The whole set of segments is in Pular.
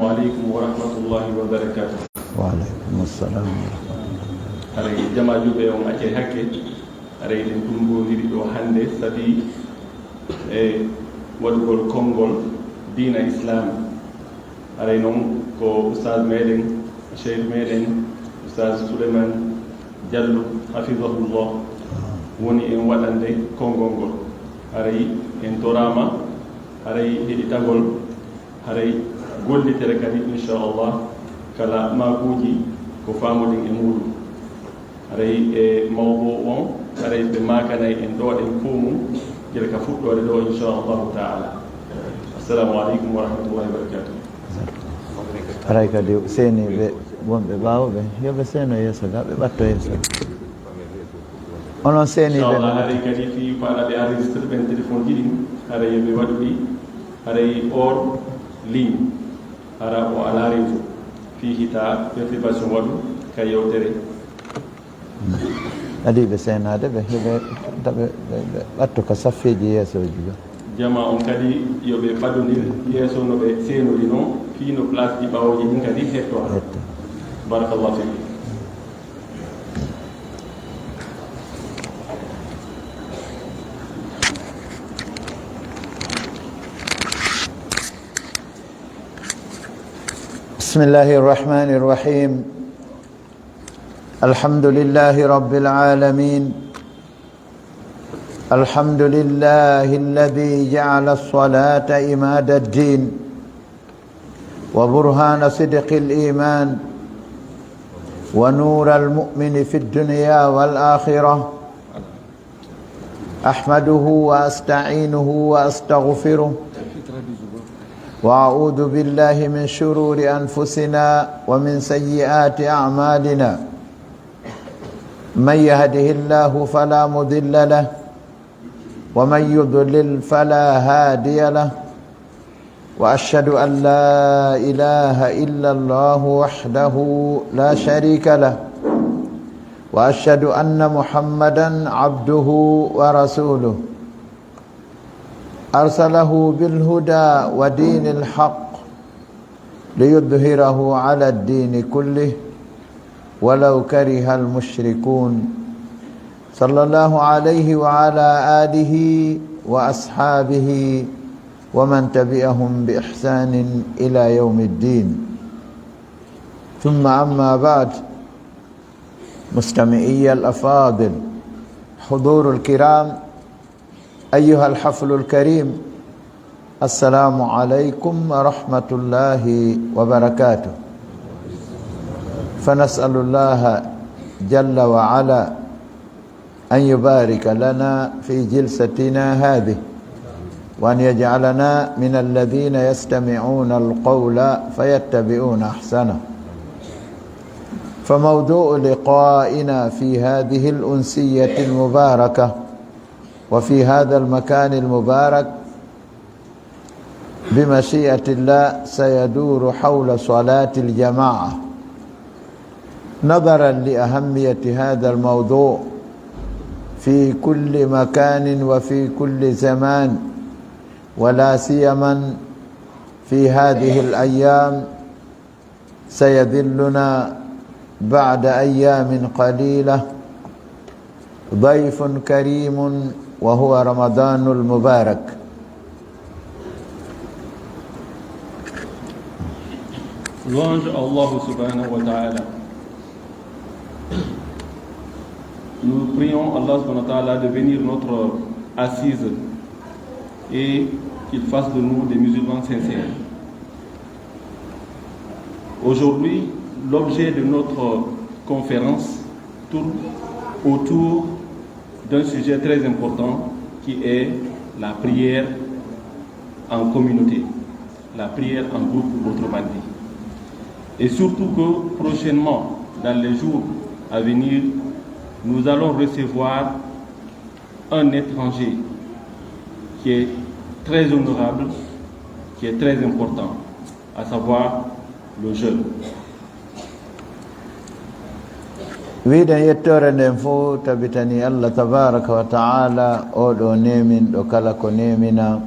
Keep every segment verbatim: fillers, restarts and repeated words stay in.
Aleykum wa rahmatullahi wa barakatuh. Wa aleykum assalam wa rahmatullahi. Haray jamaa juulɓe on accay hakke. Haray eɗen ɗummbondiri ɗoo hannde sabi e waɗugol konngol diina Islaam. Haray non ko Ustaaz meɗen, Sheikh meɗen, Ustaaz Suleymaan Jallo, hafizahullah, woni en waɗande konngol ngol. Haray en toraama, haray heɗitagol, haray gollitere kadi, inchallah, kala maakuuji ko faamuɗen e muuɗum. Haray e mawɗo on, haray ɓe maakanay en ɗoo ɗen fow mum, gila ka fuɗɗoode ɗoo, inchallahu taala. Assalamu aleykum wa rahmatullahi wa barakatuh. Haray kadi seeniiɓe wonɓe ɓaawo ɓe, yo ɓe seeno yeeso ga, ɓe ɓatto yeeso. Onon seeniiɓe inchallah, non. Haray kadi fii ko ala ɓe enregistré ɓen téléphone ji ɗin, haray yo ɓe waɗu ɗi, haray hors ligne, hara o alaa réseau, fii hita perturbation waɗu ka yewtere. Adii ɓe seenaade, ɓe heɓe, ɓe, ɓe, ɓe ɓatto ka saffeeji yeesooji ga. Jamaa on kadi, yo ɓe ɓadondir yeeso no ɓe seenori non, fii no place ji ɓawooji ɗin kadi hetto. Hetto. Barakallahu fiikum. بسم الله الرحمن الرحيم. الحمد لله رب العالمين. الحمد لله الذي جعل الصلاة عماد الدين وبرهان صدق الإيمان ونور المؤمن في الدنيا والآخرة. أحمده وأستعينه وأستغفره، وأعوذ بالله من شرور أنفسنا ومن سيئات أعمالنا. من يهده الله فلا مضل له، ومن يضلل فلا هادي له. وأشهد أن لا إله إلا الله وحده لا شريك له، وأشهد أن محمدا عبده ورسوله، أرسله بالهدى ودين الحق ليظهره على الدين كله ولو كره المشركون. صلى الله عليه وعلى آله وأصحابه ومن تبعهم بإحسان إلى يوم الدين. ثم أما بعد، مستمعي الأفاضل، حضور الكرام، أيها الحفل الكريم، السلام عليكم ورحمة الله وبركاته. فنسأل الله جل وعلا أن يبارك لنا في جلستنا هذه، وأن يجعلنا من الذين يستمعون القول فيتبعون أحسنه. فموضوع لقائنا في هذه الأنسية المباركة وفي هذا المكان المبارك بمشيئة الله سيدور حول صلاة الجماعة، نظرا لأهمية هذا الموضوع في كل مكان وفي كل زمان، ولا سيما في هذه الأيام سيظلنا بعد أيام قليلة ضيف كريم وهو رمضان المبارك. Louange à Allah subhanahu wa ta'ala. Nous prions Allah subhanahu wa ta'ala de bénir notre assise et qu'il fasse de nous des musulmans sincères. Aujourd'hui, l'objet de notre conférence tourne autour d'un sujet très important qui est la prière en communauté, la prière en groupe, autrement dit. Et surtout que prochainement, dans les jours à venir, nous allons recevoir un étranger qui est très honorable, qui est très important, à savoir le jeûne. Wi'uɗen yettoore nden fow tabitanii Allah tabaaraka wa ta'ala, oo ɗoo neeminɗo kala ko neeminaa.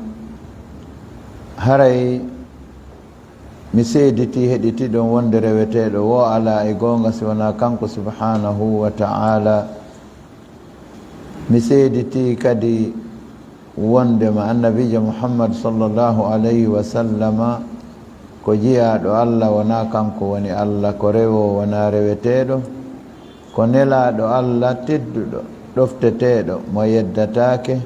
Haray Mi seeditii heɗitiiɗon wonde reweteeɗo woo alaa e goonga si wanaa kanko subhaanahu wa ta'aalaa. Mi seeditii kadi wondema Annabiijo Muhammad sallallahu alayhi wa sallama ko jiyaaɗo Alla, wanaa kanko woni Alla, ko rewoowo, wanaa reweteeɗo, ko nelaaɗo Alla tedduɗo, ɗofteteeɗo, mo yeddataake.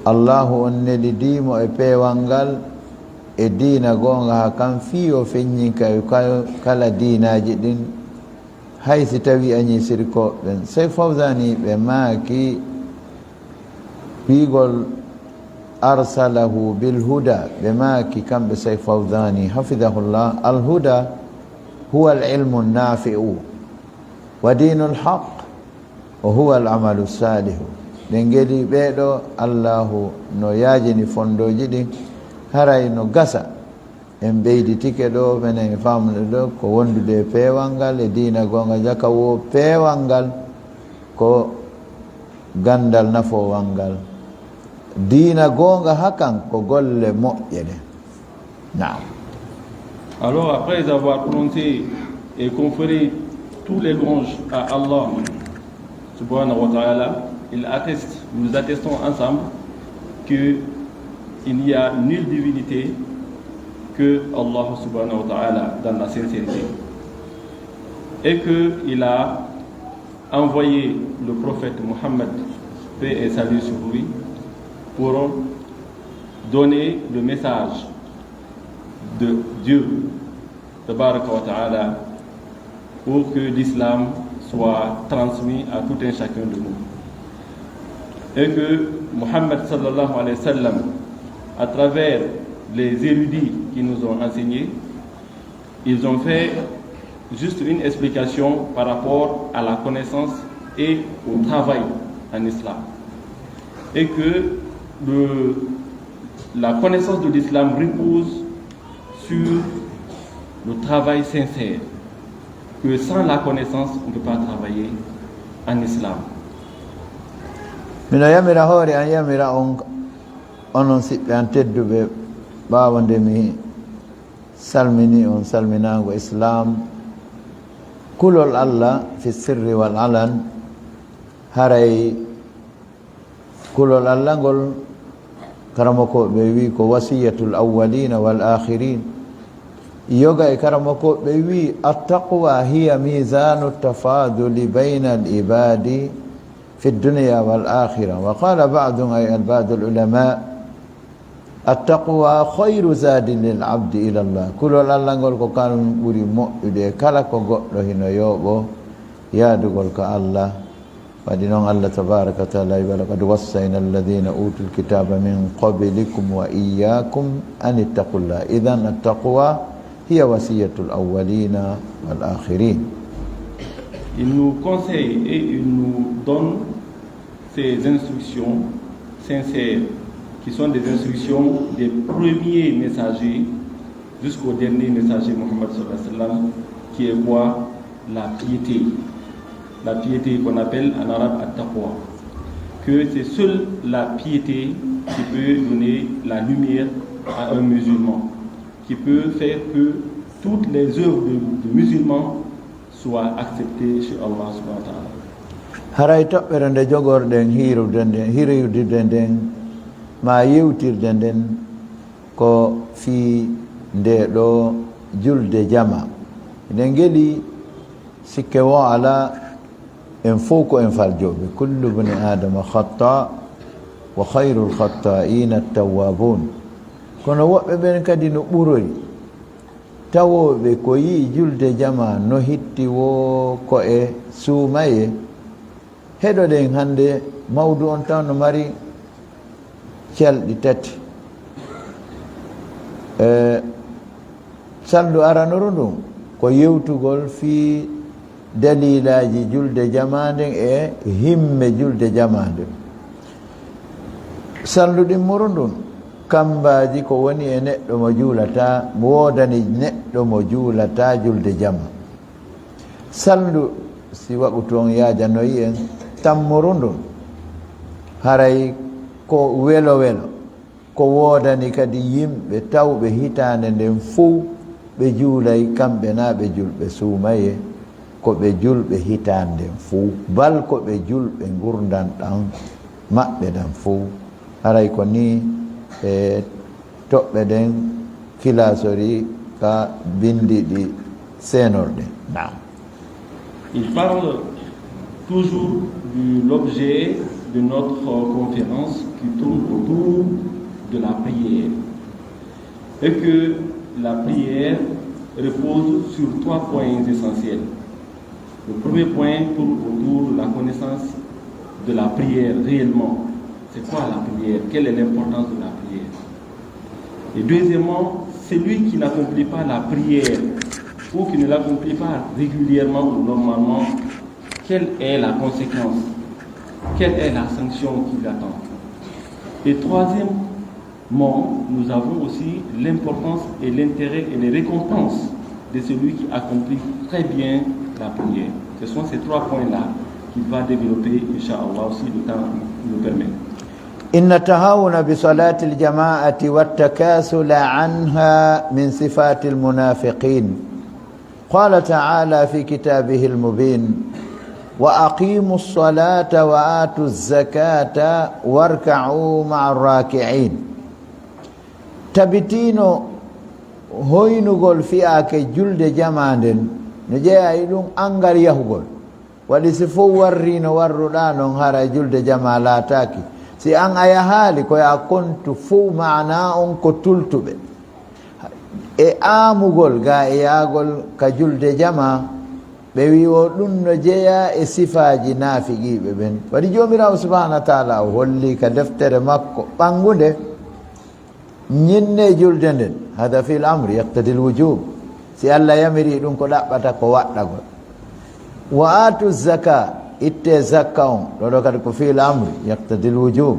Allaahu on nelidii mo e peewal ngal, e diina goonga haa kan fii o feññinka e kal-, kala diinaaji ɗin, hay si tawii añii sirkooɓe ɓen. Sey Fawzaani ɓe maaki, wiigol arsalahu bil huda, ɓe maaki kamɓe Sey Fawzaani, hafidahullah, al huda huwa al ilmu nafi'u wa diinul haq wa huwa al amalu salihu. Ɓe ngeli ɓee ɗoo, Allaahu no yaajini fondooji ɗin, haray no gasa en ɓeyditike ɗoo, menen e faamude ɗoo, ko wondude e peewal ngal e diina goonga, jaka woo peewal ngal ko ganndal nafoowal ngal. Diina goonga hakan ko golle moƴƴe ɗen. Naam. Alors, après avoir prononcé et conféré toutes les louanges à Allah, subhanahu wa ta'ala, il atteste, nous attestons ensemble que il n'y a nulle divinité que Allah subhanahu wa ta'ala dans la sincérité. Et que il a envoyé le prophète Mohammed, paix et salut sur lui, pour donner le message de Dieu, tabaraka wa ta'ala, pour que l'islam soit transmis à tout un chacun de nous. Et que Mohammed sallallahu alayhi wa sallam, à travers les érudits qui nous ont enseignés, ils ont fait juste une explication par rapport à la connaissance et au travail en islam. Et que le, la connaissance de l'islam repose sur le travail sincère, que sans la connaissance, on ne peut pas travailler en islam. Miɗo yamira hoore an, yamira on, onon siɓɓe an tedduɓe, ɓaawo nde mi salminii on salminaango Islaam, kulol Alla fi sirri wal alan, haray kulol Alla ngol, karamokooɓe ɓe wi'i ko wasiyatul awwalina wal akhirin. Yoga e karamokooɓe ɓe wi'i, "Attaqwa hiya mizanu tafaduli bayna al ibadi fi dunya wal akhira." Wa qala ba'dun, ay al ba'dul ulama, "Attaqwa khayru zadi lil abdi ila Allah." Kulol Alla ngol ko kanum ɓuri moƴƴude e kala ko goɗɗo hino yooɓo yaadugol ka Alla. Waɗi non Alla tabaraka wa taala wi'i, "Wa laqad wassayna alladhina utul kitaba min qablikum wa iyyakum an ittaqullah." Idhan attaqwa hiya wasiyatul awwalina wal akhirin. Il nous conseille et il nous donne ces instructions sincères, qui sont des instructions des premiers messagers jusqu'au dernier messager, Mohammed sallallahu alayhi wa sallam, qui est quoi? La piété. La piété qu'on appelle en arabe at-taqwa. Que c'est seule la piété qui peut donner la lumière à un musulman, qui peut faire que toutes les œuvres de, de musulmans soient acceptées chez Allah subhanahu wa ta'ala. Haray toɓɓere nde jogorɗen hiirude nden, hiriyude nden, maa yewtirde nden, ko fii ndee ɗoo julde jama. Eɗen ngeli sikke woo alaa, en fow ko en faljooɓe. "Kullu bni Adama khatta wa khayrul khatta'ina at-tawwabun." Kono woɓɓe ɓen kadi no ɓuroyi. Tawooɓe ko yi'i julde jama no hitti woo ko e suumayee. Heɗoɗen hannde mawdu on taw no mari calɗi tati. E, salndu aranuru ndun ko yewtugol fii daliilaaji julde jamaa nden e himme julde jamaa nden. Salndu ɗimmuru ndun, kambaaji ko woni e neɗɗo mo juulataa, mo woodani neɗɗo mo juulataa julde jamaa. Salndu, si waɓutu on yaajanoyi en, tammuru ndun, haray ko welo welo. Ko woodani kadi yimɓe tawɓe hitaande nden fow Ɓe juulay kamɓe naa ɓe julɓe suumayee, ko ɓe julɓe hitaande nden fow, bal ko ɓe julɓe ngurndan ɗan maɓɓe ɗan fow. Haray ko nii e toɓɓe ɗen kilaasori ka binndi ɗi seenorɗe. Naam. Il parle toujours de l'objet de notre conférence qui tourne autour de la prière. Et que la prière repose sur trois points essentiels. Le premier point tourne autour de la connaissance de la prière réellement. C'est quoi la prière ? Quelle est l'importance de la prière ? Et deuxièmement, celui qui n'accomplit pas la prière ou qui ne l'accomplit pas régulièrement ou normalement, quelle est la conséquence ? Quelle est la sanction qui l'attend ? Et troisième, mais nous avons aussi l'importance et l'intérêt et les récompenses de celui qui accomplit très bien la prière. Ce sont ces trois points-là qu'il va développer, Inch'Allah, si le temps nous permet. إن التهاون بصلاة الجماعة والتكاسل عنها من صفات المنافقين. قال تعالى في كتابه المبين: وأقيموا الصلاة وآتوا الزكاة واركعوا مع الراكعين. Tabitiino hoynugol fiyaake julde jamaa nden no jeyaa e ɗun angal yahugol. Waɗi si fow warrii no warruɗaa non, haray julde jamaa laataaki. Si an a yahaali, ko yo a kontu fow maanaa on ko tultuɓe. E aamugol gaa e yaagol ka julde jamaa, ɓe wi'i wo ɗun no jeyaa e sifaaji naafiqiiɓe ɓen. Waɗi Joomiraaɗo subhaanahu wa ta'aalaa o holli ka deftere makko ɓanngunde, ñinnee julde nden, hada fi'l amri yaqtadil wujub. Si Allah yamirii ɗun, ko ɗaɓɓata ko waɗɗagol. Wa aatu zaka, ittee zakka on, ɗoo ɗoo kadi ko fi'l amri yaqtadil wujub.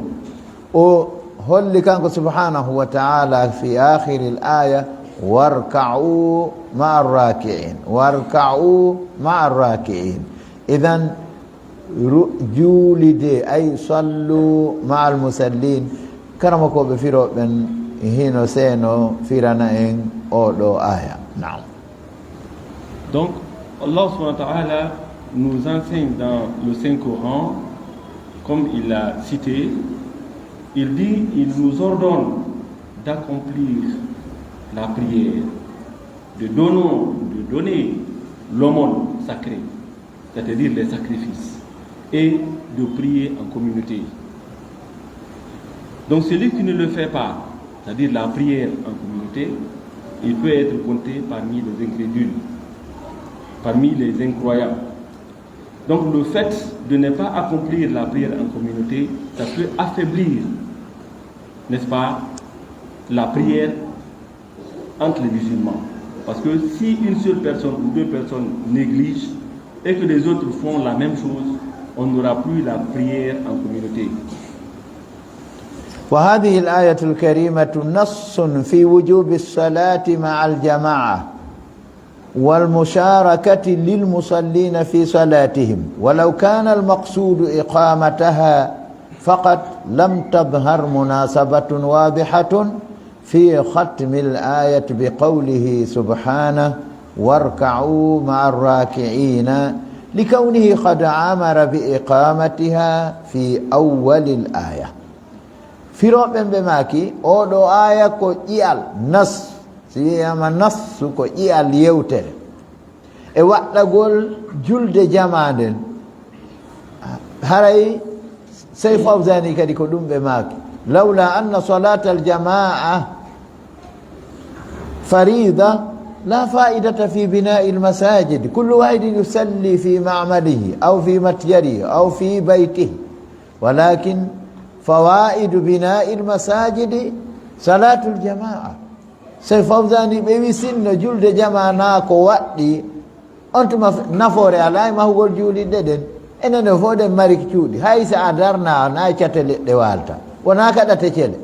O holli kanko subhaanahu wa ta'aalaa fi aakhiril aaya, warka'u ma'ar raaki'iin, warka'u ma'ar raaki'iin. Idan, ru-, juulidee, ay sallu ma'al musalliin. Karamokooɓe firooɓe ɓen hino seeno firana en oo ɗoo aaya. Naam. Donc, Allah subhanahu wa ta'ala nous enseigne dans le Saint Coran, comme il l'a cité, il dit, il nous ordonne d'accomplir la prière, de donner, de donner l'aumône sacrée, c'est-à-dire les sacrifices, et de prier en communauté. Donc celui qui ne le fait pas, c'est-à-dire la prière en communauté, il peut être compté parmi les incrédules, parmi les incroyants. Donc le fait de ne pas accomplir la prière en communauté, ça peut affaiblir, n'est-ce pas, la prière entre les musulmans. Parce que si une seule personne ou deux personnes négligent et que les autres font la même chose, on n'aura plus la prière en communauté. وهذه الآية الكريمة نص في وجوب الصلاة مع الجماعة والمشاركة للمصلين في صلاتهم، ولو كان المقصود إقامتها فقط لم تظهر مناسبة واضحة في ختم الآية بقوله سبحانه: واركعوا مع الراكعين، لكونه قد أمر بإقامتها في أول الآية. Firooɓe ɓen ɓe maaki, oo ɗoo aaya ko ƴi'al, nas, si wi'aama nassu ko ƴi'al yewtere. E waɗɗagol julde jamaa nden. Haray Sey Fawzani kadi ko ɗum ɓe maaki. لولا أن صلاة الجماعة فريضة لا فائدة في بناء المساجد. كل واحد يصلي في معمله أو في متجره أو في بيته. ولكن فوائد بناء المساجد صلاة الجماعة. Sey Fawzani ɓe wi sinno julde jamaa naa ko waɗɗi, on tuma f-, nafoore alaa e mahugol juuliɗɗe ɗen. Enen ɗoo fof ɗen mari cuuɗi. Hay si a darnaa, naa e cate leɗɗe waalta. Wonaa ka ɗate cele.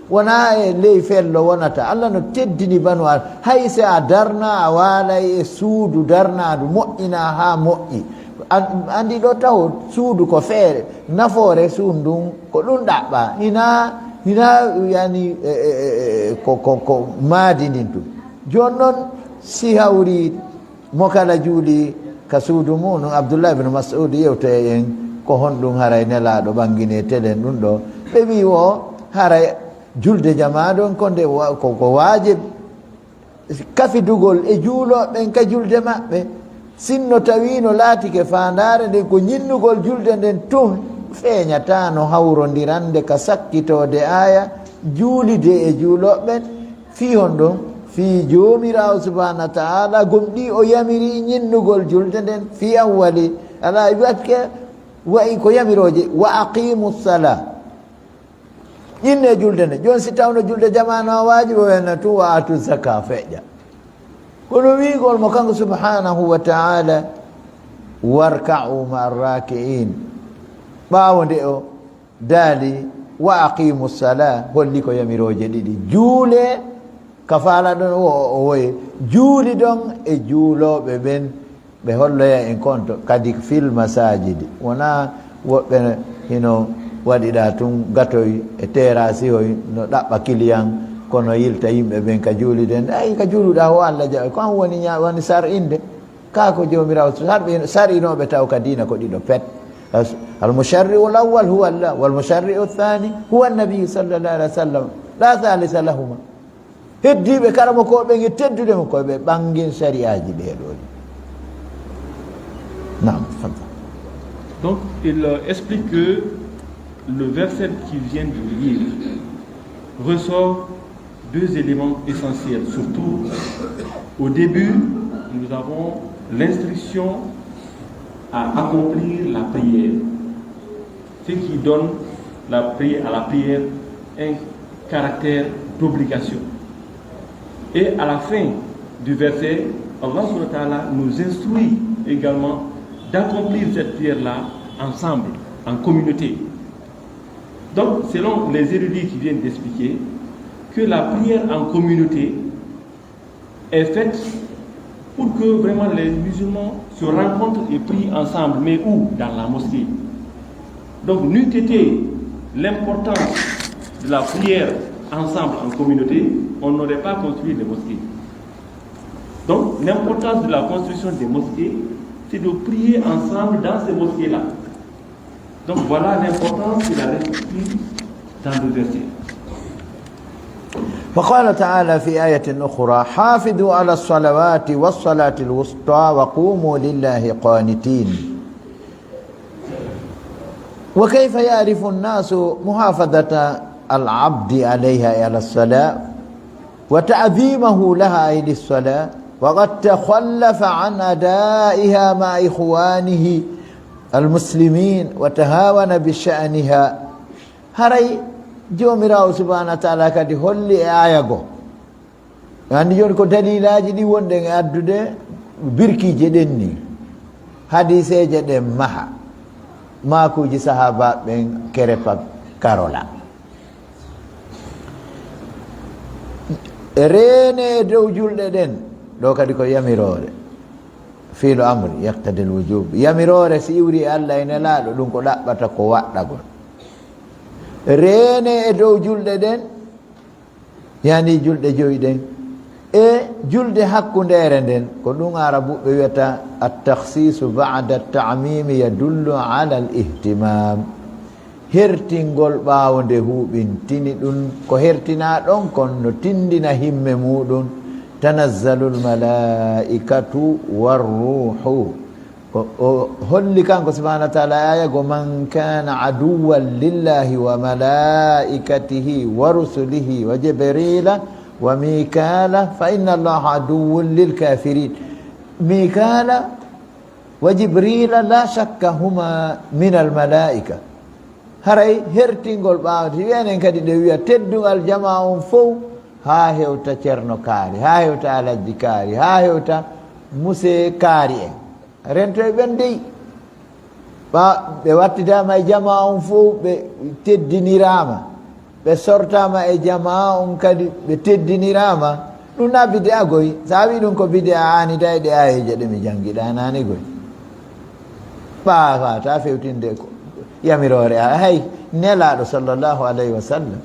Wonaa e ley fello wonata. Alla no teddini banu Aadama. Hay si a darnaa, a waalay e suudu darnaandu, moƴƴinaa haa moƴƴi. An-, anndi ɗoo taho suudu ko feere. Nafoore suudu ndun ko ɗun ɗaɓɓaa. Hinaa, hinaa yani, e, e, e, e, ko, ko, ko maadi ndin tun. Jooni non, Si hawri mo kala juuli ka suudu mum, Abdullah ibn Mas'ud yewta e en ko honɗum haray Nelaaɗo ɓanginee telen ɗum ɗo. Ɓe wi'i o haray julde jamaa ɗon ko nde wa-, ko, ko waajib. Kafidugol e juulooɓe ɓen ka julde maɓɓe. Sinno tawiino laatike faandaare nden ko ñinnugol julde nden tun, feeñataano hawrondirande ka sakkitoode aaya juulide e juulooɓe ɓen. Fii honɗum? Fii Joomiraawo subhaanahu wa ta'aala gomɗii o yamiri ñinnugol julde nden fii awwali. Alaa, waɗke wa'i ko yamirooje, "Wa aqiimu salaa." Inne julde nde. Jooni si tawno julde jamaa no waajibi, o wi'anno tun, "Wa aatu zaka," feƴƴa. Kono wi'ugol mo kanko subhaanahu wa ta'aala, "Warka'u ma'a raaki'iin." Ɓaawo nde o daali, "Wa aqiimu salaa," holli ko yamirooje ɗiɗi. Juulee ka faalaɗon o, o, o woye. Juulidon e juulooɓe ɓen, ɓe holloya en konto, kadi fil masaajidi. Wonaa woɓɓe hino waɗiɗa tun gatoy e terasihoy, no ɗaɓɓa kiliyan, kono yilta yimɓe ɓen ka juuliden. Ay, ka juuluɗa o Alla jaɓa, ko an woni ña-, woni sar'inde. Kaa ko Joomiraawo sar'i-, sar'inooɓe taw ka diina ko ɗiɗo pet. As-, al musharri'u al awwal huwa Allah, wal musharri'u thani huwa an-nabiyyu sallallahu alaihi wa sallam. La thalitha lahuma. Heddiiɓe karamokooɓe ɓen e teddude mo ko ɓe ɓangin sari'aaji ɓee ɗoo ɗi. Naam, tafadal. Donc, il euh, explique que le verset qu'il vient de lire ressort deux éléments essentiels. Surtout, au début, nous avons l'instruction à accomplir la prière, ce qui donne la prière, à la prière un caractère d'obligation. Et à la fin du verset, Allah subhanahu wa ta'ala nous instruit également d'accomplir cette prière-là ensemble, en communauté. Donc, selon les érudits qui viennent d'expliquer que la prière en communauté est faite pour que vraiment les musulmans se rencontrent et prient ensemble, mais où ? Dans la mosquée. Donc, n'eût été l'importance de la prière ensemble en communauté, on n'aurait pas construit les mosquées. Donc, l'importance de la construction des mosquées, c'est de prier ensemble dans ces mosquées-là. Donc voilà l'importance qu'il a reçue dans le verset. وقال تعالى في آية أخرى: "حافظوا على الصلوات والصلاة الوسطى وقوموا لله قانتين". وكيف يعرف الناس محافظة العبد عليها، على الصلاة، وتعظيمه لها، أي للصلاة، وقد تخلف عن أدائها مع إخوانه المسلمين وتهاون بشأنها؟ Haray Joomiraawo subhaanahu wa ta'aala kadi holli e aaya goo. Anndi jooni ko daliilaaji ɗin wonɗen e addude, birkiije ɗen ni, hadiiseeje ɗen maha, maakuuji sahaabaaɓe ɓen kerepa karola. Reene e dow julɗe ɗen, ɗoo kadi ko yamiroore. Fiilu amri yaqtadil wujub. Yamiroore si iwri e Alla e Nelaaɗo, ɗum ko ɗaɓɓata ko waɗɗagol. Reene e dow julɗe ɗen, yani julɗe jowi ɗen, e julde hakkundeere nden, ko ɗum Arabuɓe wiyata at-takhsisu ba'da at-ta'mimi yadullu ala al-ihtimam. Hertingol ɓaawo nde huuɓintini ɗum, ko hertinaa ɗon kon no tindina himme muuɗum. Tanazzalul malaa'ikatu war ruuhu. O, o holli kanko subhaanahu wa ta'aala e aaya goo, "Man kaana aduwwan lillahi wa malaa'ikatihi wa rusulihi wa Jibriila wa Miikaala fa inna Allaha aduwwun lil kaafiriin." Miikaala wa Jibriila laa shakka huma minal malaa'ika. Haray hertingol ɓaawo, si enen kadi ɗe wi'a teddungal jamaa on fow, haa hewta Ceerno Kaari, haa hewta Alajji Kaari, haa hewta Musee Kaari en. Rentoy ɓen dey. Ɓa-, ɓe wattidaama e jamaa on fow, ɓe teddiniraama. Ɓe sortaama e jamaa on kadi, ɓe teddiniraama. Ɗum na bidi'a goy. So a wi'i ɗum ko bidi'a, a aanidai ɗe aayeeje ɗe mi janngi ɗaa naane goy. Ɓa faata fewtinde ko yamiroore a, hay Nelaaɗo sallallahu alayhi wa sallam.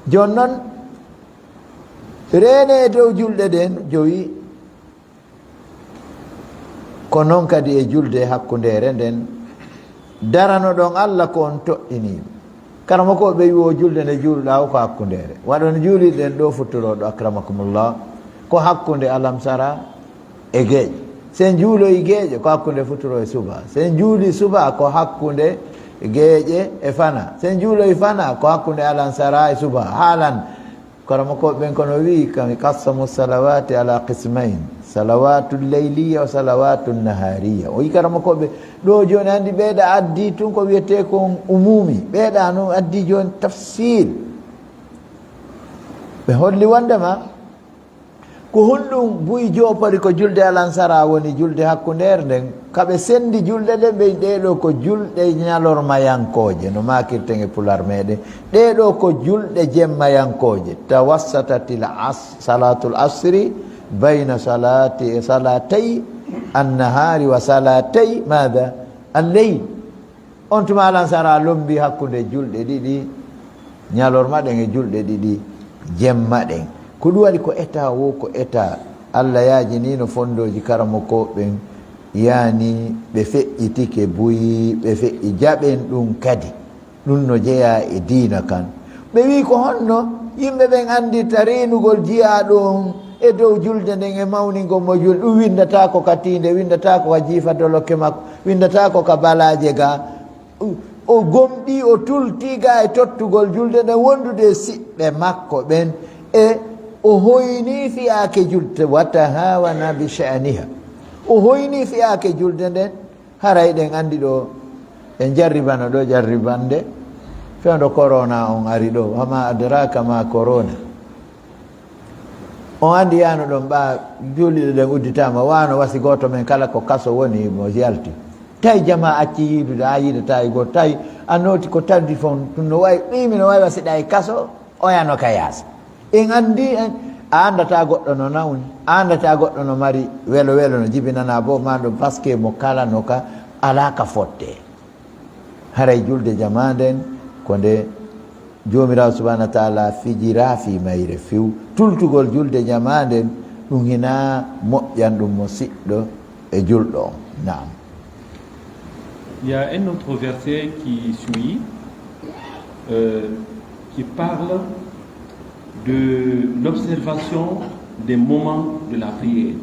Jooni non, reene e dow julɗe ɗen jowi, Ko non kadi e julde hakkundeere nden, daranoɗon Alla ko on toɗɗiniiɓe. Karamokooɓe ɓe wi'o julde nde juuluɗaa o ko hakkundeere. Waɗon juuliɗen ɗoo futuro ɗoo, akramakumullah, ko hakkunde alamsara e geeƴe. Sen juuloyi geeƴe ko hakkunde futuro e suba. Sen juuli suba ko hakkunde geeƴe e fana. Sen juuloyi fana ko hakkunde alansara e suba. Haalan Karamokooɓe ɓen kono wi'i kam, qassamu salawati ala qismayn, salawatu leyliya wa salawatu nahariya. O wi'i karamokooɓe, ɗoo jooni anndi ɓeeɗa addi tun ko wi'etee kon umumi, ɓeeɗa no addi jooni tafsil. Ɓe holli wonndema ko honɗun buy joopori ko julde alansara woni julde hakkundeere nden, ka ɓe senndi julɗe ɗen, ɓe ɗee ɗoo ko julɗe ñalormayankooje, no maakirten e Pular meɗen. Ɗee ɗoo ko julɗe jemmayankooje. Tawassatatil as-, salatul asri bayna salati, salatay annahari wa salatay mada? Alleyl. On tuma alansara lombi hakkunde julɗe ɗiɗi ñalorma ɗen e julɗe ɗiɗi jemma ɗen. Ko ɗum waɗi ko eta wo ko eta. Alla yaajiniino fondooji karamokooɓe ɓen, yaani ɓe feƴƴitike buy, ɓe feƴƴi jaɓen ɗum kadi. Ɗum no jeyaa e diina kan. Ɓe wi'i, "Ko honno yimɓe ɓen anndirta reenugol jiyaaɗo on e dow julde nden e mawningol mo julde? Ɗum winndataako ka tiinde, winndataako ka jiifa dolokke makko, winndataako ka balaaje gaa." O gomɗii, o tultii gaa e tottugol julde nden, wondude e siɓɓe makko ɓen, e o hoynii fiyaake julde, wa tahawana bi sha'niha. O hoynii fiyaake julde nden, haray ɗen anndi ɗoo, en jarribano ɗoo jarribande, fewndo corona on ari ɗoo, wa ma adraka ma corona. On anndi yaano ɗon ɓaa juuliɗo ɗen udditaama, waano wasi gooto men kala ko kaso woni mo yalti. Tawi jamaa acci yiidude, a yiidataa e gooto. Tawi a nooti ko tawdi fon, ɗum no wayi, ɓiimi no wayi wasiɗaa e kaso, oyano ka yaasi. En anndi, en, a anndataa goɗɗo no nawni, a anndataa goɗɗo no mari welo welo no jibinanaa bo maa ɗum, parce que mo kala no ka alaa ka fotte. Haray julde jamaa nden ko nde Joomiraaɗo subhaanahu wa ta'aala fijiraa fii mayre few. Tultugol julde jamaa nden, ɗum hinaa moƴƴan ɗum mo siɗɗo e julɗo on. Naam. Il y a un autre verset qui suit, euh, qui parle de l'observation des moments de la prière.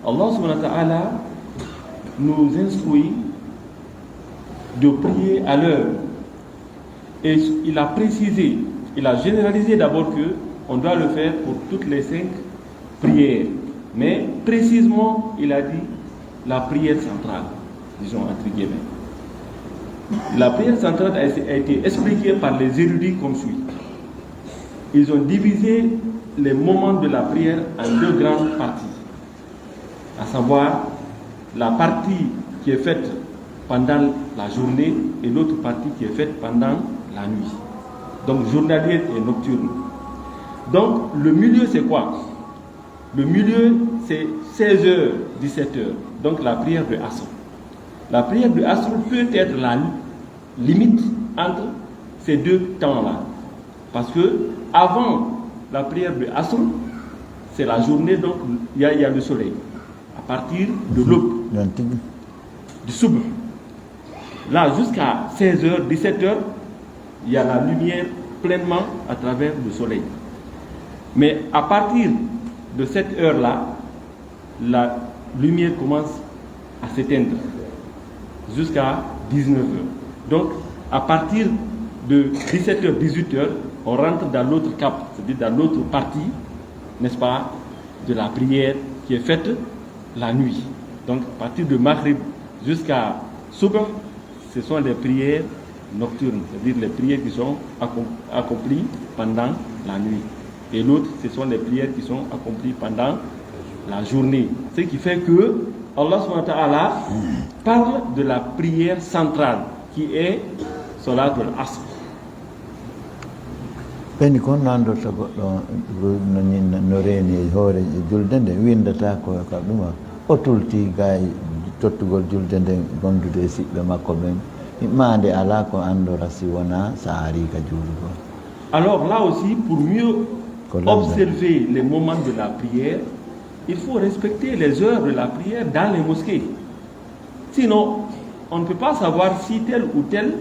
Allah subhanahu wa ta'ala nous instruit de prier à l'heure. Et il a précisé, il a généralisé d'abord que on doit le faire pour toutes les cinq prières. Mais précisément, il a dit la prière centrale, disons entre guillemets. La prière centrale a, a été expliquée par les érudits comme suit. Ils ont divisé les moments de la prière en deux grandes parties, à savoir la partie qui est faite pendant la journée et l'autre partie qui est faite pendant la nuit. Donc journalière et nocturne. Donc le milieu, c'est quoi? Le milieu, c'est seize heures, dix-sept heures. Donc la prière de Asr. La prière de Asr peut être la limite entre ces deux temps-là. Parce que avant la prière de Asr, c'est la journée, donc il y a, il y a le soleil. À partir de l'aube, du subh, là, jusqu'à seize heures, dix-sept heures, il y a la lumière pleinement à travers le soleil. Mais à partir de cette heure-là, la lumière commence à s'éteindre jusqu'à dix-neuf heures. Donc, à partir de dix-sept heures, dix-huit heures, on rentre dans l'autre cap, c'est-à-dire dans l'autre partie, n'est-ce pas, de la prière qui est faite la nuit. Donc, à partir de Maghrib jusqu'à Subh, ce sont les prières nocturnes, c'est-à-dire les prières qui sont accom-, accomplies pendant la nuit. Et l'autre, ce sont les prières qui sont accomplies pendant la journée. Ce qui fait que Allah subhanahu wa ta'ala parle de la prière centrale qui est Salatul Asr. Ɓeni kon no anndorta goɗɗo on, no ñin-, no reeni e hoore julde nden, winndata ko ka ɗuma. O tultii gaa e tottugol julde nden, gondude e siɓɓe makko ɓen. Maa nde alaa ko anndora si wonaa sa arii ka juulugol. Alors là aussi, pour mieux observer les moments de la prière, Il faut respecter les heures de la prière dans les mosquées. Sinon, on ne peut pas savoir si tel ou tel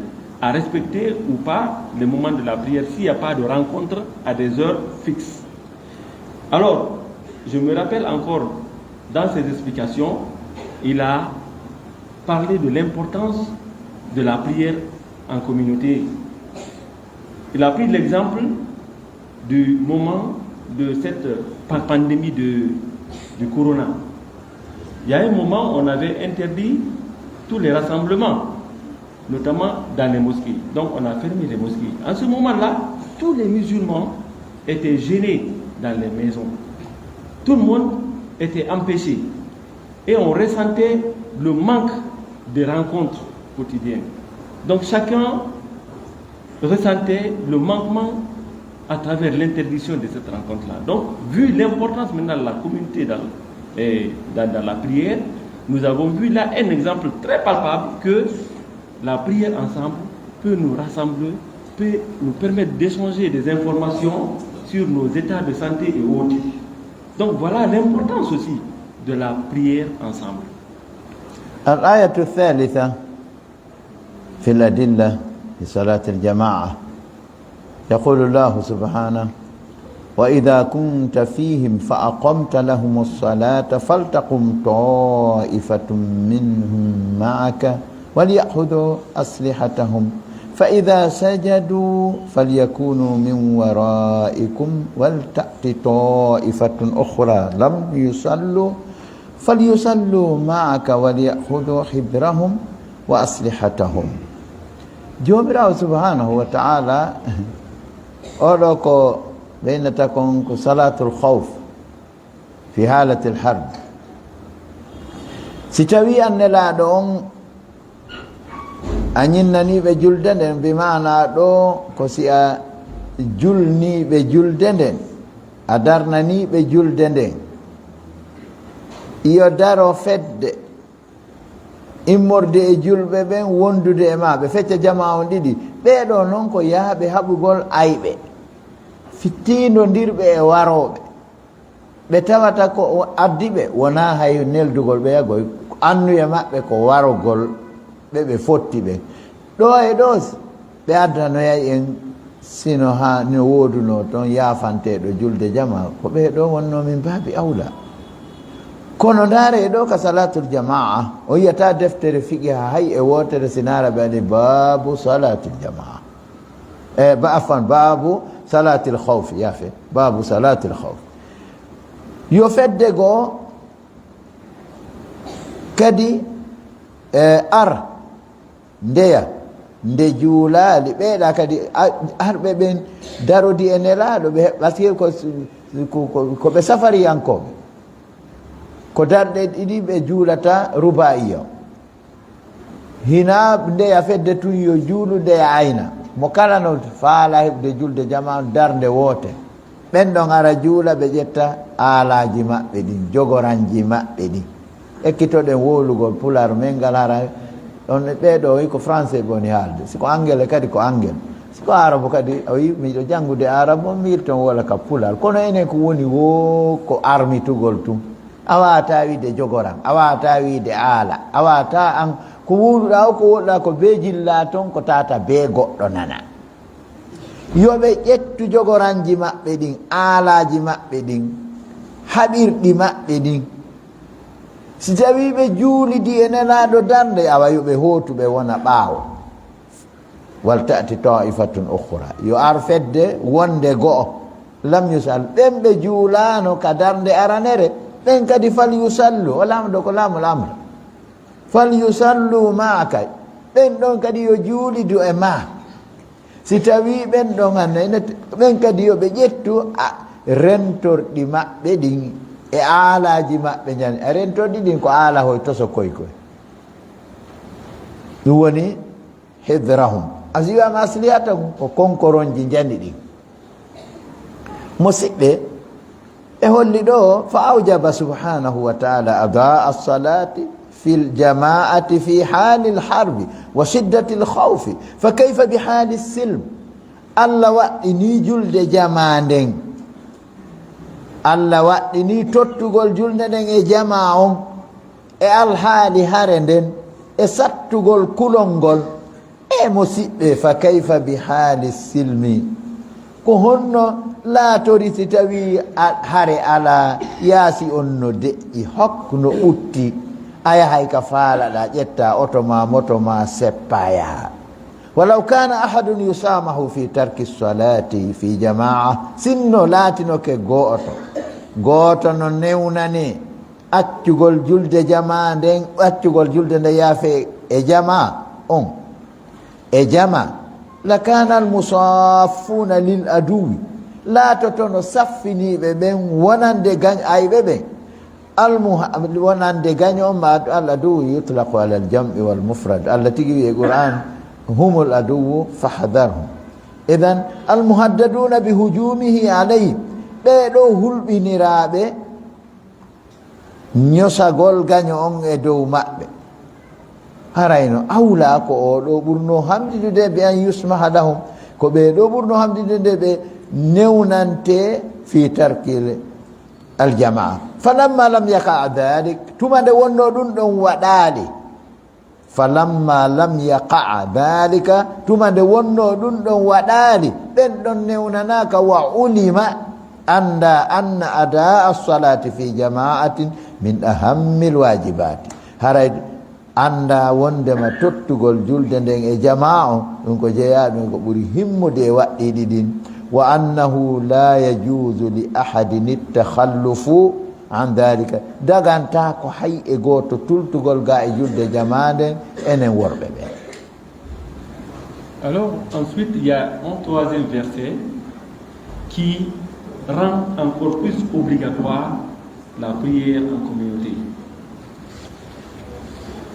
a respecté ou pas le moment de la prière s'il n'y a pas de rencontre à des heures fixes. Alors, je me rappelle encore, dans ses explications, il a parlé de l'importance de la prière en communauté. Il a pris l'exemple du moment de cette pa- pandémie de, du corona. Il y a un moment, on avait interdit tous les rassemblements, notamment dans les mosquées. Donc, on a fermé les mosquées. En ce moment-là, tous les musulmans étaient gênés dans les maisons. Tout le monde était empêché. Et on ressentait le manque de rencontres quotidiennes. Donc chacun ressentait le manquement à travers l'interdiction de cette rencontre-là. Donc, vu l'importance maintenant de la communauté dans, eh, dans, dans la prière, nous avons vu là un exemple très palpable que la prière ensemble peut nous rassembler, peut nous permettre d'échanger des informations sur nos états de santé et autres. Donc voilà l'importance aussi de la prière ensemble. الآية الثالثة في الأدلة في صلاة الجماعة، يقول الله سبحانه: "وإذا كنت فيهم فأقمت لهم الصلاة فلتقم طائفة منهم معك وليأخذوا أسلحتهم فإذا سجدوا فليكونوا من ورائكم ولتأت طائفة أخرى لم يصلوا فليصلوا معك وليأخذوا حذرهم وأسلحتهم." Joomiraawo subhanahu wa ta'ala, oɗo ko ɓe innata kon ko salatul khawf fi halatil harb. Si tawi an Nelaaɗo on a ñinnanii ɓe julde nden, bi maanaa ɗoo ko si a julnii ɓe julde nden, a darnanii ɓe julde nden, iyo daro fedde immorde e julɓe ɓen wondude e maa, ɓe fecca jamaa on ɗiɗi. Ɓee ɗoo non ko yahɓe haɓugol ayɓe, fittiindondirɓe e warooɓe. Ɓe tawata ko o addi ɓe, wonaa hay neldugol ɓe yagoy, annuya maɓɓe ko warogol ɓe ɓe fotti ɓen. Ɗoo e ɗoo, ɓe addanoyay en, sino haa no woodunoo ton yaafanteeɗo julde jamaa, ko ɓee ɗoo wonnoo min baabi awla. Kono ndaaree ɗoo ka salaatul jamaa, o yi'ataa deftere fiqiha hay e wootere si naara ɓe ani baabu salaatil jamaa. E, ba, afwan, baabu salaatil khawfi, yaafe, baabu salaatil khawfi. Yo fedde goo kadi, e, ar, ndeya, nde juulaali, ɓee ɗaa kadi, a, arɓe ɓen darodi e Nelaaɗo, ɓe, parce que ko, ko, ko, ko ɓe safariyankooɓe. Ko darɗe ɗiɗi ɓe juulata rubaa'iya. Hinaa ndeya fedde tun yo juulu, ndeya ayna. Mo kala no faala heɓude julde jamaa, darnde woote. Ɓen ɗon ara juula, ɓe ƴetta aalaaji maɓɓe ɗin, jogoranji maɓɓe ɗin. Ekkitoɗen wowlugol pulaar men ngal, hara on ɓee ɗoo, o wi'i ko français ɓe woni haalde. Si ko angele kadi, ko angele. Si ko arabu kadi, o wi'i miɗo janngude arabu, on miilton wala ka pulaar. Kono enen ko woni woo ko armitugol tun. A waawataa wi'ude jogoran, a waawataa wi'ude aala, a waawataa an ko wowluɗaa o, ko wowluɗaa ko bee jillaa ton, ko tata bee goɗɗo nana. Yo ɓe ƴettu jogoranji maɓɓe ɗin, aalaaji maɓɓe ɗin, haɓirɗi maɓɓe ɗin. Si tawii ɓe juulidi e Nelaaɗo darnde, awa yo ɓe hootu ɓe wona ɓaawo. "Wal ta'ti taa'ifatun ukhra." Yo ar fedde wonde go'o. "Lam yusall." Ɓen ɓe juulaano ka darnde aranere, ɓen kadi "fal yusallu." O laamɗo ko laamul amr. "Fal yusallu ma'aka." Ɓen ɗon kadi yo juulidu e maa. Si tawii ɓen ɗon an, ene t-, ɓen kadi yo ɓe ƴettu a, rentorɗi maɓɓe ɗin e aalaaji maɓɓe njani. A rentorɗi ɗin ko aala hoy tosokoy koy. Ɗum woni hidrahum. A si wi'aama aslihata ko konkoronji njani ɗin. Musiɓɓe, e holli ɗo, fa awjaba subhanahu wa ta'ala adaa as-salati fil jama'ati fi halil harbi wa shiddatil khawfi, fa kayfa bi halis silm? Allah waɗɗinii julde jamaa nden. Alla waɗɗinii tottugol julde nden e jamaa on, e alhaali hare nden, e sattugol kulol ngol. E musiɓɓe, fa kayfa bi haali silmi? Ko honno laatori si tawii a-, hare alaa, yaasi on no deƴƴi, hok no ɓutti, a yahay ka faalaɗaa, ƴettaa oto maa, moto maa, seppaa yahaa. Walaw kaana ahadun yusaamahu fi tarki salaati fi jamaa, sinno laatinoke gooto, gooto no newnanee accugol julde jamaa nden, accugol julde nde yaafee e jamaa on, e jamaa, lakaana almusaaffuuna lil aduwwi, laatotono saffiniiɓe ɓen wonande gañ-, ayɓe ɓen. Almuha-, wonande gaño on ma al aduwwu yutlaqu ala al jam'i wal mufrad. Allah tigi wi'i e Qur'an, humul aduwwu fahdarhum. Idan, almuhaddaduuna bi hujumihi alayhim, ɓee ɗoo hulɓiniraaɓe ñosagol gaño on e dow maɓɓe. Harayno awlaa ko oo ɗoo ɓurnoo hamdidude, bi an yusmaha lahum, ko ɓee ɗoo ɓurnoo hamdidude ɓe newnante fi tarkil aljamaa. Falamma lam yaqa dalik, tuma nde wonnoo ɗun ɗon waɗaali, falamma lam yaqa dhalika, tuma nde wonnoo ɗun ɗon waɗaali, ɓen ɗon newnanaaka, wa ulima, anndaa, anna adaa as-salaati fi jama'atin min ahammil waajibaati. Haray anndaa wonndema tottugol julde nden e jamaa on, ɗun ko jeyaaɗun e ko ɓuri himmude e waɗɗiiɗi ɗin, wa annahu laa yajuuzu li ahadin ittakhallufu an dhalika, dagantaako hay e gooto tultugol ga e julde jamaa nden, enen worɓe ɓen. Alors, ensuite, il y a un troisième verset qui rend encore plus obligatoire la prière en communauté,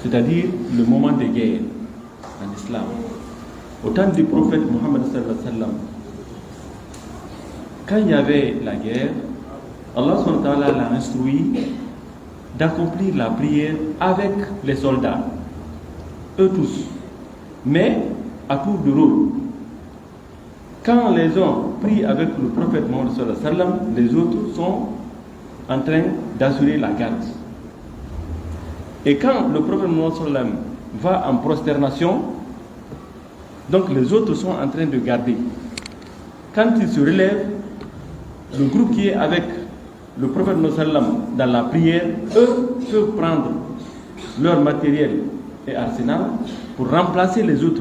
c'est-à-dire le moment de guerre en islam. Au temps du prophète Mohammed sallallahu alayhi wa sallam, quand il y avait la guerre, Allah subhanahu wa ta'ala l'a instruit d'accomplir la prière avec les soldats, eux tous, mais à tour de rôle. Quand les uns prient avec le prophète Mohammed sallallahu alayhi wa sallam, les autres sont en train d'assurer la garde. Et quand le prophète Mohammed sallallahu alayhi wa sallam va en prosternation, donc les autres sont en train de garder. Quand il se relève, le groupe qui est avec le prophète Mohammed sallallahu alayhi wa sallam dans la prière, eux peuvent prendre leur matériel et arsenal pour remplacer les autres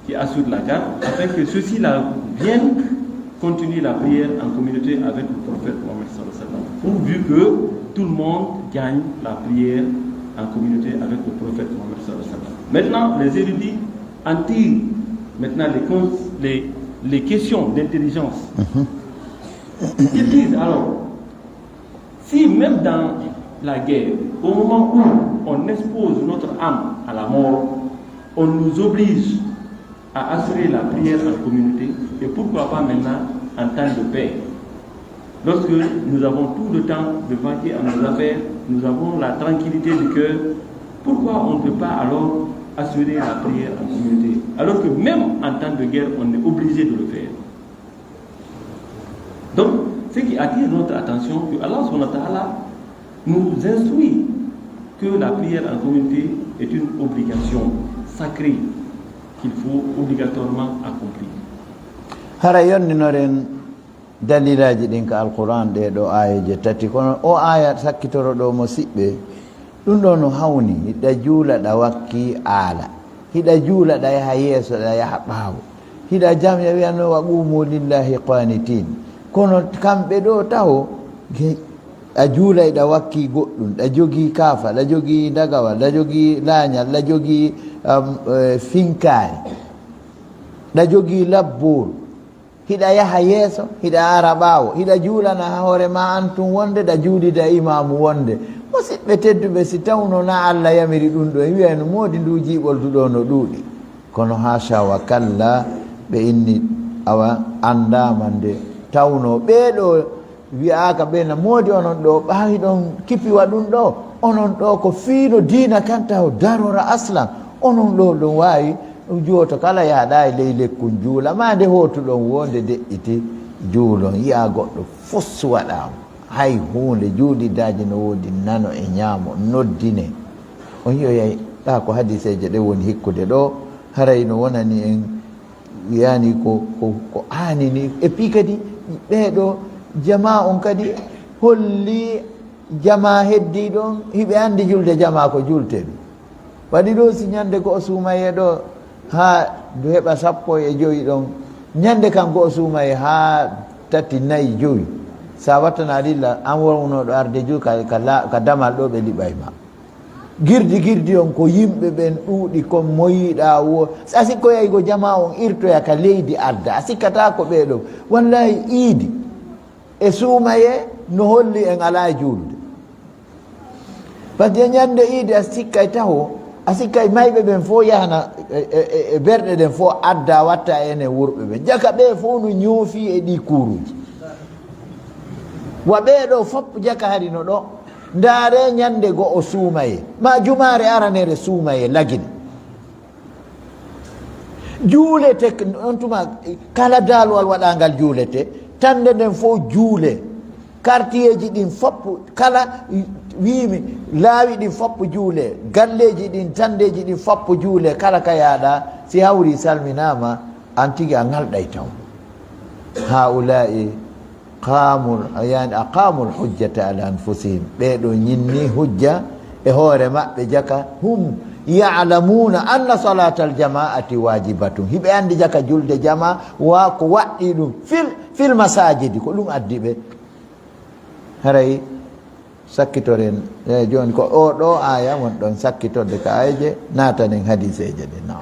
qui assurent la garde, afin que ceux-ci là viennent continuer la prière en communauté avec le prophète Mohammed sallallahu alayhi wa sallam, pourvu que tout le monde gagne la prière en communauté avec le prophète Mohammed sallallahu alayhi wa sallam. Maintenant, les érudits en tirent maintenant les cons-, les, les questions d'intelligence. Ils disent alors, si même dans la guerre, au moment où on expose notre âme à la mort, on nous oblige à assurer la prière en communauté, et pourquoi pas maintenant en temps de paix, lorsque nous avons tout le temps de vaquer à nos affaires, nous avons la tranquillité du cœur, pourquoi on ne peut pas alors assurer la prière en communauté, alors que même en temps de guerre, on est obligé de le faire? Donc, ce qui attire notre attention, que Allah subhanahu wa ta'ala nous instruit que la prière en communauté est une obligation sacrée qu'il faut obligatoirement accomplir. Hara yonninoren dalilaaji ɗin ka Alqur'aan, ɗee ɗoo aayeeje tati. Kono oo aaya sakkitoro ɗoo, musiɓɓe, ɗun ɗoo no hawni, hiɗa juula ɗa wakkii aala, hiɗa juula ɗa yaha yeeso, ɗa yaha ɓaawo, hiɗa jamya wi'a no wa qumu lillahi qanitin. Kono kamɓe ɗoo taho, ge-, a juulay ɗa wakkii goɗɗun, ɗa jogii kaafa, ɗa jogii ndagawal, ɗa jogii laañal, ɗa jogii, am, eh, finkaari, ɗa jogii labboru. Hiɗa yaha yeeso, hiɗa ara ɓaawo, hiɗa juulana hoore maa an tun wonde, ɗa juulida imaamu wonde. Musiɓɓe tedduɓe, si tawno na Alla yamiri ɗun ɗoo, en wi'ay no moodi nduu jiiɓoldu ɗoo no ɗuuɗi. Kono haasha wa kalla, ɓe inni awa anndaama nde tawno ɓee ɗoo wi'aaka ɓe na moodi onon ɗoo, ɓaawo hiɗon kipiwa ɗun ɗoo. Onon ɗoo ko fii no diina kan taho darora aslan. Onon ɗoo ɗon waawi juwoto kala yahɗaa e ley lekkun juula, maa nde hootuɗon woo nde deƴƴiti juulon, yi'aa goɗɗo fus waɗaama. Hay huunde, juulidaaji no woodi nano e ñaamo, noddine. On yi'oyay, ɗaa ko hadiiseeje ɗen woni hikkude ɗoo, haray no wonani en, yani ko, ko, ko aanini. Et puis kadi, ɓee ɗoo jamaa on kadi holli jamaa heddii ɗon, hiɓe anndi julde jamaa ko juultee ɗum. Waɗi ɗoo si ñande go'o suumayee ɗoo, haa ndu heɓa sappo e jowi ɗon, ñande kan go'o suumayee haa tati, nayi, jowi. Sa wattana lilla, an wonunooɗo arde ju ka, ka la-, ka damal ɗoo ɓe liɓay ma. Girdi girdi on ko yimɓe ɓen ɗuuɗi kon mo yiɗaa wo-, a sikkoyay ko jamaa on irtoya ka leydi adda, a sikkataa ko ɓee ɗoo. Wallaahi iidi e suumayee no holli en alaa e juulde. Par ce que ñande iidi a sikkay taho, a sikkay mayɓe ɓen fof yahana e, e, e, e berɗe ɗen fof adda watta e enen wurɓe ɓen. Jaka ɓee fof no ñoofii e ɗii kuuruuji. Wa ɓee ɗoo fof jaka hari no ɗoo. Ndaaree ñande go'o suumayee. Ma jumaare aranere suumayee lagine. Juulete, on tuma, kala daalowal waɗaangal juulete, tannde nden fof juulee. Kartiyeeji ɗin fof, kala wiimi, laawi ɗin fof juulee, galleeji ɗin, tanndeeji ɗin fof juulee, kala ka yaaɗaa, si hawrii salminaama, an tigi a ŋalɗay taw. Haa'ulaa'i Qaamul, yani, aqaamul hujjata ala anfusihim. Ɓee ɗoo ñinnii hujja e hoore maɓɓe jaka, hum ya'lamuuna anna salaatal jamaa'ati waajibatun. Hiɓe anndi jaka julde jamaa wa ko waɗɗii ɗum fil, fil masaajidi, ko ɗum addi ɓe. Haray sakkitoren, eh, jooni ko oo ɗoo aaya won ɗon sakkitorde ka aayeeje, naatanen hadiiseeje ɗen, naam.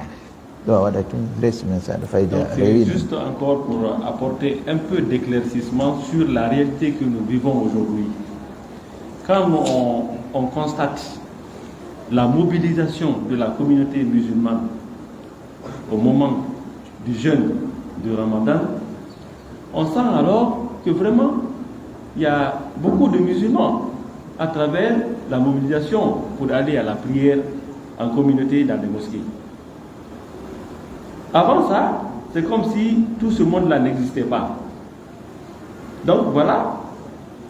Ɗo waɗa tun, résumé saɗa fayda. Donc, c'est juste encore pour apporter un peu d'éclaircissement sur la réalité que nous vivons aujourd'hui. Quand on, on constate la mobilisation de la communauté musulmane au moment du jeûne de Ramadan, on sent alors que vraiment, il y a beaucoup de musulmans à travers la mobilisation pour aller à la prière en communauté dans les mosquées. Avant ça, c'est comme si tout ce monde-là n'existait pas. Donc voilà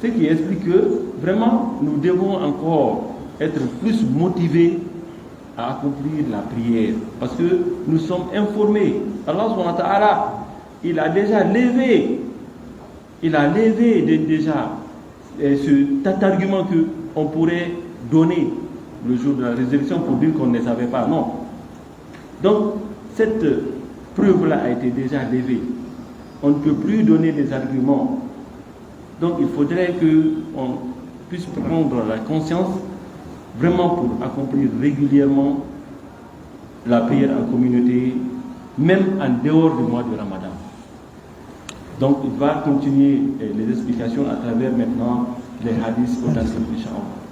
ce qui explique que vraiment nous devons encore être plus motivés à accomplir la prière. Parce que nous sommes informés. Allah subhanahu wa ta'ala, il a déjà levé, il a levé de- déjà euh, ce- cet argument que on pourrait donner le jour de la résurrection pour dire qu'on ne savait pas. Non. Donc, cette preuve-là a été déjà levée. On ne peut plus donner des arguments. Donc, il faudrait que on puisse prendre la conscience vraiment pour accomplir régulièrement la prière en communauté, même en dehors du mois de Ramadan. Donc, il va continuer, euh, les explications à travers maintenant les hadiths authentiques, Inch'Allah.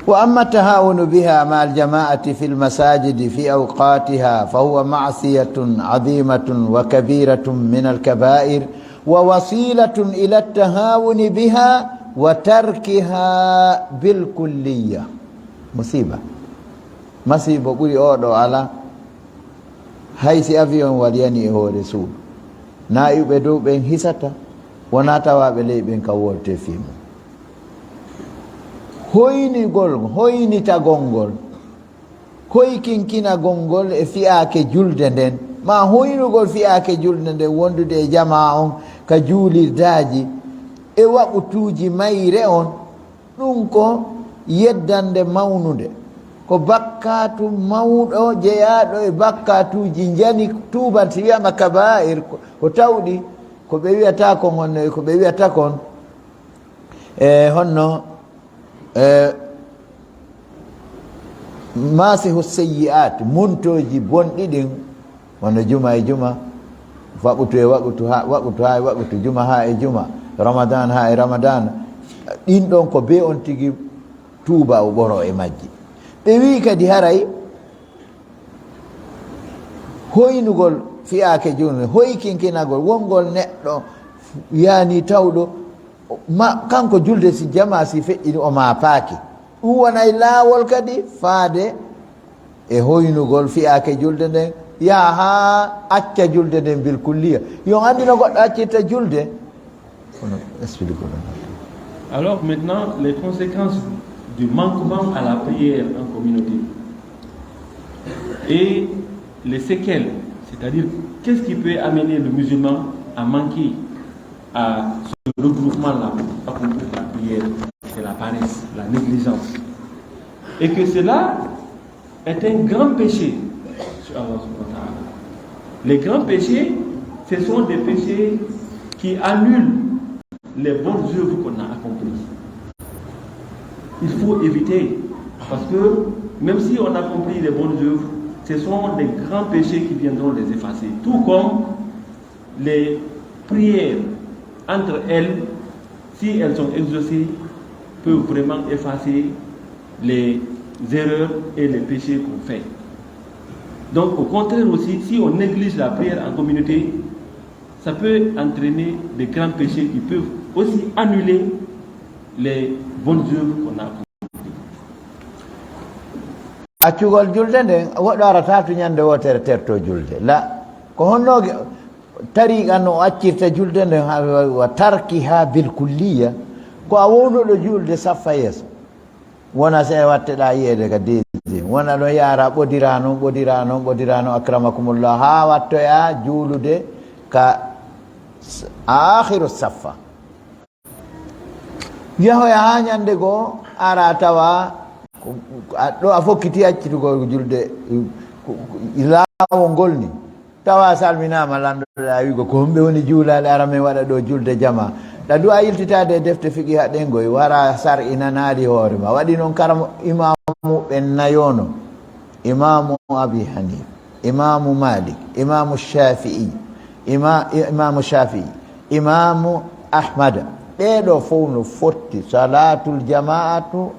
وأما التهاون بها مع الجماعة في المساجد في أوقاتها فهو معصية عظيمة وكبيرة من الكبائر ووسيلة إلى التهاون بها وتركها بالكلية. Musiiba. Masiibo ɓuri oo ɗoo alaa. Hay si avion walyanii e hoore suudu, naa'iɓe dow ɓen hisata, wonaa tawaaɓe ley ɓen ka woolte fii mun. Hoynugol, hoynitagol ngol, hoykinkinagol ngol e fiyaake julde nden, maa hoynugol fiyaake julde nden wondude e jamaa on ka juulirdeeji e waqutuuji mayre on, ɗun ko yeddannde mawnunde. Ko bakkaatu mawɗo jeyaaɗo e bakkaatuuji njani tuuban, si wi'aama kabaa'ir, ko, ko tawɗi, ko ɓe wi'ata kon honno, e ko ɓe wi'ata kon, e honno, e maasihu seyyi'aat, muntooji bonɗi ɗin, wano juma e juma, waqutu e waqutu, ha, waqutu ha e waqutu, juma ha e juma, Ramadan ha e Ramadan. Ɗin ɗon ko bee on tigi tuuba o ɓoro e majji. Ɓe wi'i kadi haray hoynugol fiyaake julde, hoykinkinagol wongol neɗɗo yani tawɗo ma, kanko julde si jamaa si feƴƴini o maapaaki. Ɗum wonay laawol kadi faade e hoynugol fiyaake julde nden, yaha haa acca julde nden bil kulliya. Yo on anndino goɗɗo accirta julde. Kono explique ɗum. Alors maintenant, les conséquences du manquement à la prière en communauté et les séquelles, c'est-à-dire qu'est-ce qui peut amener le musulman à manquer à ce regroupement-là, à accomplir la prière, c'est la paresse, la négligence. Et que cela est un grand péché sur Allah subhanahu wa ta'ala. Les grands péchés, ce sont des péchés qui annulent les bonnes œuvres qu'on a accomplies. Il faut éviter, parce que même si on accomplit les bonnes œuvres, ce sont des grands péchés qui viendront les effacer. Tout comme les prières entre elles, si elles sont exaucées, peuvent vraiment effacer les erreurs et les péchés qu'on fait. Donc, au contraire aussi, si on néglige la prière en communauté, ça peut entraîner des grands péchés qui peuvent aussi annuler les bonnes œuvres qu'on a accomplies. Accugol julde nden, woɗɗo arata to ñande wootere terto julde. La, ko honno ge-, tariiqa no o accirta julde nden, ha, wa, wa tarkiha bil kulliya, ko a wowluɗo julde saffa yeeso. Wona se watte ɗa yi'ede ka deuxième. Wona ɗon yaara ɓodira non, ɓodira non, ɓodira non, akramakumullah, ha wattoya juulude ka s-, akhiru saffa. Yahoya haa ñande goo, ara tawa ko, ko, a, ɗo a fokkiti accitugol julde, ko, ko, laawol ngol ni. Tawa salminaama, lanndooɗaa wi'ugo, "Ko homɓe woni juulaali? Ara men waɗa ɗo julde jamaa." Ɗa du'a yiltitaade e defte fiqiha ɗen goy, wara sar'inanaali hoore ma. Waɗi non karam imaamu ɓen nayono. Imaamu Abi Hanifa, Imaamu Malik, Imaamu Shafi'i, Ima-, Imaamu Shafi'i, Imaamu Ahmada. Ɓee ɗoo fow no fotti. Salaatul jamaatu,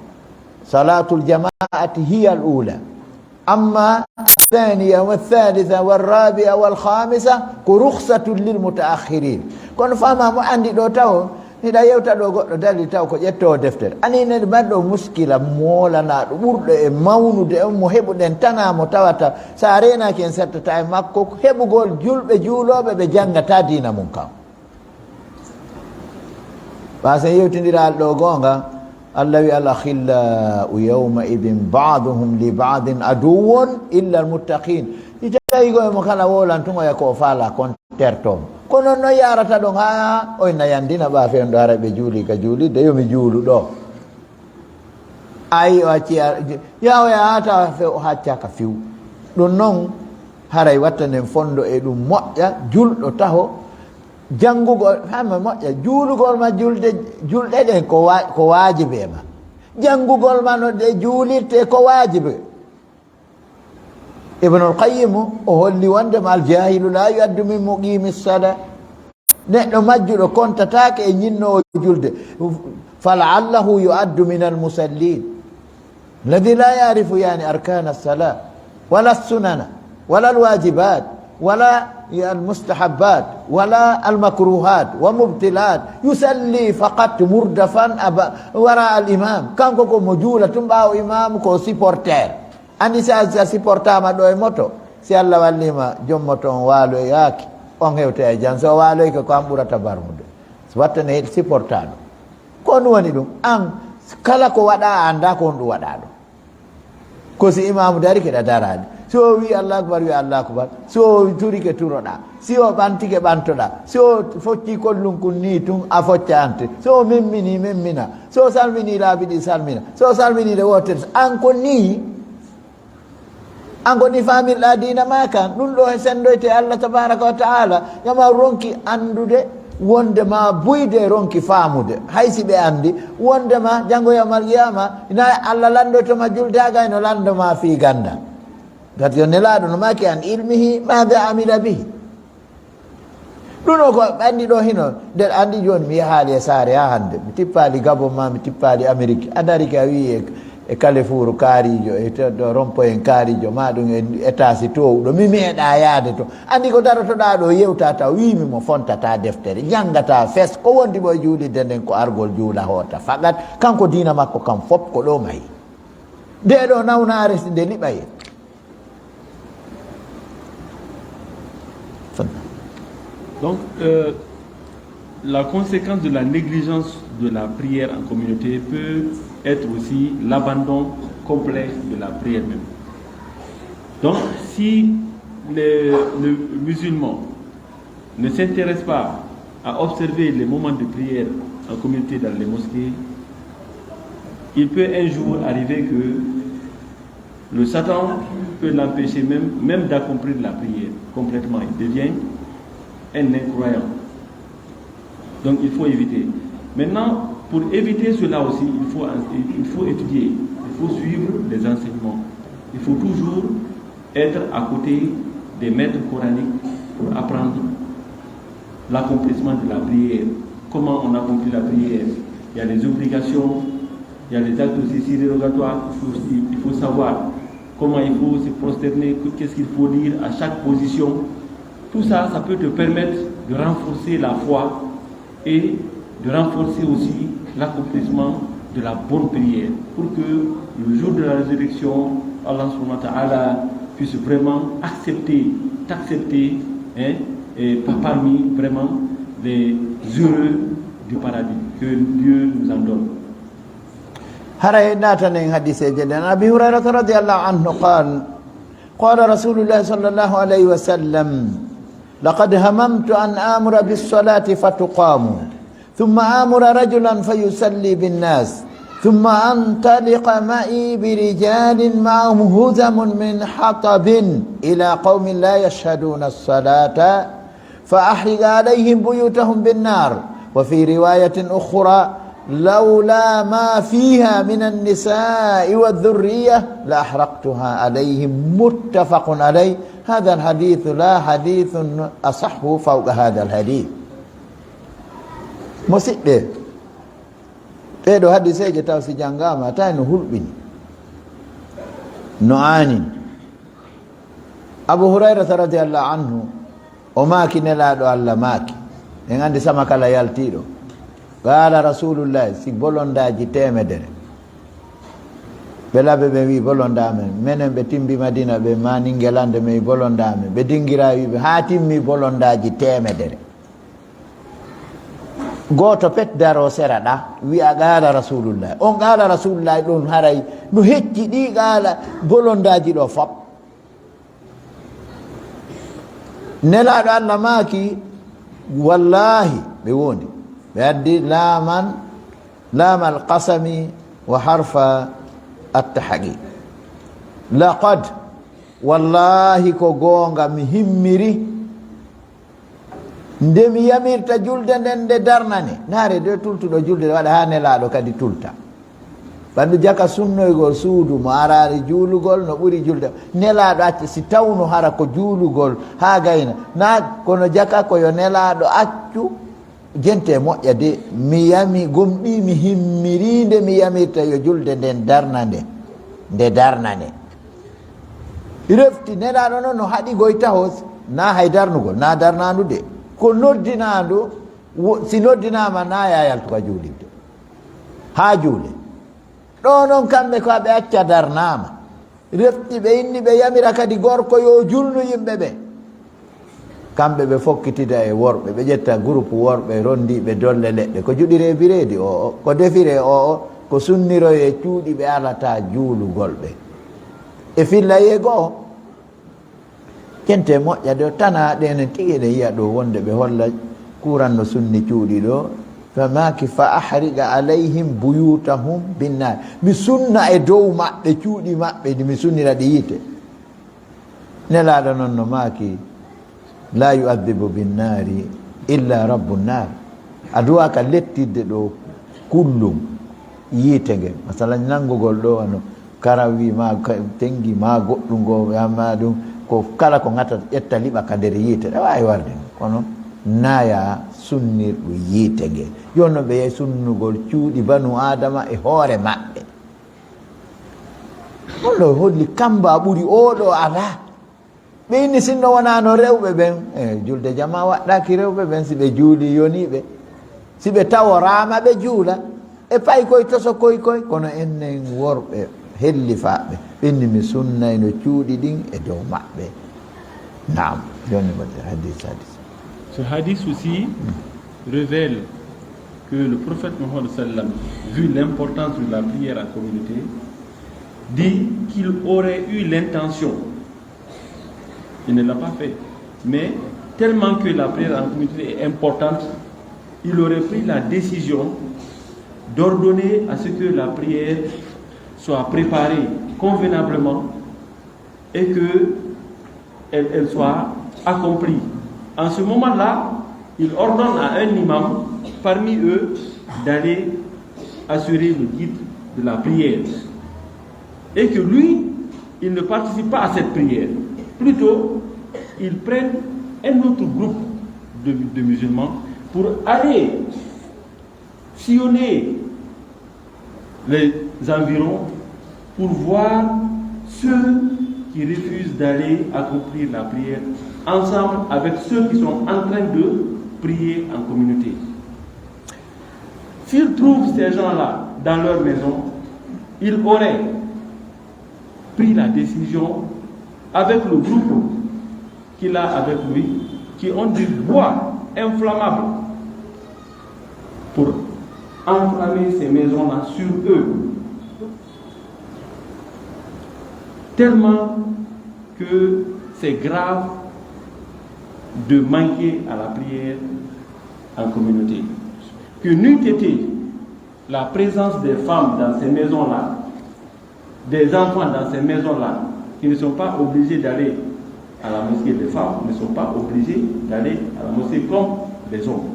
salaatul jamaati hiya al ula. Amma athaniya wa thalitha wa rabia wa alkhamisa ko rukhsatun lil mutaakhirin. Kono fama mo andi ɗoo taw, hiɗa yewta ɗoo goɗɗo dali taw ko ƴettoowo deftere. Ani ne marɗo muskila moolanaaɗo ɓurɗo e mawnude on mo heɓuɗen tanaa mo tawata sa reenaaki en settata e makko heɓugol julɓe juulooɓe ɓe janngataa diina mun kan. Ɓaa sen yewtindiraali ɗoo goonga, Allah wi, "Al akhillau yawma idin ba'duhum li ba'din aduwwun illa al muttaqin." Hitayigo e mo kala wolantugo e ko o faala kon tertoo mo. Kono non yaarata ɗon haa o inna yandina ɓaa fewndo hara ɓe juuli ka juulirde, yo mi juulu ɗoo. Ayi o acci a-, yahoya haa tawa few, o haccaka few. Ɗum non haray watta nden fondo e ɗum moƴƴa, julɗo taho, janngugol, hama moƴƴa, juulugol ma julde, julɗe ɗen ko wa-, ko waajibi e ma. Janngugol ma no ɗe juulirte ko waajibi. Ibnul Qayyim o holli wondema al jahilu la yu'addu min muqimi sala. Neɗɗo majjuɗo kontataake e ñinnoowo julde. Fala'allahu yu'addu min al musallin. Alladhi la ya'rifu yani arkana sala, wala sunana, wala al wajibat, wala al mustahabbat, wala al makruhat, wa mubtilat. Yusalli faqat murdafan aba-, wara al imam. Kanko ko mo juula tun ɓaawo imam ko supporter. Anndi si a, si a supportaama ɗoo e moto, si Allah wallii ma, jom moto on waaloyaaki, on hewta e jam. So o waaloyike, ko an ɓurata barmude. So watta ne supportaa ɗum. Ko ɗum woni ɗum. An, kala ko waɗaa, a anndaa ko honɗum waɗaa ɗum. Ko si imaamu darike, ɗa daraade. Si o wii Allahu akbar, wii Allahu akbar. Si o turike, turoɗaa. Si o ɓantike, ɓantoɗaa. Si o foccii kollunkun nii tun, a focca ante. Si o memminii, memmina. Si o salminii laabi ɗi, salmina. Si o salminii ɗe wootere, an ko nii. An ko nii faamirɗaa diina maa kan. Ɗun ɗoo he senndoyte Allah tabaaraka wa ta'ala. Yo ma ronki anndude wonde ma buyde ronki faamude. Hay si ɓe anndi wonde ma janngo yawmal qiyaama, ina Allah lanndoyto ma julde, a gay no lanndo ma fii ganda. Gati yo Nelaaɗo no maaki an ilmihi maada amila bihi. Ɗun o ko ɓanndi ɗoo hino, nden anndi jooni mi yahaali e saare haa hannde. Mi tippaali Gabon maa mi tippaali Amerik. A darike a wi'i e, e Kalefuuru kaariijo, e to, to Rompoyen kaariijo, maa ɗun e etaasi toowuɗo. Mi meeɗaa yaade to. Anndi ko darotoɗaa ɗoo yewtaa taw wiimi mo fontataa deftere, janngataa fes. Ko wondi mo e juulirde nden ko argol juula hoota fakat. Kanko diina makko kan fop ko ɗoo mahi. Ndee ɗoo nawnaare si nde liɓay. Donc, euh, La conséquence de la négligence de la prière en communauté peut être aussi l'abandon complet de la prière même. Donc, si le, le musulman ne s'intéresse pas à observer les moments de prière en communauté dans les mosquées, il peut un jour arriver que le Satan peut l'empêcher même, même d'accomplir la prière complètement. Il devient un incroyant. Donc il faut éviter. Maintenant, pour éviter cela aussi, il faut, il faut étudier, il faut suivre les enseignements. Il faut toujours être à côté des maîtres coraniques pour apprendre l'accomplissement de la prière. Comment on accomplit la prière? Il y a les obligations, il y a les actes aussi surérogatoires. Il faut, il faut savoir comment il faut se prosterner, qu'est-ce qu'il faut dire à chaque position. Tout ça, ça peut te permettre de renforcer la foi et de renforcer aussi l'accomplissement de la bonne prière, pour que le jour de la résurrection, Allah subhanahu wa ta'ala puisse vraiment accepter, t'accepter, hein, et pa-, parmi vraiment les heureux du paradis. Que Dieu nous en donne. Haray naatanen hadiseeje ɗen. Abi Hurayrata radiyallahu anhu qaal, qaala Rasuulullaahi sallallaahu alayhi wa sallam, laqad hamamtu an aamura bis-salaati fatuqaamu, thumma aamura rajulan fayusallii bin-naas, thumma antaliqa ma'ii bi rijaalin ma'ahum huzamun min hatabin ilaa qawmin laa yashhaduuna as-salaata, فأحرق عليهم بيوتهم بالنار. وفي رواية أخرى، لولا ما فيها من النساء والذرية لأحرقتها عليهم. متفق عليه. هذا الحديث لا حديث أصح فوق هذا الحديث. Musiɗɓe, ɗee ɗoo hadiseeje taw si janngaama, tawi no hulɓini, no aanini. Abu Hurayrata radiyallahu anhu, o maaki, Nelaaɗo Alla maaki, en anndi sama kala yaltiiɗo, qaala Rasuulullaahi, si bolondaaji teemedere, ɓe laɓe ɓe wi'i, bolondaa men, menen ɓe timbi Madina ɓe, maa Ningelande men, bolondaa men, ɓe dingiraa wi'i ɓe, haa timmi bolondaaji teemedere. Gooto pet daroo sera ɗaa, wi'a, qaala Rasuulullaahi. On qaala Rasuulullaahi ɗon haray no hecci ɗii qaala bolondaaji ɗoo fop. Nelaaɗo Alla maaki, wallaahi, ɓe wondi. Ɓe addi laaman, laamal qasami wa harfa attahqiq. Laqad, wallaahi ko goonga, mi himmiri. Nde mi yamirta julde nden, nde darnane. Naare de tultuɗo julde, waɗa haa Nelaaɗo kadi tulta. Ɓandu jaka sunnoygol suudu mo araali juulugol no ɓuri julde. Nelaaɗo acca, si tawno hara ko juulugol haa gayna. Naa kono jaka ko yo Nelaaɗo accu, jente moƴƴa de, mi yami, gomɗii mi himmirii nde mi yamirta yo julde nden darnane. Nde darnane. Refti Nelaaɗo non no haɗi goy taho, naa hay darnugol, naa darnaandu de. Ko noddinaandu, wo-, si noddinaama, naa yaa yaltu ka juulirde. Haa juule. Ɗoo non kamɓe ko ɓe acca darnaama. Refti ɓe inni ɓe yamira kadi gorko yo julnu yimɓe ɓe. Kamɓe ɓe fokkitida e worɓe, ɓe ƴetta groupe worɓe rondiiɓe dolle leɗɗe. Ko juɗiree bireedi oo, ko defiree oo, ko sunniroyee cuuɗi ɓe alataa juulugol ɓe. E fillayee goo, jente moƴƴa de, tanaa ɗen tigi eɗen yi'a ɗoo wonde ɓe holla kuuran no sunni cuuɗi ɗoo. Fa maaki, fa ahriqa alayhim buyutahum binnaar. Mi sunna e dow maɓɓe cuuɗi maɓɓe ɗi, mi sunnira ɗi yiite. Nelaaɗo non no maaki, laa yu'adhibu binnaari illa rabbu naar. A duwaaka lettidde ɗoo kullum yiite ngen. Masalan, nanngugol ɗoo wano karawi maa ka-, tenngi maa goɗɗum ngo, maa ɗum, ko kala ko ŋata ƴetta liɓa ka nder yiite, ɗa waawi warde ɗum. Kono naya sunnirɗum yiite ngen. Yo no ɓe yahi sunnugol cuuɗi banu Aadama e hoore maɓɓe. Ɗum ɗoo holli kamba ɓuri oo ɗoo alaa. Ɓe inni sinno wonaano rewɓe ɓen, e julde jamaa waɗɗaaki rewɓe ɓen, si ɓe juulii yonii ɓe. Si ɓe taworaama ɓe juula, e paykoy tosokoy koy, kono enen worɓe hellifaaɓe, ɓe inni mi sunnayno cuuɗi ɗin e dow maɓɓe. Naam, jooni mo hadis, hadis. Ce hadith aussi, révèle que le prophète Mohammed sallam, vu l'importance de la prière en communauté, dit qu'il aurait eu l'intention, il ne l'a pas fait, mais tellement que la prière en communauté est importante, il aurait pris la décision d'ordonner à ce que la prière soit préparée convenablement et que elle, elle soit accomplie. En ce moment-là, il ordonne à un imam parmi eux d'aller assurer le guide de la prière. Et que lui, il ne participe pas à cette prière. Plutôt, il prenne un autre groupe de, de musulmans pour aller sillonner les environs pour voir ceux qui refusent d'aller accomplir la prière ensemble avec ceux qui sont en train de prier en communauté. S'il trouve ces gens-là dans leur maison, il aurait pris la décision avec le groupe qu'il a avec lui, qui ont du bois inflammable pour enflammer ces maisons-là sur eux. Tellement que c'est grave de manquer à la prière en communauté. Que n'eût été la présence des femmes dans ces maisons-là, des enfants dans ces maisons-là, qui ne sont pas obligés d'aller à la mosquée, les femmes ne sont pas obligées d'aller à la mosquée comme les hommes.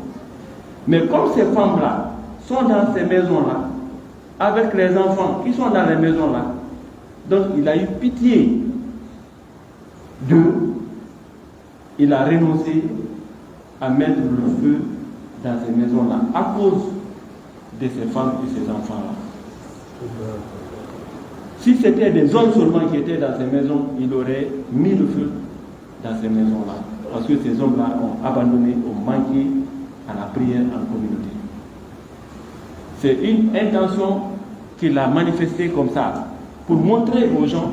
Mais comme ces femmes-là sont dans ces maisons-là, avec les enfants qui sont dans les maisons-là, donc il a eu pitié d'eux, il a renoncé à mettre le feu dans ces maisons-là à cause de ces femmes et ces enfants-là. Si c'était des hommes seulement qui étaient dans ces maisons, il aurait mis le feu dans ces maisons-là. Parce que ces hommes-là ont abandonné, ont manqué à la prière en communauté. C'est une intention qu'il a manifestée comme ça, pour montrer aux gens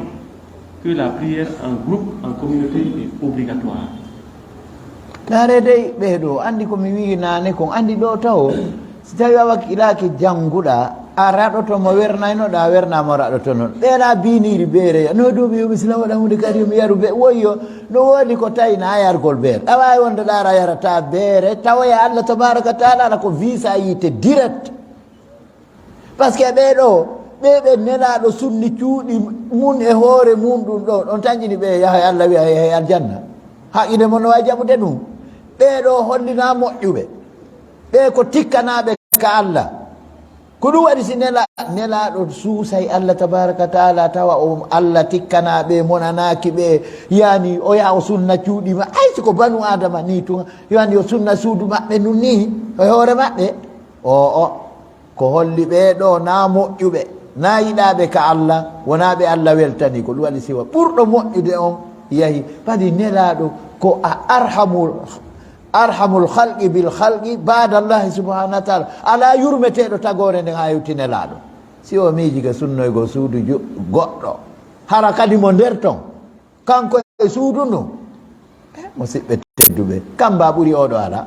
que la prière en groupe, en communauté est obligatoire. Ndaaree dey ɓee ɗoo, anndi ko mi wi'i naane kon, anndi ɗoo tawo, si tawii a wakkilaaki jannguɗaa, a raɗoto mo wernaynoɗaa, wernaa mo raɗotonoɗo. Ɓee ɗaa biiniiri beere, no duuɓi yo mi sila waɗa huunde kadi yo mi yaru be, woyyo, no woodi ko tawi naa yargol beere. A waawi wonde ɗaara yarataa beere, tawoya Allah tabaaraka wa taala ala ko visa yiite direct. Parce que ɓee ɗoo, ɓee ɓe Nelaaɗo sunni cuuɗi mun e hoore mun ɗun ɗoo, on tanƴini ɓe yaha e Allah wi'a yaha e aljanna. Haqqille mon no waawi jaɓude ɗun. Ɓee ɗoo hollinaa moƴƴuɓe. Ɓee ko tikkanaaɓe ka Allah. Ko ɗun waɗi si Nela, Nelaaɗo suusay Allah tabaaraka wa taala tawa o Allah tikkanaa ɓe, monanaaki ɓe, yani o yaha o sunna cuuɗi ma, ay si ko banu Aadama nii tun, yani o sunna suudu maɓɓe nun nii e hoore maɓɓe. O'o. Ko holli ɓee ɗoo naa moƴƴuɓe, naa yiɗaaɓe ka Allah, wonaa ɓe Allah weltanii. Ko ɗun waɗi siwa ɓurɗo moƴƴude on yahi. Kadi Nelaaɗo ko a arhamul, arhamul khalqi bil khalqi ba'da Allahi subhanahu wa taala. Alaa yurmeteeɗo tagoore nden haa hewti Nelaaɗo. Si o miiji ka sunnoygol suudu ju-, goɗɗo, hara kadi mo nder ton. Kanko e suudu ndun. Eh, musiɓɓe tedduɓe, kamba ɓuri oo ɗoo alaa.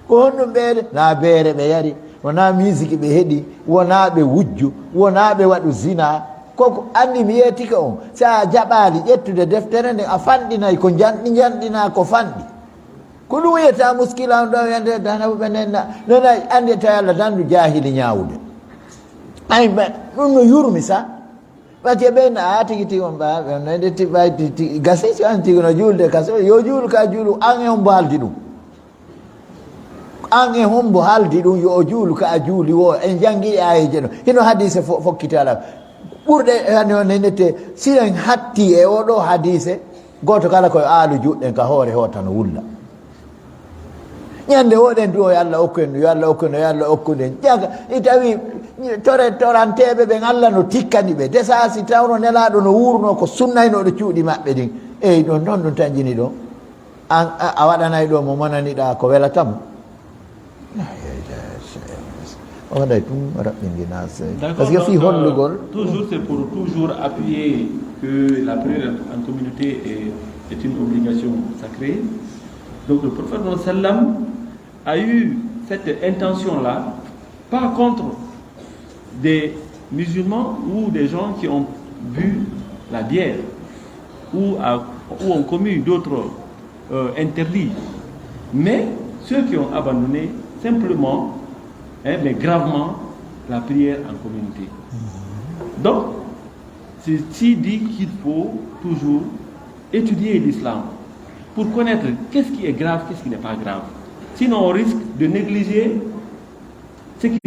Ko honɗun ɓee de? Naa beere ɓe yari, wonaa miisiki ɓe heɗi, wonaa ɓe wujju, wonaa ɓe waɗu zinaa. Ko ko anndi mi yeetike on, si a jaɓaali ƴettude deftere nden, a fanɗinay ko njanɗi njanɗinaa ko fanɗi. Ko ɗun wi'etaa muskila on ɗoo, wiyande dana ɓe nenna, nana anndi tawi Allah dandu jaahili ñaawude. Ay, ɓe, ɗun no yurmi sa. Ɓati e ɓen, a tigi tigi on ɓa, ɓe on nande ti ɓay ti, ti, gasi si on tigi no juulde kasi, yo juulu ka juulu, an e hombo haldi ɗun. An e hombo haldi ɗun, yo o juulu ka a juuli wo, en jangi e ayeje ɗon. Hino hadise fo-, fokkiti ala. Ɓurɗe, hani on nenete, si en hatti e oo ɗoo hadise, gooto kala ko e aalu juuɗɗen ka hoore hoota no wulla. Ñande woɗen du'o yo Allah okku en, yo Allah okku en, yo Allah okku en. Jaga, i tawi tore-, toranteeɓe ɓen Allah no tikkani ɓe. Desa si tawno Nelaaɗo no wuurnoo ko sunnaynooɗo cuuɗi maɓɓe ɗin. Eyi, ɗon, ɗon, ɗon tanƴini ɗon. An, a, a waɗanay ɗo mo monaniɗaa ko welata mo. O waɗay ɗum raɓɓinɗinaa sey. Parce que fii hollugol. Toujours, c'est pour toujours appuyer que la prière en communauté est, est une obligation sacrée. Donc le prophète sallam a eu cette intention-là, pas contre des musulmans ou des gens qui ont bu la bière ou, a- ou ont commis d'autres, euh, interdits, mais ceux qui ont abandonné simplement, hein, mais gravement, la prière en communauté. Donc, ceci dit qu'il faut toujours étudier l'islam pour connaître qu'est-ce qui est grave, qu'est-ce qui n'est pas grave. Sinon, on risque de négliger ce qui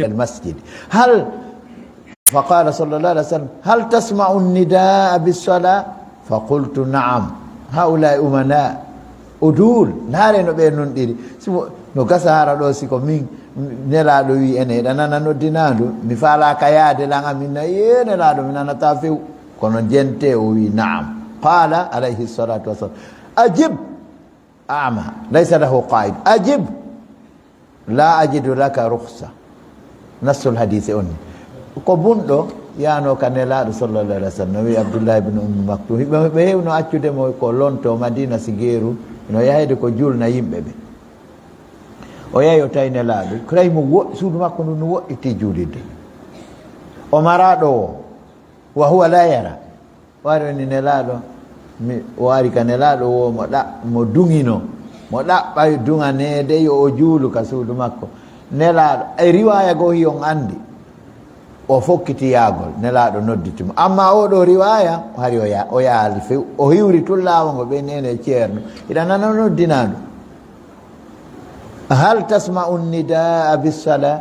المسجد. هل، فقال صلى الله عليه وسلم: هل تسمع النداء بالصلاة؟ فقلت: نعم. هؤلاء أمناء، عدول. Ndaaree no ɓe nunɗiri. Si wo-, no gasa hara ɗoo, si ko min, Nelaaɗo wi'i ene eɗa nana noddinaandu, mi faalaaka yaade lan, amin na, yee, Nelaaɗo, mi nanataa few. Kono jentee, o wi'i: نعم. قال عليه الصلاة والسلام: أجب أعمى ليس له قائد، أجب لا أجد لك رخصة. نص الحديث on ni. Ko bunɗo yaanoo ka Nelaaɗo sallallahu alaihi wasallam, no wi'i Abdullahi ibn Ummi Maktum. Hiɓe, ɓe hewno accude mo ko lonto Madina si geeru, no yahayde ko julna yimɓe ɓe. O yahi o tawi Nelaaɗo, tawi mo wo-, suudu makko ndun no woɗɗiti juulirde. O maraa ɗo o, وهو لا يرى. O ari, o inni: Nelaaɗo, mi, o ari ka Nelaaɗo woo, mo ɗa-, mo duŋino, mo ɗaɓɓay duŋaneede yo o juulu ka suudu makko. Nelaaɗo, e riwaaya goo hiyon anndi, o fokkiti yaagol, Nelaaɗo nodditi mo. Amma oo ɗoo riwaaya, o hari o ya-, o yaali few. O hiwri tun laawol ngol, ɓe neene ceerno. Hiɗa nana noddinaandu. هل تسمع النداء بالصلاة؟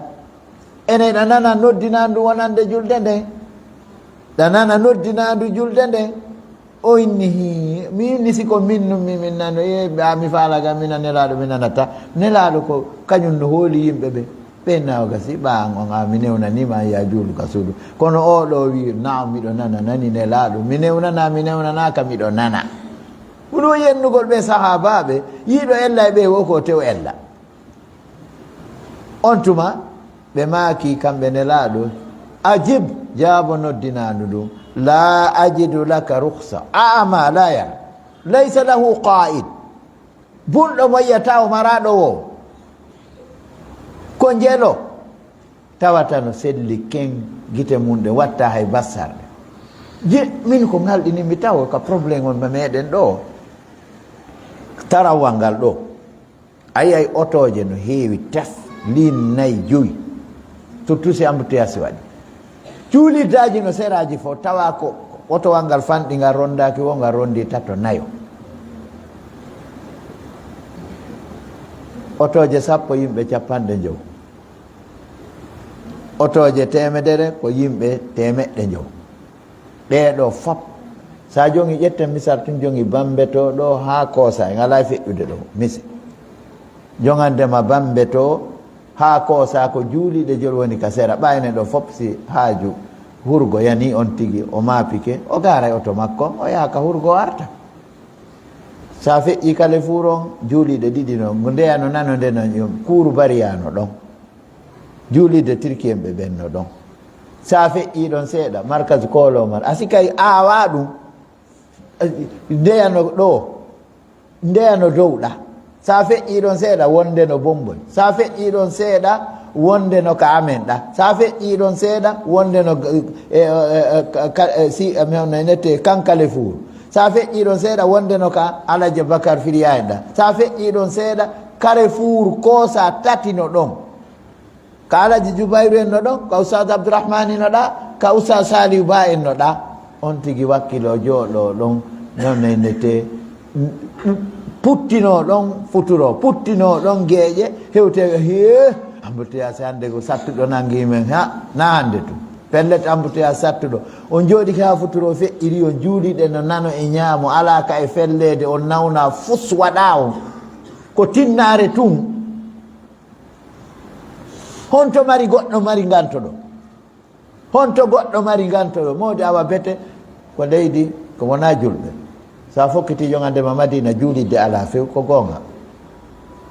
Ene hiɗa nana noddinaandu wonande julde nden? Ɗa nana noddinaandu julde nden? O inni: Hii, mi inni si ko min nun mi, min nano, e, a mi faalaaka, mina Nelaaɗo, mi nanata. Nelaaɗo ko kañun no hooli yimɓe ɓe. Ɓen na o gasi, ɓa an on, a mi newnanii ma, an yaa juulu ka suudu. Kono oo ɗoo wi'i, naam, miɗo nana, nani Nelaaɗo. Mi newnanaa, mi newnanaaka, miɗo nana. Ɓuri o yennugol ɓe sahaabaaɓe, yi'uɗo ella e ɓe, wo ko tew ella. On tuma, ɓe maaki kamɓe Nelaaɗo: Ajib, jaabo noddinaandu ndun. لا أجد لك رخصة. أعمى لا يرى. ليس له قائد. Bunɗo mo yi'ataa, o maraa ɗo woo. Ko njelo. Tawata no selli ken gite mun ɗen, wattaa hay bassarɗe. Je, min ko ngalɗini mi tawo ka problème on ma meɗen ɗo. Tarawal ngal ɗo. A yi'ay otooje no heewi tef, liin nay jowi, surtout si embouteillage waɗi. Juulirdaaji no seraaji fof, tawa ko otowal ngal fanɗi, ngal ronndaaki woo, ngal ronndii tato, nayo. Otooje sappo, yimɓe cappanɗe njowo. Otooje teemedere, ko yimɓe teemeɗɗe njowo. Ɗee ɗoo fop, so a jongii, ƴetten misal tun, jongii Bambe to ɗoo haa Koosa, en alaa e feƴƴude ɗoo, mise. Jongande ma Bambe to haa Koosa, ko juuliiɗe jol woni ka sera. Ɓay ene ɗoo fop, si haaju Hurgo yanii on tigi, o maapike, o gaaray oto makko, o yaha ka Hurgo, o arta. So a feƴƴii Kalefuur on, juuliiɗe ɗiɗi no, ndeya no nano nde no, kuuru bariya no ɗon. Juuliiɗe Tirki en ɓe ɓen no ɗon. So a feƴƴii ɗon seeɗa, Markazu Kooloo Mar, a sikay aawaa ɗum, ndeya no ɗoo, ndeya no dow ɗa. So a feƴƴii ɗon seeɗa, wonde no Bomboy. So a feƴƴii ɗon seeɗa, wonde no ka amen ɗa. So a feƴƴii ɗon seeɗa, wonde no, e, e, e, ka, ka, e, si, e, mi honno e nette, kan Kalefuur. So a feƴƴii ɗon seeɗa, wonde no ka Alaji Bakar Firiya en ɗa. So a feƴƴii ɗon seeɗa, Karefuur Koosa tati no ɗon. Ka Alaji Jubayru en no ɗon, ka Ustaaz Abdurahmaani no ɗa, ka Ustaaz Saalihu Ba en no ɗa. On tigi wakkiloo jooɗoo ɗon, non nennetee, puttinoo ɗon futuro, puttinoo ɗon geeƴe, hewte, hee, Amadou Yaasi hannde ko sattuɗo nanngii men, ha, na hannde tun. Pellet, Amadou Yaasi sattuɗo. On jooɗike haa futuro feƴƴiri, on juuliiɗe no nano e ñaamo, alaa ka e felleede, on nawna fus waɗaa on. Ko tinnaare tun. Honto mari goɗɗo mari nganto ɗo? Honto goɗɗo mari nganto ɗo? Moodi awa bete ko leydi ko wonaa julɓe. So a fokkiti jongande ma Madina, juulidde alaa few, ko goonga.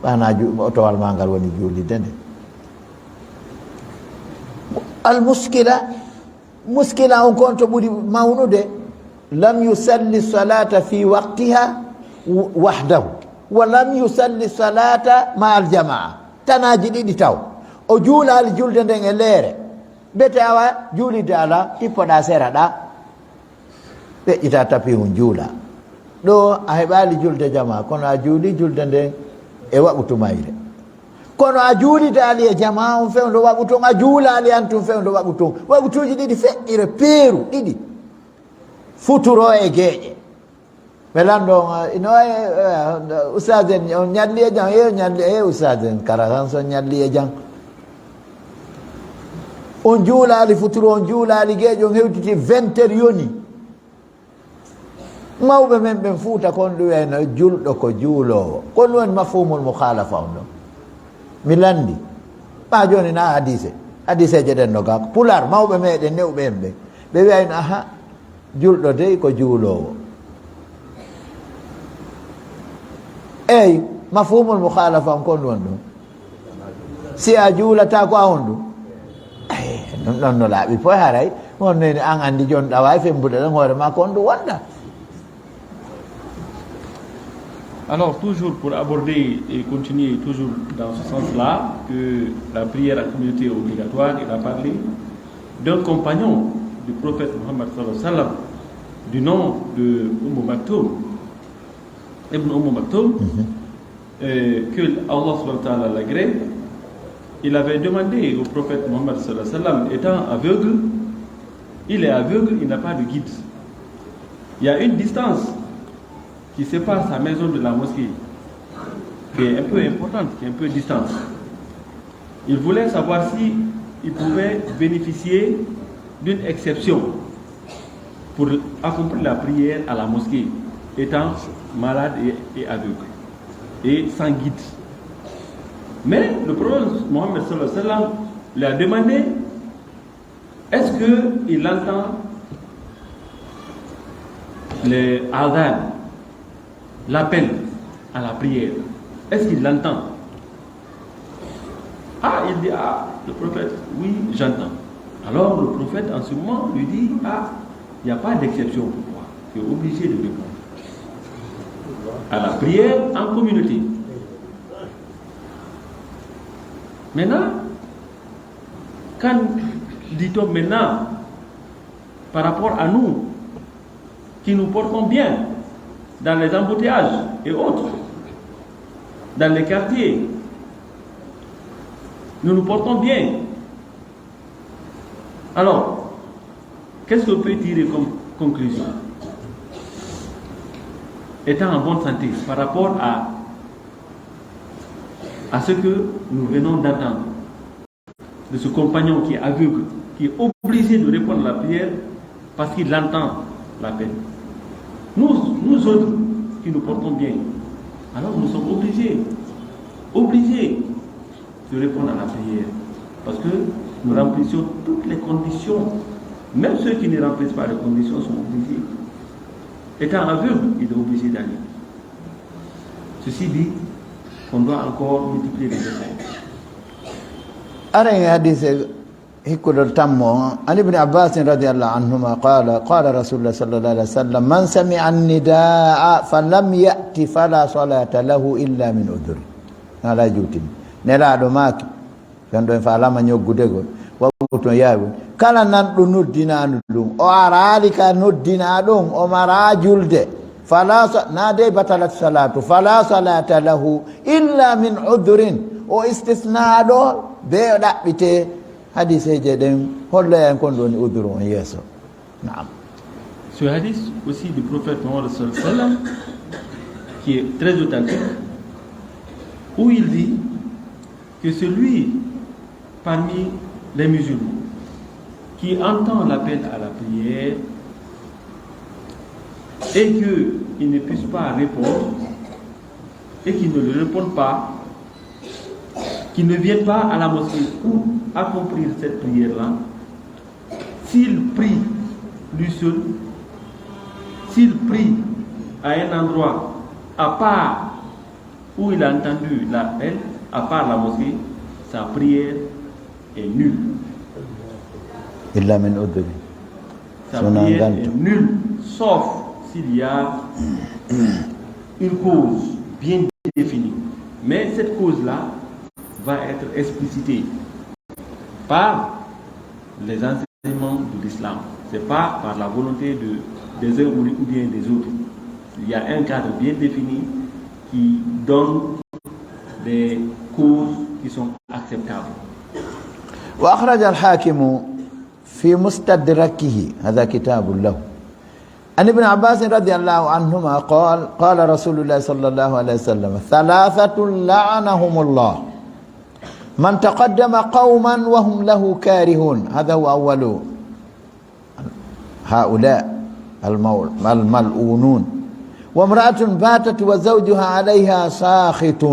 Ɓanaa ju-, otowal maa ngal woni juulidde nde. Al muskila, muskila on kon to ɓuri mawnude, lam yusalli salata fi waqtiha wahdahu. Wa lam yusalli salata ma al jamaa. Tanaaji ɗiɗi taw. O juulaali julde nden e leere. Mbete awa juulidde alaa, hippoɗaa sera ɗaa. Feƴƴitaa tapihun juulaa. Ɗoo a heɓaali julde jamaa, kono a juulii julde nden e waɓutu mayre. Kono a juulidaali e jamaa on fewndo waɓutu on, a juulaali an tun fewndo waɓutu on. Waɓutuuji ɗiɗi feƴƴire, peeru ɗiɗi. Futuro e geeƴe. Ɓe lanndoo on, ino wayi, eh, ustaas en, on ñalli e jam, eh, ñalli, eh, ustaas en, kara tan so ñalli e jam. On juulaali futuro, on juulaali geeƴe, on hewtiti vingt heures yoni. Mawɓe men ɓen Fuuta kon ɗum wiyayno julɗo ko juuloowo. Ko ɗum woni mafhumul mukhaalafa on ɗon. Mi lanndi. Ɓaa jooni na hadiise. Hadiiseeje ɗen no gaa. Pulaar, mawɓe meɗen newɓe en ɓen. Ɓe wiyayno, aha, julɗo dey ko juuloowo. Eey, mafhumul mukhaalafa on kon ɗum woni ɗum. Si a juulataa ko a honɗum? Eh, ɗum ɗon no laaɓi poy haray. Wonno ene an anndi jon ɗaway fembude ɗon hoore maa ko honɗum wonɗa. Alors, toujours pour aborder et continuer toujours dans ce sens-là, que la prière en communauté est obligatoire, il a parlé d'un compagnon du prophète Muhammad sallallahu alayhi wa sallam, du nom de Umm Maktoum, Ibn Umm Maktoum, euh, que Allah subhanahu wa ta'ala l'agrée, il avait demandé au prophète Muhammad sallallahu alayhi wa sallam, étant aveugle, il est aveugle, il n'a pas de guide. Il y a une distance qui sépare sa maison de la mosquée, qui est un peu importante, qui est un peu distante. Il voulait savoir si il pouvait bénéficier d'une exception pour accomplir la prière à la mosquée, étant malade et, et aveugle, et sans guide. Mais le prophète Mohammed sallallahu alayhi wa sallam lui a demandé est-ce qu'il entend les adhan, l'appel à la prière? Est-ce qu'il l'entend? Ah, il dit, ah, le prophète, oui, j'entends. Alors le prophète en ce moment lui dit, ah, il n'y a pas d'exception pour toi. Tu es obligé de répondre à la prière en communauté. Maintenant, quand dit-on maintenant, par rapport à nous, qui nous portons bien dans les embouteillages et autres, dans les quartiers, nous nous portons bien. Alors, qu'est-ce qu'on peut tirer comme conclusion? Étant en bonne santé par rapport à, à ce que nous venons d'entendre de ce compagnon qui est aveugle, qui est obligé de répondre à la prière parce qu'il entend l'appel. Nous, nous autres qui nous portons bien, alors nous sommes obligés, obligés de répondre à la prière. Parce que nous remplissons toutes les conditions. Même ceux qui ne remplissent pas les conditions sont obligés. Étant aveugle, il est obligé d'aller. Ceci dit, on doit encore multiplier les efforts. Aran e hadiise hikkuɗo tammo on, an Ibni Abbasin radiyallahu anhuma qala, qala Rasulullah sallallahu alaihi wa sallam, man sami'a an-nidaa fa lam ya'ti fala salata lahu illa min udhri. Haala juutini. Nelaaɗo maaki, fewndo en faalama ñoggudegol, waɓu ton yaawi. Kala nanɗo noddinaandu ndun, o araali ka noddinaa ɗon, o maraa julde. Fala sa-, naa dey batalat salatu, fala salata lahu illa min udhrin. O istisnaa ɗo, be o ɗaɓɓitee. Hadiiseeje ɗen holloya en kon ɗon woni udhru on yeeso. Naam. Ce hadith aussi du prophète Mohammed sallallahu alayhi wa sallam, qui est très authentique, où il dit que celui parmi les musulmans qui entend l'appel à la prière et qu'il ne puisse pas répondre et qu'il ne le réponde pas, qu'il ne vienne pas à la mosquée pour accomplir cette prière-là, s'il prie lui seul, s'il prie à un endroit à part où il a entendu l'appel, à part la mosquée, sa prière est nulle. Illa min udhri. Sa Si wonaa prière ngantu. Est nulle, sauf s'il y a une cause bien définie. Mais cette cause-là va être explicitée par les enseignements de l'islam. C'est pas par la volonté de, des uns ou ou bien des autres. Il y a un cadre bien défini qui donne des causes qui sont acceptables. وأخرج الحاكم في مستدركه، هذا كتاب له، عن ابن عباس رضي الله عنهما قال: قال رسول الله صلى الله عليه وسلم: ثلاثة لعنهم الله، من تقدم قوما وهم له كارهون، هذا هو أول هؤلاء المو-، الملعونون، وامرأة باتت وزوجها عليها ساخط،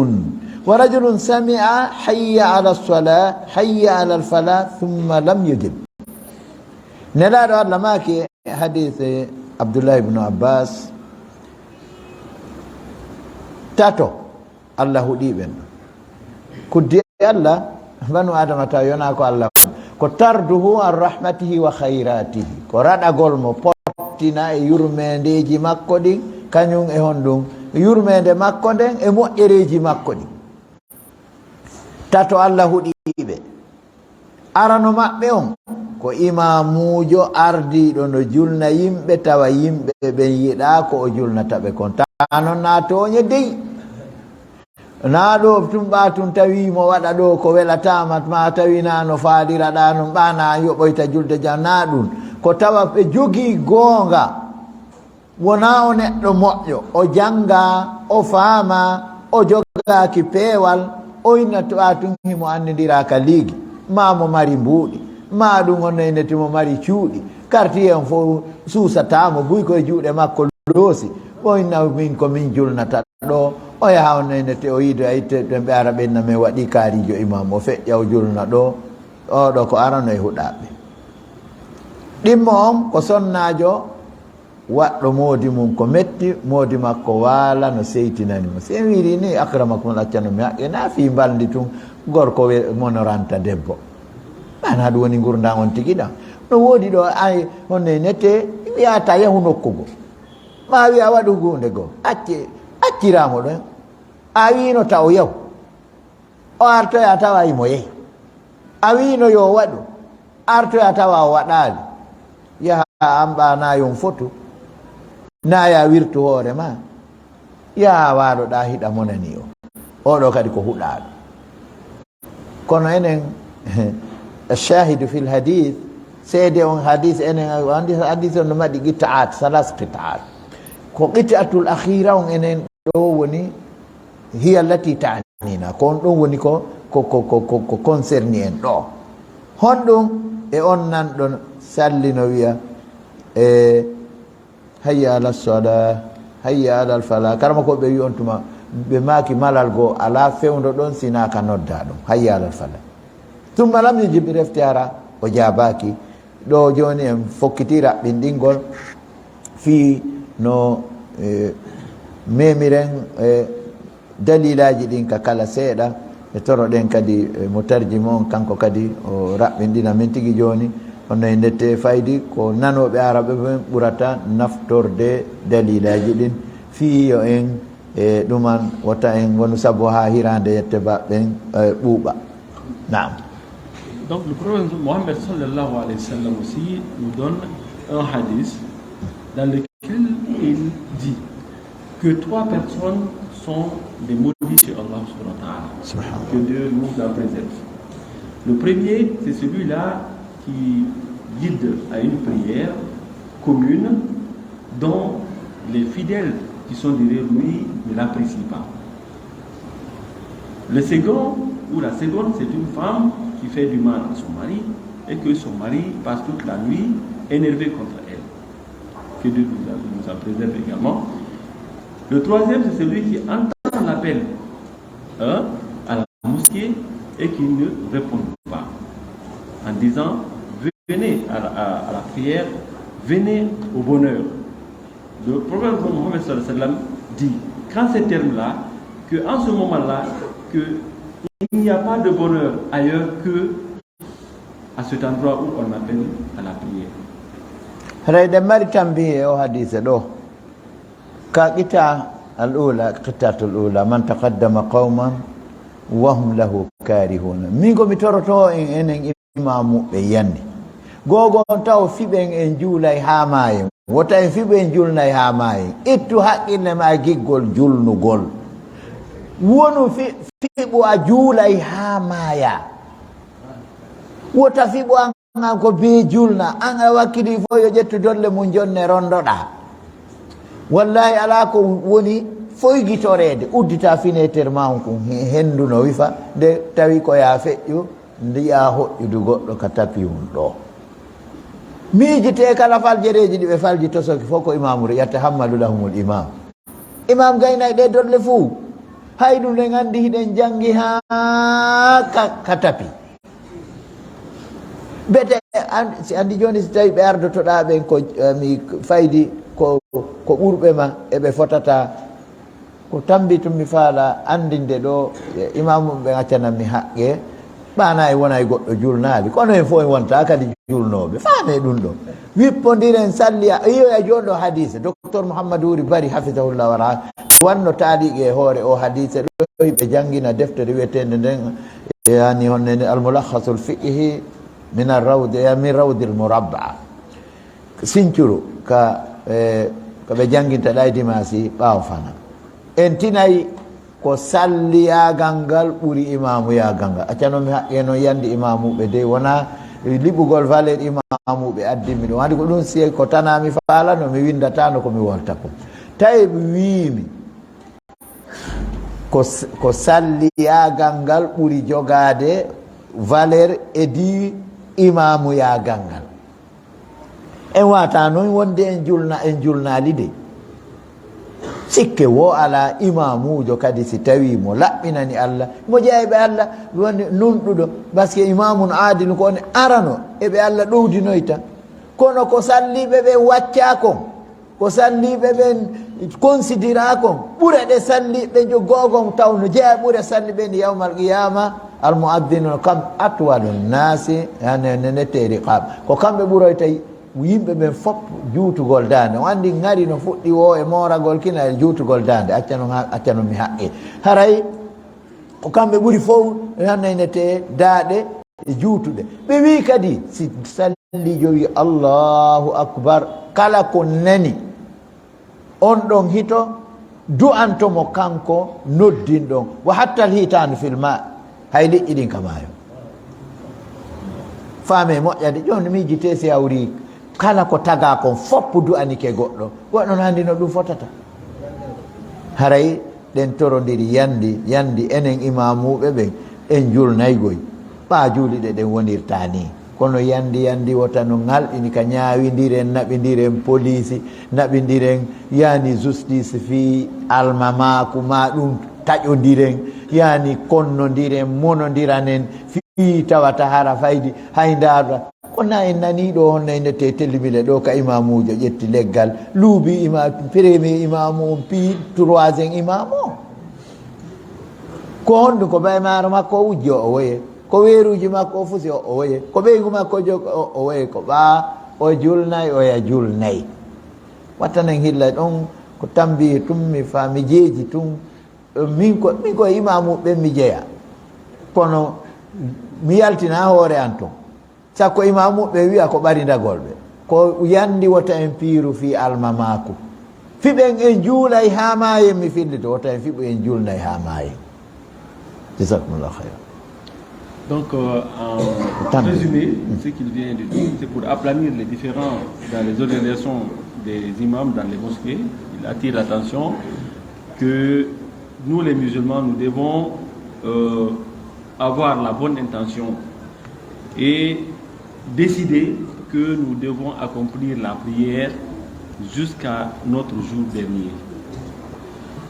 ورجل سمع حي على الصلاة، حي على الفلاح، ثم لم يجب. Nelaaɗo Alla maaki e hadiise Abdullahi ibnu Abbas, tato Alla huɗii ɓen. Kuddi Alla, banu Aadama taw yonaa ko Alla waɗi. Ko tarduhu an rahmatihi wa khayratihi. Ko raɗagol mo pottina e yurmeendeeji makko ɗin, kañum e honɗum, yurmeende makko nden e moƴƴereeji makko ɗin. Tato Alla huɗii ɓe. Arano maɓɓe on, ko imaamuujo ardiiɗo no julna yimɓe, tawa yimɓe ɓen yiɗaa ko o julnata ɓe kon. Taa non na tooñe dey. Na ɗo tun ɓa tun tawi mo waɗa ɗo ko welataa ma, ma tawi na no faaliraɗaa non, ɓa na yoɓoyta julde jam, na ɗun. Ko tawa ɓe jogii goonga. Wonaa o neɗɗo moƴƴo, o janngaa, o faamaa, o jogaaki peewal, o inna to a tun himo anndindiraa ka liigi, maa mo mari mbuuɗi, maa ɗun on no innete mo mari cuuɗi, kartiye on fow suusataa mo, buy ko e juuɗe makko loosi, o inna min ko min julnata ɗo, o yaha on no innete o yiido a itte ɓe ɓe ara ɓenna men waɗi kaariijo imam, o feƴƴa o julna ɗo, oo ɗo ko arano e huɗaaɓe. Ɗimmo on ko sonnaajo, waɗɗo moodi mun ko metti, moodi makko waala no seytinani mo. Si en wiiri ni, akramakum, accano mi haqqe, na fii mbalndi tun, gorko we-, monoranta debbo. Ana ɗum woni ngurndan on tigi ɗan. No woodi ɗo, ay, honno e nette, wi'ata yahu nokku go. Ma wi'a waɗu huunde go. Acce, acciraamo ɗon. A wi'ino taw yahu. O artoya tawa himo yehi. A wi'ino yo waɗu, artoya tawa o waɗaali. Yaha an ɓa na yon fotu, na ya wirtu hoore ma. Yaha waɗoɗa hiɗa monani o. Oo ɗoo kadi ko huɗaaɗo. Kono enen, الشاهد في الحديث, seede on hadis, enen anndi hadis on no mari qita'at, salas qita'at. Ko qita'atul akhira on enen ɗoo woni hiya allati ta'nina. Ko on ɗon woni ko, ko, ko, ko, ko, ko concerni en ɗoo. Honɗum? E on nan ɗon salli no wi'a, e, "Hayya ala sala, hayya ala fala." Karama ko ɓe wi'i on tuma, ɓe maaki malal goo, alaa fewndo ɗon sinaa ka nodda ɗum, "Hayya ala fala." Tumma lam yujib, refti hara o jaabaaki. Ɗoo jooni en fokkiti raɓɓinɗingol fii no, eh, memiren, eh, dalilaaji ɗin ka kala seeɗa. E toroɗen kadi, eh, mo tarjimo on, kanko kadi o raɓɓinɗina men tigi jooni. Honno e ndette faydi ko nanooɓe Aaraɓe ɓen ɓurata naftorde dalilaaji ɗin fii yo en, eh, ɗuman wota en wonu sabu haa hiraande yette baɓɓen, eh, ɓuuɓa. Naam. Donc le prophète Mohammed sallallahu alayhi wa sallam aussi nous donne un hadith dans lequel il dit que trois personnes sont des maudits chez Allah subhanahu wa ta'ala. Subhanallah. Que Dieu nous en préserve. Le premier, c'est celui-là qui guide à une prière commune dont les fidèles qui sont derrière lui ne l'apprécient pas. Le second ou la seconde, c'est une femme qui fait du mal à son mari et que son mari passe toute la nuit énervé contre elle. Que Dieu nous, nous en préserve également. Le troisième, c'est celui qui entend l'appel, hein, à la mosquée et qui ne répond pas en disant, "Venez à la, à, à la prière, venez au bonheur." Le prophète Mohammed sallallahu alayhi wa sallam dit, qu'en ces termes-là, que en ce moment-là, que il n'y a pas de bonheur ailleurs que à cet endroit où on appelle à la prière. Haray ɗen mari tambihi e o hadiise ɗoo. Ka qita الأولى، القطعة الأولى، من تقدم قوما وهم له كارهون. Min ko mi torotoo en enen imaamuɓe yandi. Googo on taw fiɓen en juulay haa maayen. Wota en fiɓu en julnay haa maayen. Ittu haqqille ma e giggol julnugol. Wonu fi-, fiɓu a juulay haa maaya. Wota fiɓu an an ko bee julna, an a wakkili fof yo ƴettu dolle mum jonne rondoɗaa. Wallaahi alaa ko woni foygitoreede, uddita fineeter ma on kun, he-, henndu no wifa, nde tawi ko yaa feƴƴu, ndiyaa hoƴƴudu goɗɗo ka tapi mum ɗoo. Miijitee kala faljereeji ɗi ɓe falji tosoki fof ko imaamu re-, yatahammalu lahumul imaam. Imaam gaynay ɗee dolle fuu. Hay ɗum en anndi hiɗen janngi haa ka, ka tapi. Bete an-, si anndi jooni si tawi ɓe ardotoɗaa ɓen ko, eh, mi faydi ko, ko ɓurɓe ma e ɓe fotataa. Ko tambi tun mi faala anndinde ɗoo, eh, imaamu ɓen accanan mi haqqe. Ɓaana e wona e goɗɗo julnaali. Kono en fof en wontaa kadi julnooɓe. Faamee ɗum ɗoo. Wippondiren salli a, iyo e jooni ɗoo hadiise. Docteur Mouhamadou Wuri Bari, hafidahullah wa ra'a. Wanno taaliqe e hoore oo hadiise ɗoo, hiɓe janngina deftere wi'eteende nden, yani honno ni, Al-Mulakhasul Fiqhi min ar-Rawd, ya min Rawdil Murabba'a. Sincuru ka, eh, ko ɓe jannginta ɗaa e dimaasi ɓaawo fana. En tinay ko salliyaagal ngal ɓuri imaamuyaagal ngal. Accanon mi haqqee non yandi imaamuɓe dey, wonaa liɓugol valeur imaamuɓe addimi ɗum. Andi ko ɗum si ko tanaa mi faalano, mi winndataano ko mi wolta ko. Tawi wiimi ko s-, ko salliyaagal ngal ɓuri jogaade valeur e di imaamuyaagal ngal. En waawataa non wonde en julna-, en julnaali de. Sikke woo alaa, imaamuujo kadi si tawii mo laɓɓinani Alla, mo jeyaa e ɓe Alla woni nunɗuɗo. Parce que imaamun aadil ko on arano e ɓe Alla ɗowdinoyta. Kono ko salliiɓe ɓen waccaa kon, ko salliiɓe ɓen konsidiraa kon, ɓure ɗe salliiɓe jo-, go'o gon taw no jeyaa e ɓure salliiɓe ɓen yawmal qiyaama, al mu'adhdhinuna kam atwalu nnaasi, yani, ne, ne, te riqaab. Ko kamɓe ɓuroyta yimɓe ɓen fof juutugol daande. On anndi ŋari no fuɗɗi woo e mooragol kina e juutugol daande. Accanon ha-, accanon mi haqqee. Haray ko kamɓe ɓuri fof, hannde ene tee daaɗe e juutuɗe. Ɓe wi'i kadi, si salliijo wi'i, "Allahu akbar," kala ko nani on ɗon hito, du'anto mo kanko noddinɗo on. "Wa hattal hitaanu fil maa," hay liƴƴi ɗin ka maayo. Faamee moƴƴa de, jooni miijitee si hawri kala ko tagaa kon fof du'anike goɗɗo. Goɗɗo no anndi no ɗum fotata. Haray ɗen torondiri yandi, yandi enen imaamuuɓe ɓen, en julnaygoy. Ɓaa juuliɗe ɗen wonirtaa nii. Kono yandi, yandi wota no ŋalɗini ka ñaawindiren, naɓindiren poliisi, naɓindiren yani justice fii almamaaku, maa ɗum taƴondiren, yani konnondiren, monondiranen, fii tawata hara faydi, hay ndaarɗa. Ko na en nanii ɗoo, honno en nette tellimile ɗoo ka imaamuujo ƴetti leggal, luubi ima-, premier imaamu on, pii troisième imaamu on. Ko honɗum? Ko bay maaro makko o wujji o, o woye. Ko weeruuji makko o fusi o, o woye. Ko ɓeyngu makko o jog o, o woye. Ko ɓaa o julnay, oya julnay. Wattanen hilla ɗon ko tambi tun mi fa-, mi jeeji tun. Min ko, min ko e imaamu ɓen mi jeya. Kono mi yaltina hoore an ton. Sakko imaamu ɓe wi'a ko ɓarindagol ɓe. Ko yandi wota en piiru fii almamaaku. Fiɓen en juulay haa maayen mi fillito, wota en fiɓu en julnay haa maayen. Jazakumullahu khairan. Donc, euh, en résumé, ce qu'il vient de dire, c'est pour aplanir les différends dans les organisations des imams dans les mosquées. Il attire l'attention que nous, les musulmans, nous devons, euh, avoir la bonne intention et décider que nous devons accomplir la prière jusqu'à notre jour dernier.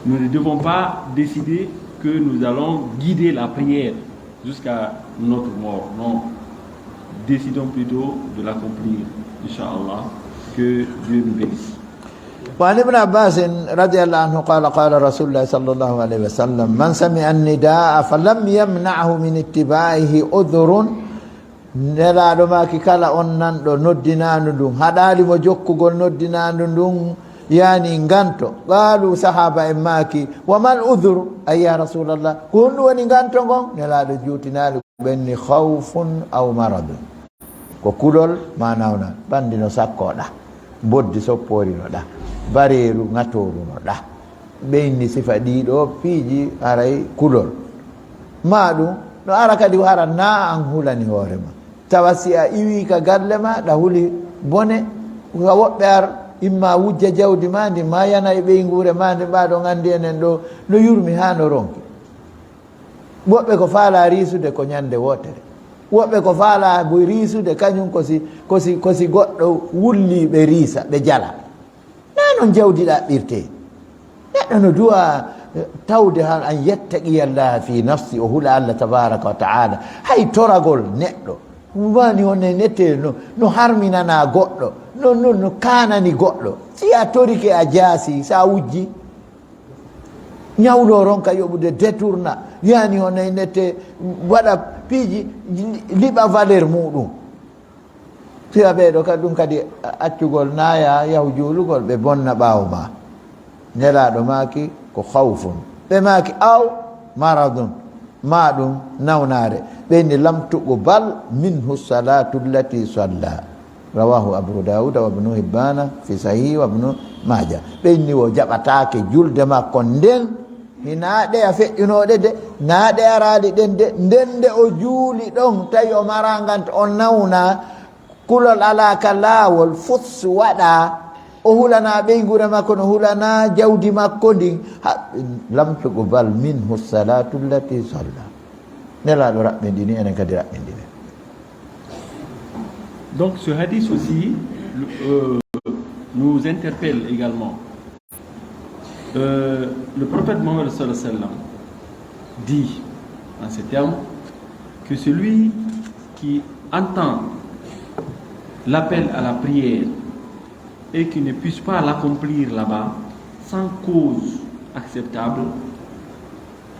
Nous ne devons pas décider que nous allons guider la prière jusqu'à notre mort. Non. Décidons plutôt de l'accomplir, Inch'Allah. Que Dieu nous bénisse. وعن ابن عباس رضي الله عنه قال: قال رسول الله صلى الله عليه وسلم: من سمع النداء فلم يمنعه من اتباعه عذر. Nelaaɗo maaki, kala on nanɗo noddinaandu ndun, haɗaali mo jokkugol noddinaandu ndun, Yani nganto. Qaalu, sahaaba en maaki, "Wa mal udhru?" Ay, ya Rasulallah, ko honɗum woni nganto ngon? Nelaaɗo juutinaali, ɓe inni, "Khawfun aw maradun." Ko kulol maa nawna, ɓanndi no sakkoɗaa, mboddi sopporinoɗaa, bareeru ŋatoorunoɗaa. Ɓe inni sifa ɗiɗo piiji haray kulol. Maa ɗum, no ara kadi hara naa an hulani hoore ma. Tawa si a iwii ka galle ma, ɗa huli bone, ka woɓɓe ar, imma wujja jawdi ma ndin, ma yana e ɓeynguure ma nden, ɓaa ɗon anndi enen ɗo no yurmi haa no ronki. Woɓɓe ko faalaa riisude ko ñande wootere. Woɓɓe ko faalaa buy riisude, kañum ko si, ko si, ko si goɗɗo wullii ɓe riisa, ɓe jala. Naa non jawdi ɗaɓɓirtee. Neɗɗo no du'a, eh, tawde han an yattaqiya Allaha fi nafsi, o hula Allah tabaraka wa ta'ala. Hay toragol neɗɗo, wani on e nete no, no harminana goɗɗo, no, no, no kaanani goɗɗo. Si a torike a jaasi, sa wujji, ñawlo ronka yoɓude, détourna, yani on e nete, waɗa piiji, li-, liɓa valeur muɗum. Fiya ɓee ɗoo kadi, ɗum kadi accugol naaya, yahu juulugol, ɓe bonna ɓaawo maa. Nelaaɗo maaki ko khawfun. Ɓe maaki aw maradun, maa ɗum nawnaare. Ɓe inni lam tuqbal minhu salatu allati salla. Rawahu Abu Dawud wa Ibnu Hibbana fi sahihi wa Ibnu Maaja. Ɓe inni o jaɓataake julde makko nden. Hinaa ɗe a feƴƴunooɗe de, naa ɗe araali ɗen de, nden nde o juuli ɗon, tawi o maraa ngan, o nawnaa, kulol alaa ka laawol, fus waɗaa, o hulanaa ɓeynguure makko, no hulanaa jawdi makko ndin, ha, lam tuqbal minhu salatu allati salla. Nelaaɗo raɓɓindini, enen kadi raɓɓindinen. Donc ce hadith aussi, euh, nous interpelle également. Euh, le prophète Mohammed sallallahu alayhi wa sallam dit en ces termes que celui qui entend l'appel à la prière et qui ne puisse pas l'accomplir là-bas sans cause acceptable,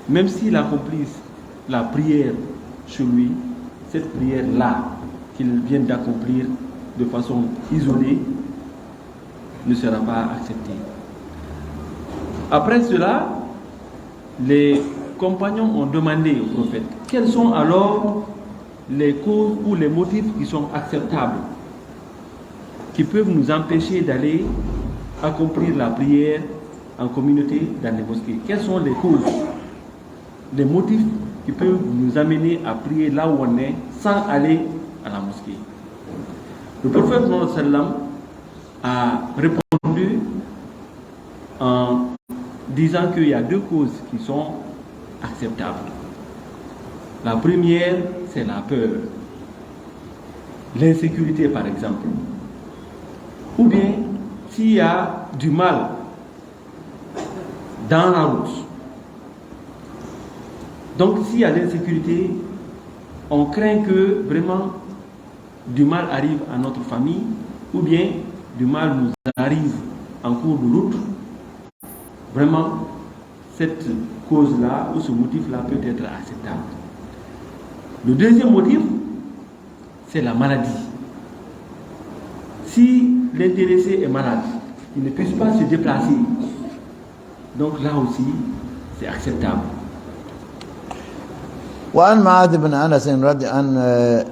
même s'il accomplit la prière chez lui, cette prière-là qu'il vient d'accomplir de façon isolée, ne sera pas acceptée. Après cela, les compagnons ont demandé au prophète, quelles sont alors les causes ou les motifs qui sont acceptables, qui peuvent nous empêcher d'aller accomplir la prière en communauté dans les mosquées? Quelles sont les causes, les motifs qui peuvent nous amener à prier là où on est sans aller à la mosquée? Le prophète, sallallahu alayhi wa sallam, a répondu en disant qu'il y a deux causes qui sont acceptables. La première, c'est la peur. L'insécurité, par exemple. Ou bien, s'il y a du mal dans la route. Donc, s'il y a l'insécurité, on craint que vraiment du mal arrive à notre famille, ou bien du mal nous arrive en cours de route. Vraiment, cette cause-là ou ce motif-là peut être acceptable. Le deuxième motif, c'est la maladie. Si l'intéressé est malade, il ne puisse pas se déplacer, donc là aussi, c'est acceptable. وعن معاذ بن أنس رضي عن،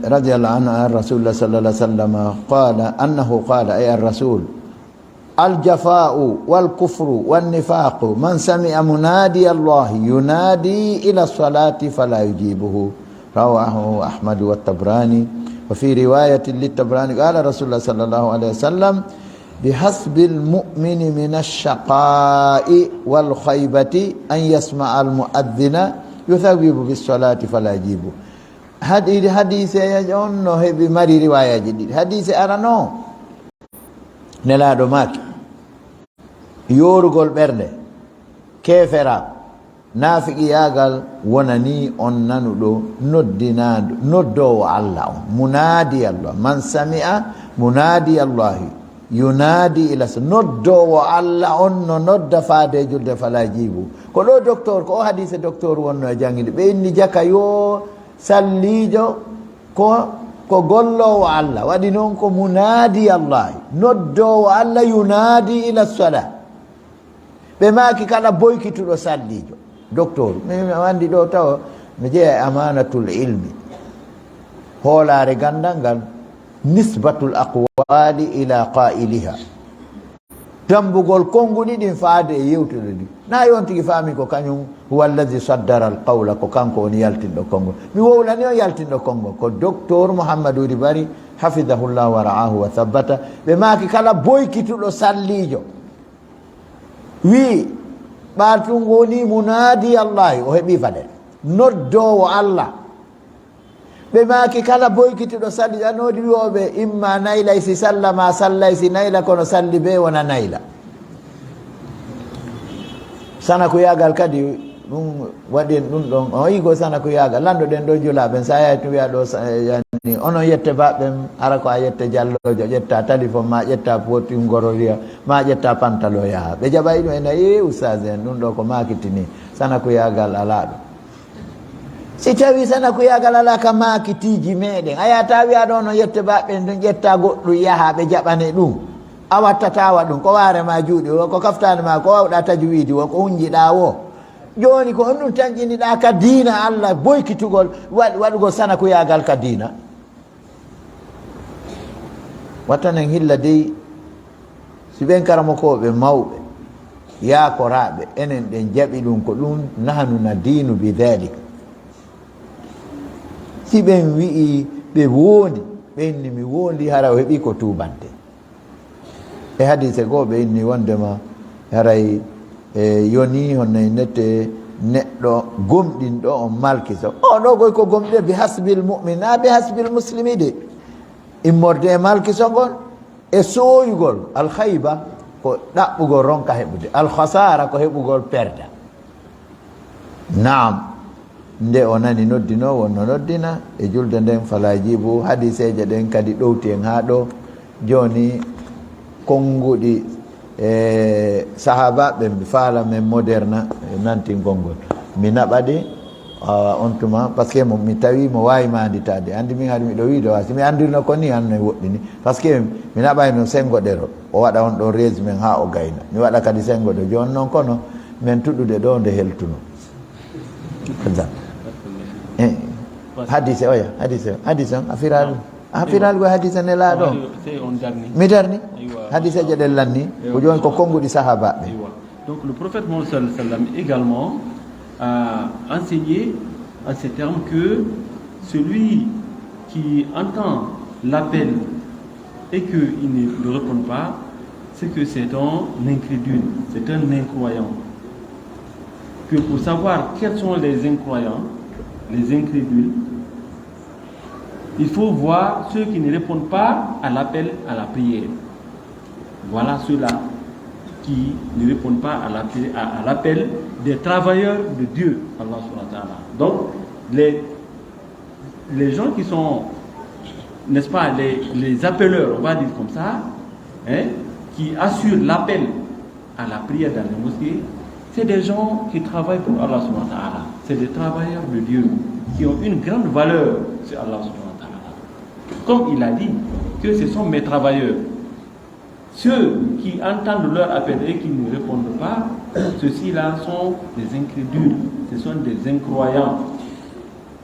رضي الله عنه عن رسول الله صلى الله عليه وسلم قال أنه قال، أي الرسول: الجفاء والكفر والنفاق، من سمع منادي الله ينادي إلى الصلاة فلا يجيبه. رواه أحمد والطبراني. وفي رواية للطبراني قال رسول الله صلى الله عليه وسلم: بحسب المؤمن من الشقاء والخيبة أن يسمع المؤذن يثوب بالصلاة فلا يجيبه. Hadi-, hadiise on no heɓi, mari riwaayaaji ɗiɗi. Hadiise arano, Nelaaɗo maaki, yoorugol ɓernde, keeferaa, naafiqiyaagal wonanii on nanuɗo noddinaandu, noddoowo Alla on, munaadi Allah, man sami'a munaadi Allahi yunaadi ila s-, noddoowo Alla on no nodda faade e julde fala jiibu. Ko ɗo docteur, ko o hadiise docteur wonno e jannginde. Ɓe inni jaka yo salliijo ko Ko golloowo Alla, waɗi non ko munaadi Allahi, noddoowo Alla, yunaadi ila sola. Ɓe maaki kala boykituɗo salliijo. Docteur, mi, mi anndi ɗo tawa, mi jeyaa e amaanatul ilmi. Hoolaare ganndal ngal, nisbatul aqwaali ila qaa'iliha. Tambugol konnguɗi ɗin faade e yewtude ɗi. Na yon tigi faami ko kañum, huwa allazi saddara al qawla, ko kanko woni yaltinɗo konngol. Mi wowlani on yaltinɗo konngol, ko Docteur Mouhammadu Udi Bari, hafidahullah wa ra'ahu wa thabbata. Ɓe maaki kala boykituɗo salliijo. Wi'i, ɓaa tun woni munaadi Allahi, o heɓi fadel. Noddoowo Allah. Ɓe maaki kala boykituɗo salli, anodi wi'ooɓe, imma naylay si salla, ma sallay si nayla, kono salli bee wona nayla. Sanakuyaagal kadi, ɗum waɗi en ɗum ɗon. On yi'i ko sanakuyaagal, lanndo ɗen ɗo julaaɓe, sa yahay tun wi'a ɗo, sa-, yani, onon yette baɓɓen, hara ko a yette jalloojo, ƴetta talifon ma, ƴetta potingororiya, ma ƴetta pantalo yaha. Ɓe jaɓay ɗum ena, ee, ustaas en, ɗum ɗo ko maakitini, sanakuyaagal alaa ɗum. Si tawii sanakuyaagal alaa ka maakitiiji meɗen, a yahataa wi'a ɗo no yette baɓɓen ɗum, ƴetta goɗɗum yaha ɓe jaɓane ɗum. A wattataa wa ɗum, ko waare ma juuɗe wo, ko kaftaani ma, ko wawɗa tajwiidi wo, ko hunjiɗa wo. Jooni ko honɗum tanƴiniɗa ka diina Allah, boykitugol, waɗ-, waɗugol sanakuyaagal ka diina? Wattanen hilla dey, si ɓen karamokooɓe mawɓe, yaakoraaɓe, enen ɗen jaɓi ɗum, ko ɗum, nahnu nadiinu bi daalika. Si ɓen wi'i ɓe woondi, ɓen ni mi woondi, hara o heɓi ko tuubante. E hadiise goo ɓe inni wondema haray, e, yoni honno e nete neɗɗo gomɗinɗo on malkiso. O ɗo goy ko gomɗinɗo bi hasbil mu'min, na bi hasbil muslimi de. Immorde e malkiso ngon, e sooyugol, al khayba, ko ɗaɓɓugol ronka heɓude, al khasara, ko heɓugol perda. Naam, nde o nani noddinoowo no noddina e julde nden, fala jibu, hadiseeje ɗen kadi ɗowti en haa ɗo. Jooni, konnguɗi e sahaabaaɓe ɓe faala men moderne, e nantingol ngol. Mi naɓa ɗi, ah, on tuma, parce que mo, mi tawi mo waawi maanditaade. Anndi min hari miɗo wiide, wa, si mi anndirno ko ni, an no woɗɗini. Parce que mi naɓayno senngo ɗero, o waɗa on ɗon résumé haa o gayna. Mi waɗa kadi senngo ɗo. Jooni non kono, men tuɗude ɗo nde heltuno. Eh, hadise oya, hadise, hadise on, a firaali. A firaali ko hadise nelaaɗo on. Mi darni. Hadise je ɗen lanni, ko jooni ko konnguɗi sahaabaaɓe. Donc le prophète Muhammad sallallahu alayhi wa sallam également a enseigné en ces termes que celui qui entend l'appel et qu'il ne, ne répond pas, c'est que c'est un incrédule, c'est un incroyant. Que pour savoir quels sont les incroyants, les incrédules, il faut voir ceux qui ne répondent pas à l'appel à la prière. Voilà ceux-là qui ne répondent pas à l'appel, à, à l'appel des travailleurs de Dieu, Allah subhanahu wa ta'ala. Donc, les les gens qui sont, n'est-ce pas, les, les appeleurs, on va dire comme ça, hein, qui assurent l'appel à la prière dans les mosquées, c'est des gens qui travaillent pour Allah subhanahu wa ta'ala. C'est des travailleurs de Dieu qui ont une grande valeur sur Allah subhanahu wa ta'ala. Comme il a dit que ce sont mes travailleurs. Ceux qui entendent leur appel et qui ne répondent pas, ceux-ci-là sont des incrédules, ce sont des incroyants.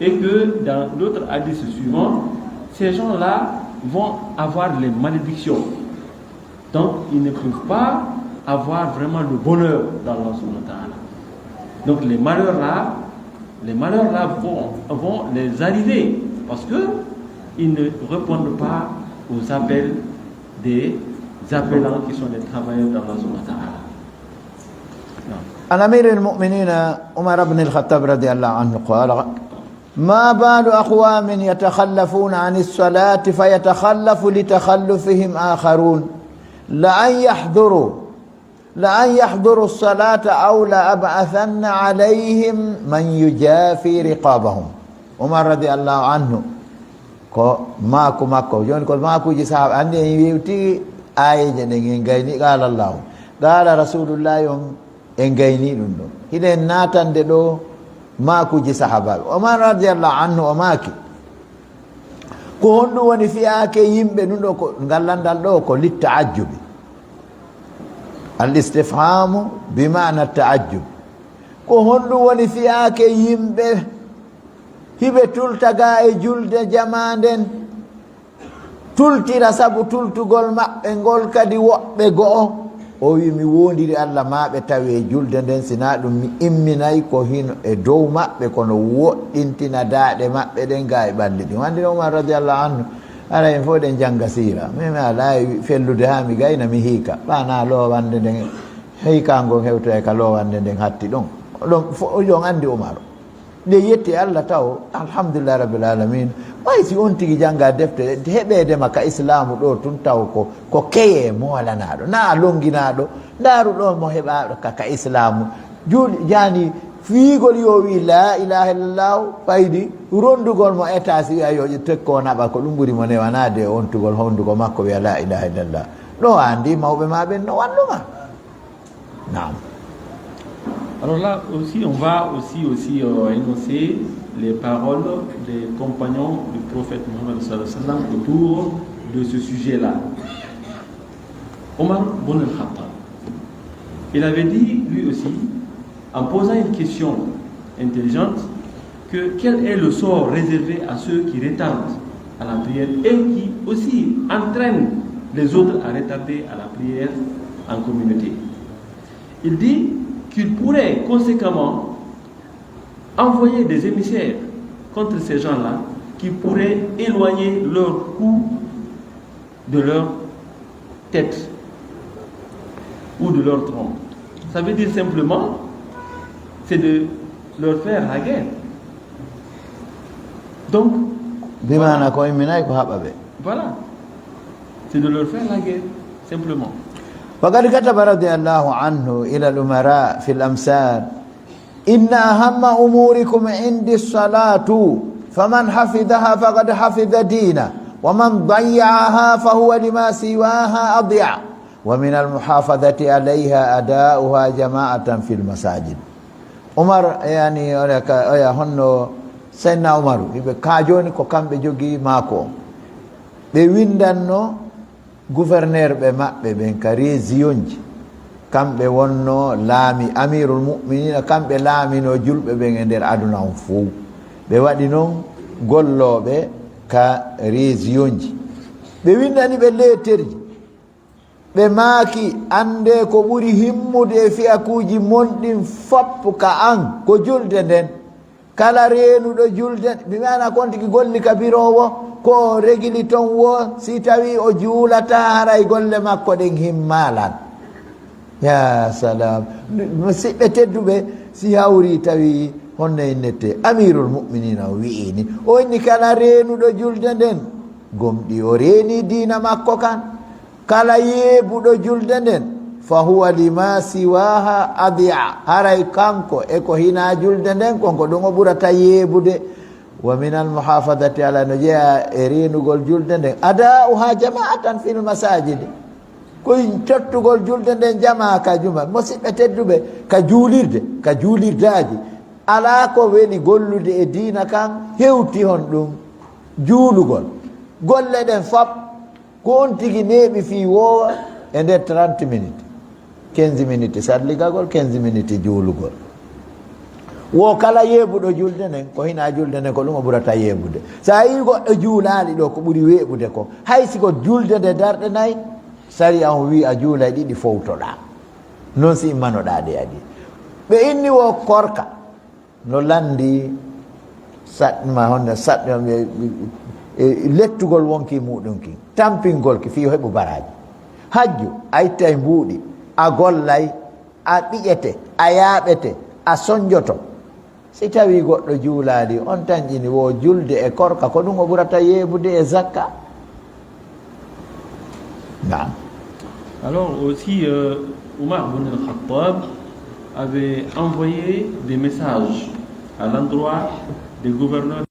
Et que dans l'autre hadith suivant, ces gens-là vont avoir les malédictions. Donc, ils ne peuvent pas avoir vraiment le bonheur d'Allah subhanahu wa ta'ala. Donc, les malheurs-là, les malheurs-là vont, vont les arriver parce que ils ne répondent pas aux appels des appelants qui sont les travailleurs d'Allah subhanahu wa ta'ala. Non. عن أمير المؤمنين عمر بن الخطاب رضي الله عنه قال: ما بال أقوام يتخلفون عن الصلاة فيتخلف لتخلفهم آخرون، لأن يحضروا، لأن يحضروا الصلاة أو لأبعثن عليهم من يجافي رقابهم. Umar radiyallahu anhu, ko maaku makko. Jooni ko maakuuji sahaaba. Anndi en yewti aayeeje ɗen, en gayni, qaala Allahu, qaala Rasulullahi on, en gayni ɗum ɗon. Hiɗen naatande ɗo maakuuji sahaabaaɓe. Umar radiyallahu anhu o maaki, Ko honɗum woni fiyaake yimɓe? Ɗum ɗoo ko, ngal lanndal ɗoo ko littaajjubi. Al istifhaamu bi maana taajjub. Ko honɗum woni fiyaake yimɓe hiɓe tulta gaa e julde jamaa nden? Tultira sabu tultugol maɓɓe ngol kadi woɓɓe go'o. O wi'i, "Mi woondiri Alla maa ɓe tawee julde nden, si naa ɗum mi imminay ko hino e dow maɓɓe, kono woɗɗintina daaɗe maɓɓe ɗen gaa e ɓalli ɗin." Anndi no Umar radiyallahu anhu, hara en fof ɗen jannga siira. Min mi alaa e fellude haa mi gayna mi hiika. Ɓaa naa loowannde nden, hiikaango on hewtoyay ka loowannde nden hatti ɗon. Ɗon fof, oɗon anndi Umar. Nde yetti Alla taw, alhamdulillahi rabbil alamin. Ɓay si on tigi jannga defte, heɓeede ma ka islaamu ɗoo tun taw ko, ko keyee moolanaaɗo. Naa a lonnginaaɗo, ndaaru ɗoo mo heɓaaɗo ka, ka islaamu. Juul-, jaani fiigol yo wi'i laa ilaaha illallah, faydi, ronndugol mo état si wi'a yo tekko naɓa ko ɗum ɓuri mo newanaade e ontugol honnduko makko wi'a laa ilaaha illallah. Ɗoo a anndi mawɓe maa ɓen no wallu ma. Naam. Alors là aussi, on va aussi, aussi, euh, énoncer les paroles des compagnons du prophète Mohammed sallallahu alayhi wa sallam autour de ce sujet-là. Omar bin al-Khattab, il avait dit, lui aussi, en posant une question intelligente, que quel est le sort réservé à ceux qui retardent à la prière et qui aussi entraînent les autres à retarder à la prière en communauté. Il dit qu'il pourrait conséquemment envoyer des émissaires contre ces gens-là qui pourraient éloigner leur cou de leur tête ou de leur tronc. Ça veut dire simplement, c'est de leur faire la guerre. Donc, bi maana ko imminay ko haɓa ɓe. Voilà. C'est de leur faire la guerre, simplement. وقد كتب رضي الله عنه إلى الأمراء في الأمصار: إن أهم أموركم عندي الصلاة، فمن حفظها فقد حفظ دينه، ومن ضيعها فهو لما سواها أضيع، ومن المحافظة عليها أداؤها جماعة في المساجد. Umar, yani, oya ka, oya honno Seydina Umaru, hiɓe ka jooni ko kamɓe jogii maako on. Ɓe winndanno gouverneur ɓe maɓɓe ɓen ka région ji, kamɓe wonno laami, amirul mu'minina, kamɓe laamino julɓe ɓen e nder aduna on fow. Ɓe waɗi non gollooɓe ka région ji. Ɓe winndani ɓe leeterji. Ɓe maaki, "Anndee ko ɓuri himmude e fiyakuuji mon ɗin fow ka an, ko julde nden." Kala reenuɗo julde, mi wi'aana kon tigi golli ka biro wo, ko o regili ton wo, si tawii o juulataa, haray golle makko ɗen himmaalan. Yaa salaam. Musiɓɓe tedduɓe, si hawrii tawi honno innete, Amiirul Mu'miniina o wi'ii ni, o inni kala reenuɗo julde nden, gomɗii o reenii diina makko kan. Kala yeebuɗo julde nden, fa huwa lima siwaha adi'a, haray kanko e ko hinaa julde nden kon, ko ɗum o ɓurata yeebude. Wa minal muhafadati ala, no jeyaa e reenugol julde nden, ada'uha jama'atan fil masajidi, ko tottugol julde nden jamaa ka juma. Musiɓɓe tedduɓe, ka juulirde, ka juulirdaaji, alaa ko weli gollude e diina kan hewti honɗum? Juulugol. Golle ɗen fop, ko on tigi neeɓi fii woowa e nder trente minutes, quinze minutes salligagol, quinze minutes juulugol. Wo kala yeebuɗo julde nden, ko hinaa julde nden, ko ɗum o ɓurata yeebude. So a yii goɗɗo juulaali ɗo, ko ɓuri weeɓude ko, hay si ko julde nde darɗe nay, sariya on wii a juulay ɗiɗi fowtoɗaa. Non si immanoɗaa ɗe adi. Ɓe inni wo korka. No lanndi saɗ-, ma honno saɗ-, e, e, e lettugol wonkii muuɗum kin, tampingol ki fii yo heɓu baraaji. Hajju, a ittay mbuuɗi, a gollay, a ɓiƴete, a yaaɓete, a sonjoto. Si tawii goɗɗo juulaali, on tanƴini wo julde e korka, ko ɗum o ɓurata yeebude e zakka. Naam. Alors aussi, euh, Omar bin al-Khattab avait envoyé des messages à l'endroit des gouverneurs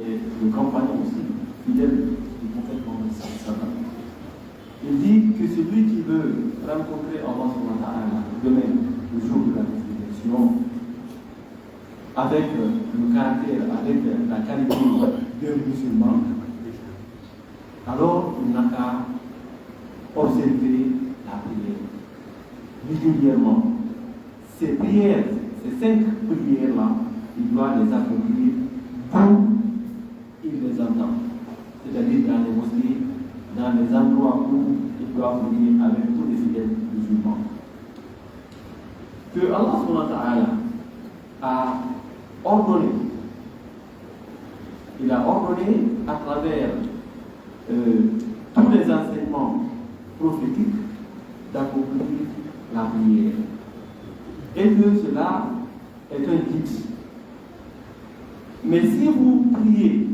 Et le compagnon aussi, fidèle du prophète Mohammed sallallahu alayhi wa sallam. Il dit que celui qui veut rencontrer Allah subhanahu wa ta'ala demain, le jour de la résurrection, avec euh, le caractère, avec euh, la qualité d'un musulman, alors il n'a qu'à observer la prière régulièrement. Ces prières, ces cinq prières-là, il doit les accomplir d'où il les entend, c'est-à-dire dans les mosquées, dans les endroits où il doit prier avec tous les fidèles musulmans. Que Allah subhanahu wa ta'ala a ordonné, il a ordonné à travers euh, tous les enseignements prophétiques d'accomplir la prière. Et que cela est un guide. Mais si vous priez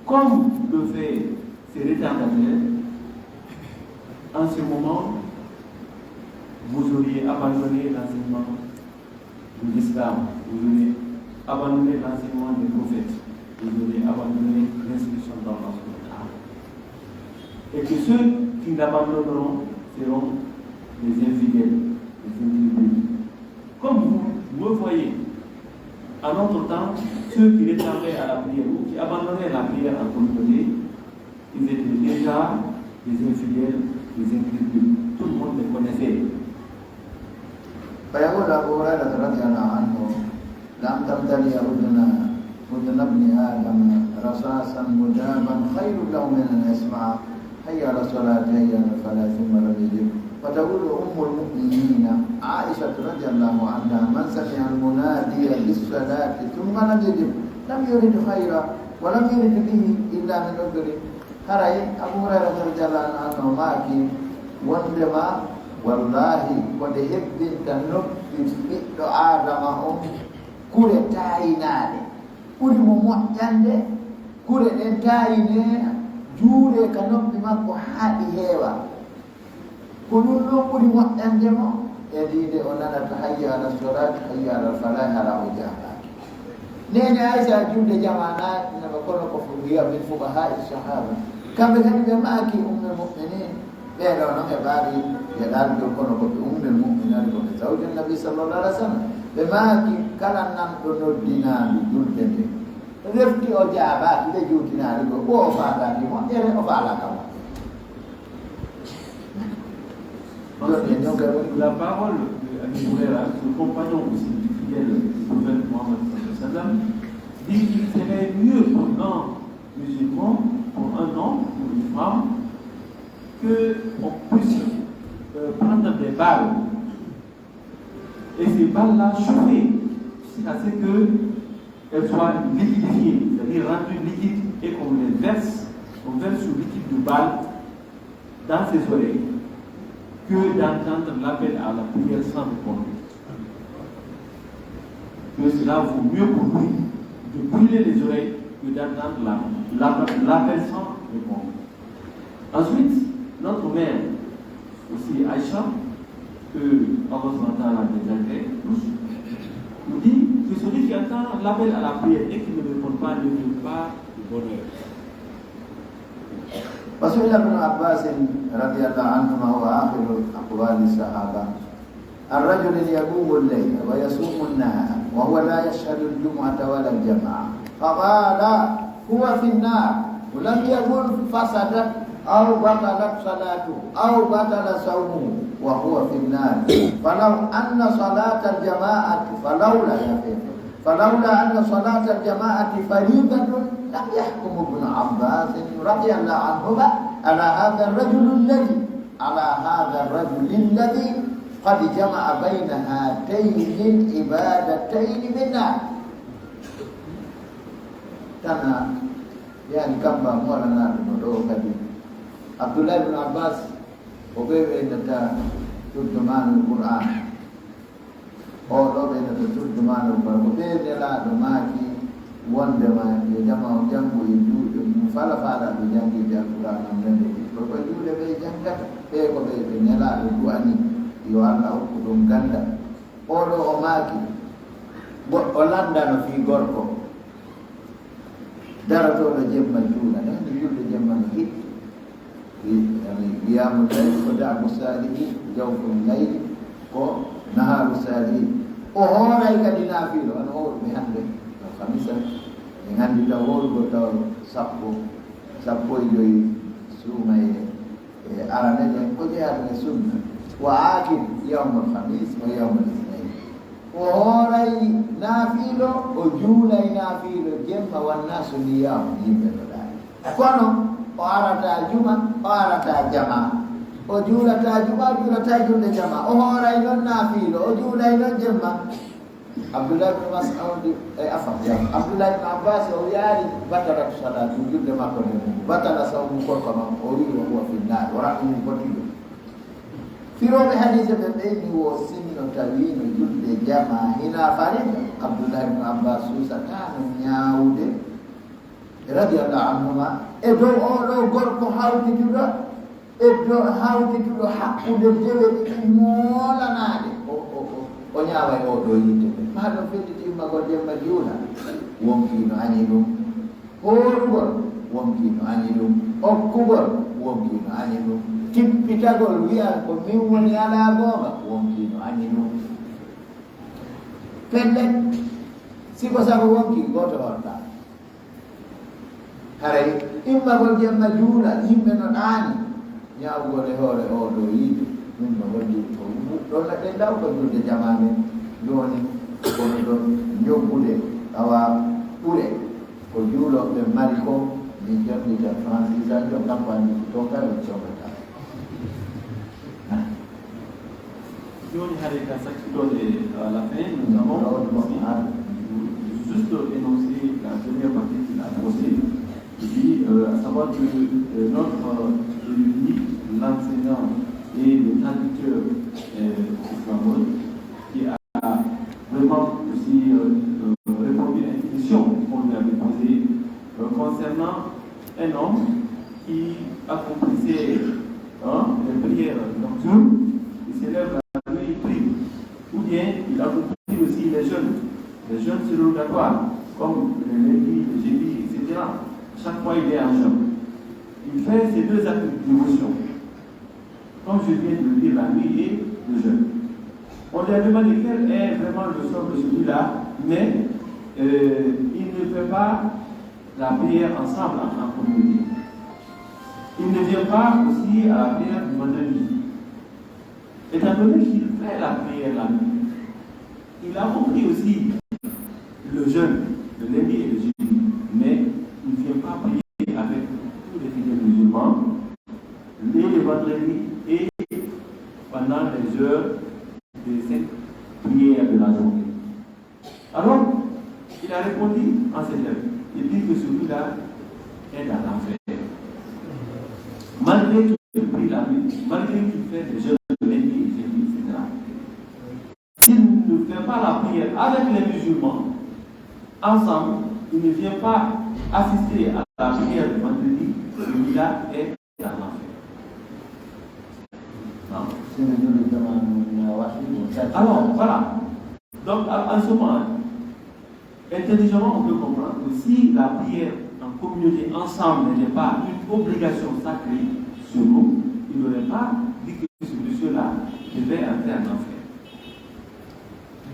comme le fait ces retardataires, en ce moment, vous auriez abandonné l'enseignement de l'islam, vous auriez abandonné l'enseignement des prophètes, vous auriez abandonné l'instruction d'Allah subhanahu wa ta'ala. Et que ceux qui l'abandonneront seront des infidèles, des incrédules. Comme vous, vous voyez, à notre temps, ceux qui retardaient à la prière ou qui abandonnaient la prière en communauté, ils étaient déjà des infidèles, des incrédules. Tout le monde les connaissait. فيقول أبو هريرة رضي الله عنه: لأن تمتلئ أذن أذن ابن آدم رصاصا مجابا خير له من أن يسمع حي على الصلاة حي على الفلاح ثم لم يجب. وتقول أم المؤمنين عائشة رضي الله عنها: من سمع المنادي بالصلاة ثم لم يجب لم يرد خيرا ولم يرد به إلا من عذر. Haray Abu Hurayrata radiyallahu anhu maaki wondema, wallaahi ko nde hebbinta noppi ɓiɗɗo Aadama on kure taayinaaɗe, ɓuri mo moƴƴande kure ɗen taayinee, juuree ka noppi makko haa ɗi heewa. Ko ɗun ɗon ɓuri moƴƴande mo e nde o nanata hayya ala solaati, hayya ala falaahi, hara o jaabaaki. Neene Aysa julde jamaa naatnama kono ko wiya min fuqahaa'i sahaaba. Kamɓe kadi ɓe maaki ummul mu'minin, ɓee ɗoo non e ɓaari ɓe ɗaali ɗon kono ko ɓe ummul mu'minin ko ɓe zawju nabi sallallahu alaihi wasallam. Ɓe maaki kala nanɗo noddinaandu julde nden refti o jaabaaki ɓe juutinaali ko o faalaaki moƴƴere o faalaaka moƴƴere. Ensuite, la parole de Abu Huraira, ce compagnon aussi du fidèle du prophète Mohammed sallallahu alayhi wa sallam, dit qu'il serait mieux pour un musulman, pour un homme, pour une femme, que on puisse euh, prendre des balles et ces balles-là chauffer jusqu'à ce que elles soient liquidifiées, c'est-à-dire rendues liquides et qu'on les verse, on verse ce liquide de balle dans ses oreilles que d'entendre l'appel à la prière sans répondre. Que cela vaut mieux pour lui de brûler les oreilles que d'entendre la- la- l'appel sans répondre. Ensuite, notre mère, aussi Aïcha, que Allah subhanahu wa ta'ala les agrée tous, nous dit que celui qui entend l'appel à la prière et qui ne répond pas ne veut pas de bonheur. وسئل ابن عباس رضي الله عنهما وهو آخر أقوال الصحابة عن رجل يقوم الليل ويصوم النهار وهو لا يشهد الجمعة ولا الجماعة فقال هو في النار ولم يقل فسدت أو بطلت صلاته أو بطل صومه وهو في النار فلو أن صلاة الجماعة فلولا يا فيفي فلولا أن صلاة الجماعة فريضة لم يحكم ابن عباس رضي الله عنهما على هذا الرجل الذي على هذا الرجل الذي قد جمع بين هاتين العبادتين بالنار. Tana yani kamba mola na ɗum ɗo kadi Abdullah ibn Abbas o ɓe ɓe nata turjumanul Qur'an. Oo ɗoo ɓe no ɓe turjumaanoo kono ko ɓee Nelaaɗo maaki wonndema yo jama on janngu e juuɗe mum fala faalaaɓe janngiiɓe Alqur'aana on nden ɓe ɓiɗɗo ko juuɗe ɓe janngata ɓee ko ɓe ɓe Nelaaɗo du'ani yo Alla okku ɗum ganndal. Oo ɗoo o maaki goɗɗo lanndano fii gorko. darotooɗo jemma juula, ne hannde julde jemma no hitti. Wi-, yani, qiyaamu layl ko da'bu saalihiin, jawfu layl ko nahaaru saalihiin. O hooray kadi naafiilo, wano hooruɓe hannde, alhamisa, en anndi taw hoorugol taw sappo, sappo e joy suumayee. E arane ɗen, ko jeyaɗum e sunna. Wa aakib yawmul khamis wa yawmul isnayn. O hooray naafiilo, o juulay naafiilo jemma, wannaasu niyaamu, yimɓe no ɗaani. Kono o arata juma, o arata jama. O juulata juma, o juulata julde jama. O hooray non naafiilo, o juulay non jemma. Abdullah ibn Mas'ud, eh, afwan, ya, Abdullah ibn Abbas, o yaari batalatu salatu, julde makko nden, batala sawmu korka makko, o wi'i, "Wa huwa fi nnar", o raɓɓini fotiɗo. Firooɓe hadiise ɓe ɓeyni wo sinno tawino julde jama hina farilla, Abdullah ibn Abbas suusataano ñaawude, radiyallahu anhuma, e dow oo ɗoo gorko hawtituɗo, e dow hawtituɗo hakkunde dewe ɗiɗi moolanaade. O, o, o, o ñaaway oo ɗoo yiite ɓe. Maa ɗoo felliti immagol jemma juula, wonkii no añi ɗum. Hoorugol, wonkii no añi ɗum. Okkugol, wonkii no añi ɗum. Tippitagol, wi'a ko min woni alaa goonga, wonkii no añi ɗum. Pellet, si ko sago wonkii, gooto hortaa. Haray immagol jemma juula, yimɓe no ɗaani, ñaawugol e hoore oo ɗoo yiite, ɗum no holli ko ɗon ɗen law ko julde jamaane. Jooni kono ɗon ñobbude, awa ɓure ko juulooɓe mari ko, min jonnita francisation, kampanji ko toon kay on coɓata. Jooni, hare ka sakkitorɗe, à la fin, nous avons aussi juste énoncé la première partie qu'il a posée. Il dit, euh, à savoir que, euh, notre, euh, érudit, l'enseignant et le traducteur, euh, islamologue, qui a vraiment aussi, euh, euh, répondu à une question qu'on lui avait posée, euh, concernant un homme qui accomplissait, hein, les prières nocturnes, il se lève la nuit, il prie. Ou bien il accomplit aussi les jeûnes, les jeûnes surrogatoires, comme le lundi, le jeudi, et cetera. Chaque fois, il est en jeûne. Il fait ces deux actes de dévotion, comme je viens de le dire, la nuit et le jeûne. On lui a demandé quel est vraiment le sort de celui-là, mais, euh, il ne fait pas la prière ensemble en, en communauté. Il ne vient pas aussi à la prière du vendredi. Étant donné qu'il fait la prière la nuit, il a compris aussi le jeûne, le lundi et le jeudi, mais il ne vient pas prier avec tous les fidèles musulmans, ni le vendredi et pendant les heures de cette prière de la journée. Alors, il a répondu en ces termes. Il dit que celui-là est dans l'enfer. Malgré qu'il prie la nuit, malgré qu'il fait des jeûnes de lundi et jeudi, et cetera. S'il ne fait pas la prière avec les musulmans, ensemble, il ne vient pas assister à la prière du vendredi, celui-là est dans l'enfer. Non. Alors, voilà. Donc, à, à ce moment, intelligemment, on peut comprendre que si la prière en communauté, ensemble, n'était pas une obligation sacrée sur nous, il n'aurait pas dit que ce monsieur-là devait entrer en enfer.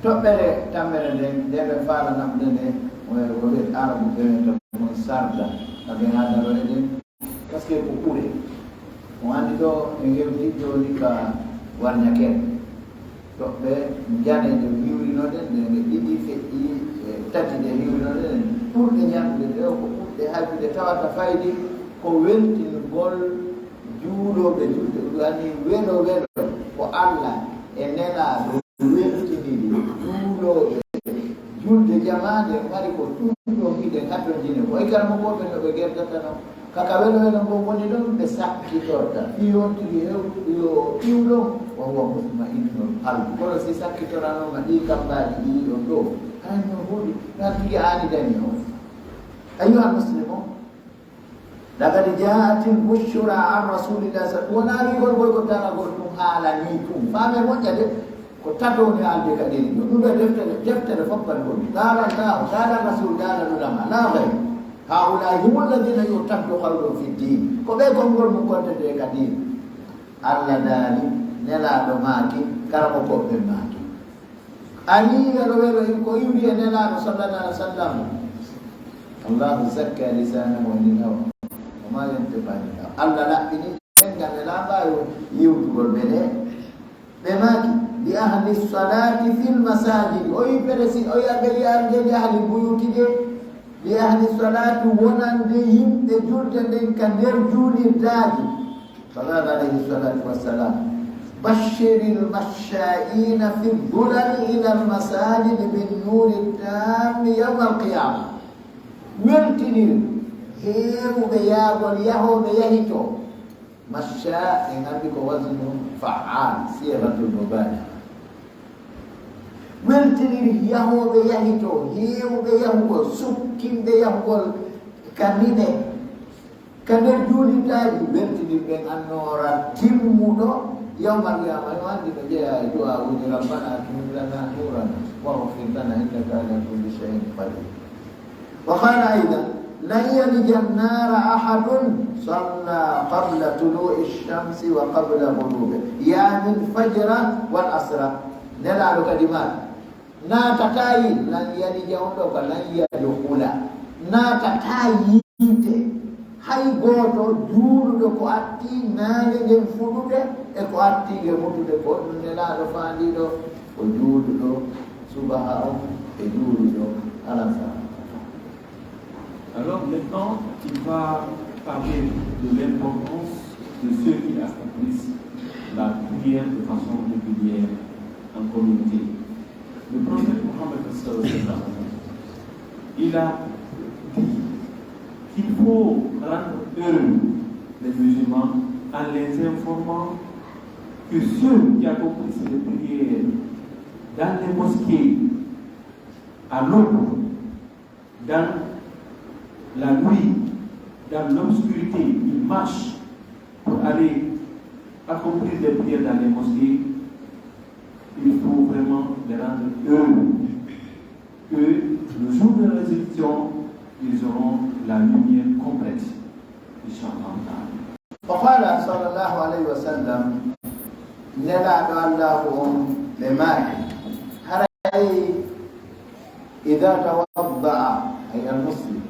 Toɓɓere tammere nden, nde ɓe faalanaɓe nde, o, o wi'ete Arabu ɓe wi'ata ɗum sarda, ka ɓe haadaro eɗen, parce que ko ɓure. On anndi ɗo, en hewti jooni ka warñakeeɓe. Toɓɓe njane ɗe hiwrinoɗen, ɗe, ɗe ɗiɗi feƴƴi, e tati ɗe hiwrinoɗen, ɓurɗe ñaɗude ɗe, ko ɓurɗe haybude, tawata fayde ko weltingol juulooɓe julɓe, ɗum ani welo welo, ko Alla e Nelaaɗo weltiniri juulooɓe julde jamaande, mari ko ɗum ɗon hiɗen hatonjine. Ko e kala mo woɓɓe no ɓe gerdatano, ka ka welo welo ngon woni ɗon, ɓe sakkitorta. Fii on tigi hew-, yo iwɗo, wa huwa mutma'innul qalbi. Kono si sakkitorano ma ɗi kambaaji ɗi ɗon ɗo, haray no huɗi, ɗan tigi aani dañi o. Ayyuhal muslimun, لقد جاءت البشرى عن رسول الله صلى الله عليه وسلم. Wonaa wi'ugol boy ko daragol ɗum haalanii ɗum. Faamee moƴƴa de, ko tato woni haalde ka ɗen ɗo. Ɗum ɗo deftere, deftere fof kan ɗum. قال الله، قال الرسول، قال العلماء، لا غير. هؤلاء هم الذين يرتد قولهم في الدين. Ko ɓe konngol mun kontetee ka diina. Alla daali, Nelaaɗo maaki, karamokooɓe ɓen maaki. Aliyu welo welo ko iwri e Nelaaɗo sallallahu alaihi wasallam. الله زكى لسانه عن الهوى وما ينطق عن الهوى. Alla laɓɓini ɗemngal Nelaaɗo, mbaawi yewtugol belee. Ɓe maaki, لأهل الصلاة في المساجد. O wi'i presi-, o wi'i ɓe, لأهل، لأهل البيوت de. لأهل الصلاة, wonande yimɓe julde nden ka nder juulirdaaji. فقال عليه الصلاة والسلام: بشر المشائين في الظلل إلى المساجد بالنور التام يوم القيامة. Weltinir heewuɓe yaagol, yahooɓe yahitoo. Masha, en anndi ko waznu fa'al, sighatul mubalagha. Weltinir yahooɓe yahitoo, heewuɓe yahugol, sukkinɓe yahugol ka niɓe, ka nder juulirɗaaji, weltinir ɓen annoora timmuɗo yawmal qiyaama. Yo anndi no jeyaa e du'aa'uuji, ربنا أتمم لنا نورنا واغفر لنا إنك على كل شيء قدير. وقال أيضا: لن يلج النار أحد صلى قبل طلوع الشمس وقبل غروبها، يعني الفجر والعصر. Nelaaɗo kadi maaki, naatataa yi-, لن يلج on ɗoo ka لن يدخل. Naatataa yiite hay gooto juuluɗo ko artii naange ngen fuɗude e ko artii nge mutude, ko honɗun Nelaaɗo faandii ɗoo? Ko juuluɗo subaha on e juuluɗo alasara. Alors maintenant, il va parler de l'importance de ceux qui accomplissent la prière de façon régulière en communauté. Le prophète Mohammed, sallallahu alayhi wa sallam, il a dit qu'il faut rendre heureux les musulmans en les informant que ceux qui accomplissent les prières dans les mosquées à l'aube, dans la nuit, dans l'obscurité, ils marchent pour aller accomplir des prières dans les mosquées, il faut vraiment les rendre heureux que le jour de la résurrection, ils auront la lumière complète, Inch'Allah ta'ala. O qaala sallallahu alayhi wa sallam, Nelaaɗo Allaahu on ɓe maaki, haray إذا توضأ، أي المسلم،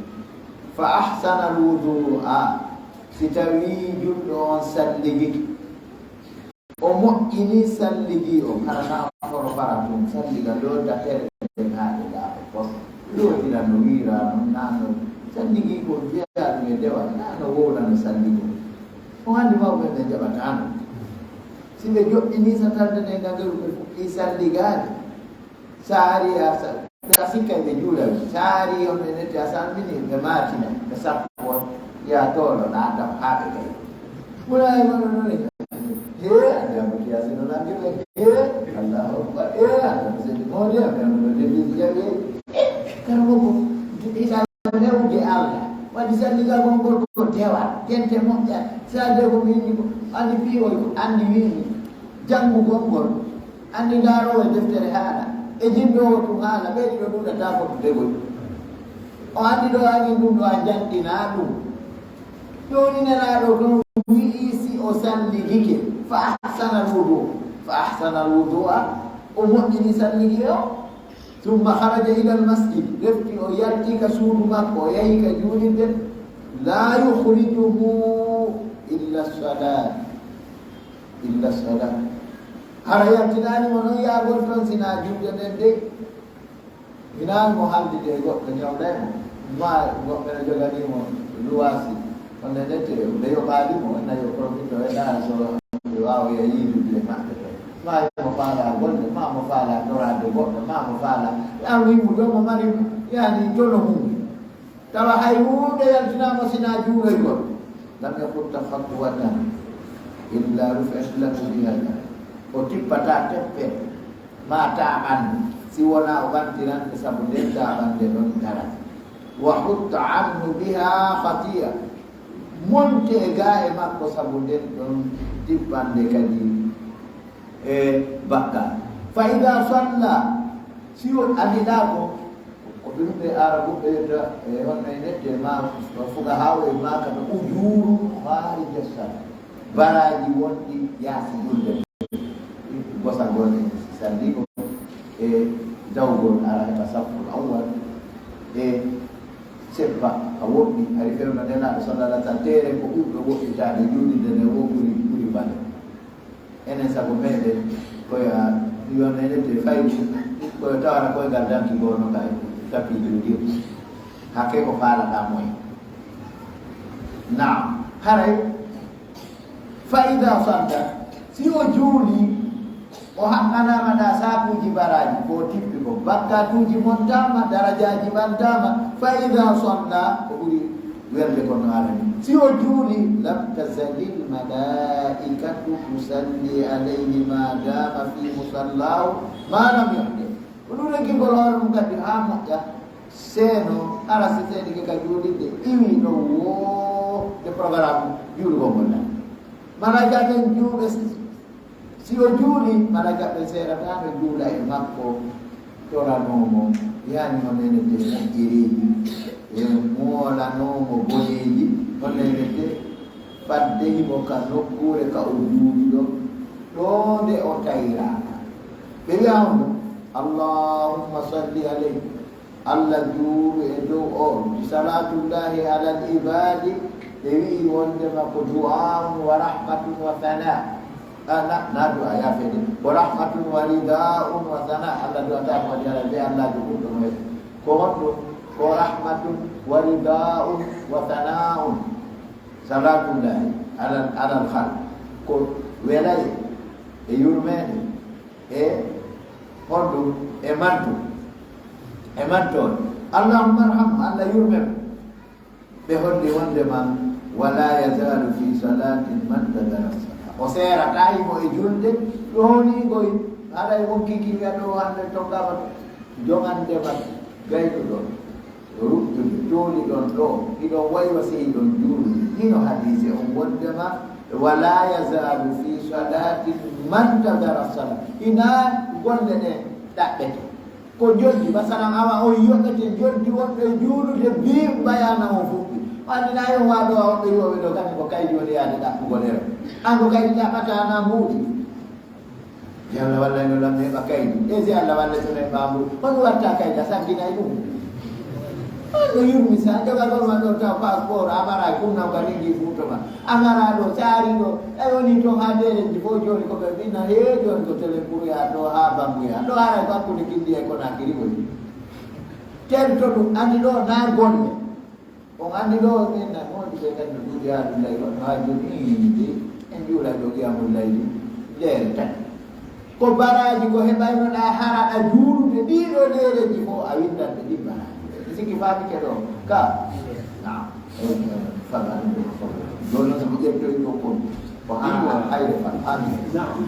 فأحسن الوضوء، si tawii julɗo on salligike, o moƴƴini salligii on, hara naa foro fara tun, salliga looda tere ɗen haa ɗe laaɓa fos, lootira no wiiraa non, naa no salligii kon jeyaa ɗum e dewal, naa no wowla no salligoo. On anndi mawɓe ɓen jaɓataa non. Si ɓe joɗɗinii satalde nden, nga ngaru ɓe fuɗɗii salligaade, Saari a sa-, ka sikkay ɓe juulay. Saari on ɓe netti a salmini, ɓe maatina, ɓe sappo, ya toolo, na daw, haa ɓe gay. Wulaay mono non e. He, ande abuti yasino nangi ɓe. He, Allahu Akbar. He, ande abuti yasino nangi ɓe. He, kala mo ko, ita Rewde Allah, waɗi salligagol ngol ko dewal, gente moƴƴa, salde ko mi inni ko, anndi piiwoy ko, anndi wi'i, janngugol ngol, anndi ndaaroowo e deftere haala, e jinndoowo tun haala, ɓee ɗiɗo ɗuuɗataa ko degol. O anndi ɗo anin ɗum ɗo a janɗinaa ɗum. Jooni Nelaaɗo ɗum wi'i si o salligike, fa ahsana al-wudu, fa ahsana al-wudu'a, o moƴƴini salligii o. ثم خرج إلى المسجد، refti o yalti ka suudu makko, o yahi ka juulirde, لا يخرجه إلا الصلاة، إلا الصلاة. Hara yaltinaani mo non yaagol ton sinaa julde nden de. Hinaa mo haldude e goɗɗo ñawday mo, maa goɗɗo no joganii mo luwaasi. Kono nete, ɓe yoɓaali mo, na yo profito e ɗaa so ɓe waawoya yiidude e maɓɓe ɓe. Maa mo faalaa golle, maa mo faalaa toraade goɗɗo, maa mo faalaa. Yaa wi'i mo ɗo mo mari, yaani, tono mum. Tawa hay huunde yaltinaa mo sinaa juuloygol. لم يخط خطوة إلا رفعت له بها درجة. O tippataa teppere. Maa taaɓannde, si wonaa o ɓantirante sabu nden taaɓannde ɗon daraja. وحط عنه بها خطيئة. Monte e gaa e makko sabu nden ɗon tippannde kadi e bakkaat. فإذا صلى، si o anniɗaa ko, ko Ɗum ɓe Arabu ɓe wiyata, e, honno e nette ma, fuqahaa o e maaka no ujuuru khaarija sala. Baraaji wonɗi yaasi julde. Gosagol e salligo e dawgol ara heɓa safful awwal e seppa a woɗɗi. Hari fewndo Nelaaɗo sallallahu alaihi wasallam teere ko ɓurɗo woɗɗitaade juulirde nde wo ɓuri, ɓuri bale. Enen sago meɗen koyo a yonede te faydu koyo tawata koye ngal danki goo no kay tapi juulirde. Hakke ko faalaɗa moye. Naam. Haray Fa idaa salla, si o juulii, o haqqanaama ɗaa saabuuji baraaji, ko o tippi ko. Bakkatuuji montaama, darajaaji ɓantaama. Fa idaa salla, ko ɓuri welde ko no alani. Si o juulii, lam tazalil malaa'ikatu tusalli alayhi maa daama fii musallaahu maa lam yuhdis. Ko ɗum reggingol hoore mum kadi haa moƴƴa. Seeno, hara si seenike ka juulirde iwii ɗon woo nde programme juulugol ngol nani. Malaa'ika ɓen juuɓe si, si o juulii, malaa'ika ɓen seerataano juula e makko, toranoo mo, yani o nenete moƴƴereeji, e moolanoo mo boneeji, o nenete fadde himo ka nokkuure ka o juuli ɗon, ɗoo nde o tayraaka. Ɓe wi'a on, Allahumma salli alayhi. Alla juulu e dow on. Salaatullaahi alal ibaadi, ɓe wi'i wondema ko du'aa'un wa rahmatun wa sanaa. Ah, na, na du'a, yaafeede. Ko rahmatun wa ridaa'un wa sanaa. Alla du'ataa ko waɗi haray, ɓe Alla juulu ɗum e ko honɗum? Ko rahmatun wa ridaa'un wa sanaa'un. Salaatullaahi alal, alal khalq. Ko welay e yurmeende. E honɗum? E mantu. E mantoon. Allahumma arhamhu, Allah yurmem. Ɓe holli wondema, wala yazalu fi salatin man tadara sala. O seerataa himo e julde, ɗooniigoy, haray won kiki wi'a ɗo hande tokkama jongandema gaynuɗo. Ruttude, tooli ɗon ɗoo, hiɗon waywa sey hiɗon juulde. Hino hadiise on wondema, wala yazalu fi salatin man tadara sala. Hinaa golle ɗen ɗaɓɓete. Ko joddi, masalan, awa on yoɓete joddi wonɓe juulude bii mbayana on fuɗɗi. Anndi na yon waa ɗoo, a wonɓe yoɓe ɗoo, kamɓe ko kaydi woni yaade ɗaɓɓugol ere. An ko kaydi ɗaɓɓata na mbuuɗi. Yalla walla no lammi heɓa kaydi. E si Alla walla so men baabu. Kono watta kaydi, a sagginay ɗum. On no yurmi sa, jogagol ma ɗo taw passeport, a mara kunna ka lingi fuuto ma. A mara ɗo, saari ɗo, e woni to ha dereji fof jooni ko ɓe mbinna, he jooni ko tele kuruya ɗo ha Bambuya. Ɗo haray ko hakkunde Kindi e Konakiri woni. Ten to ɗum andi ɗo na golle. On anndi ɗoo, min na moodi ɓe kan no duuɓi haa ɗum lay, wano haa jooni, de, en juula ɗo qiyamul layli, leere tati. Ko baraaji ko heɓaynoɗaa hara ɗa juulude ɗii ɗoo leereeji fof, a winndan ɓe ɗin baraaji. Mi sikki faamike ɗoo, ka? Naam. Fala ɗum ɗoo fof. Jooni noon, so mi ƴettoyi ɗoo kon, ko haa hayre fal, haa mi. Naam.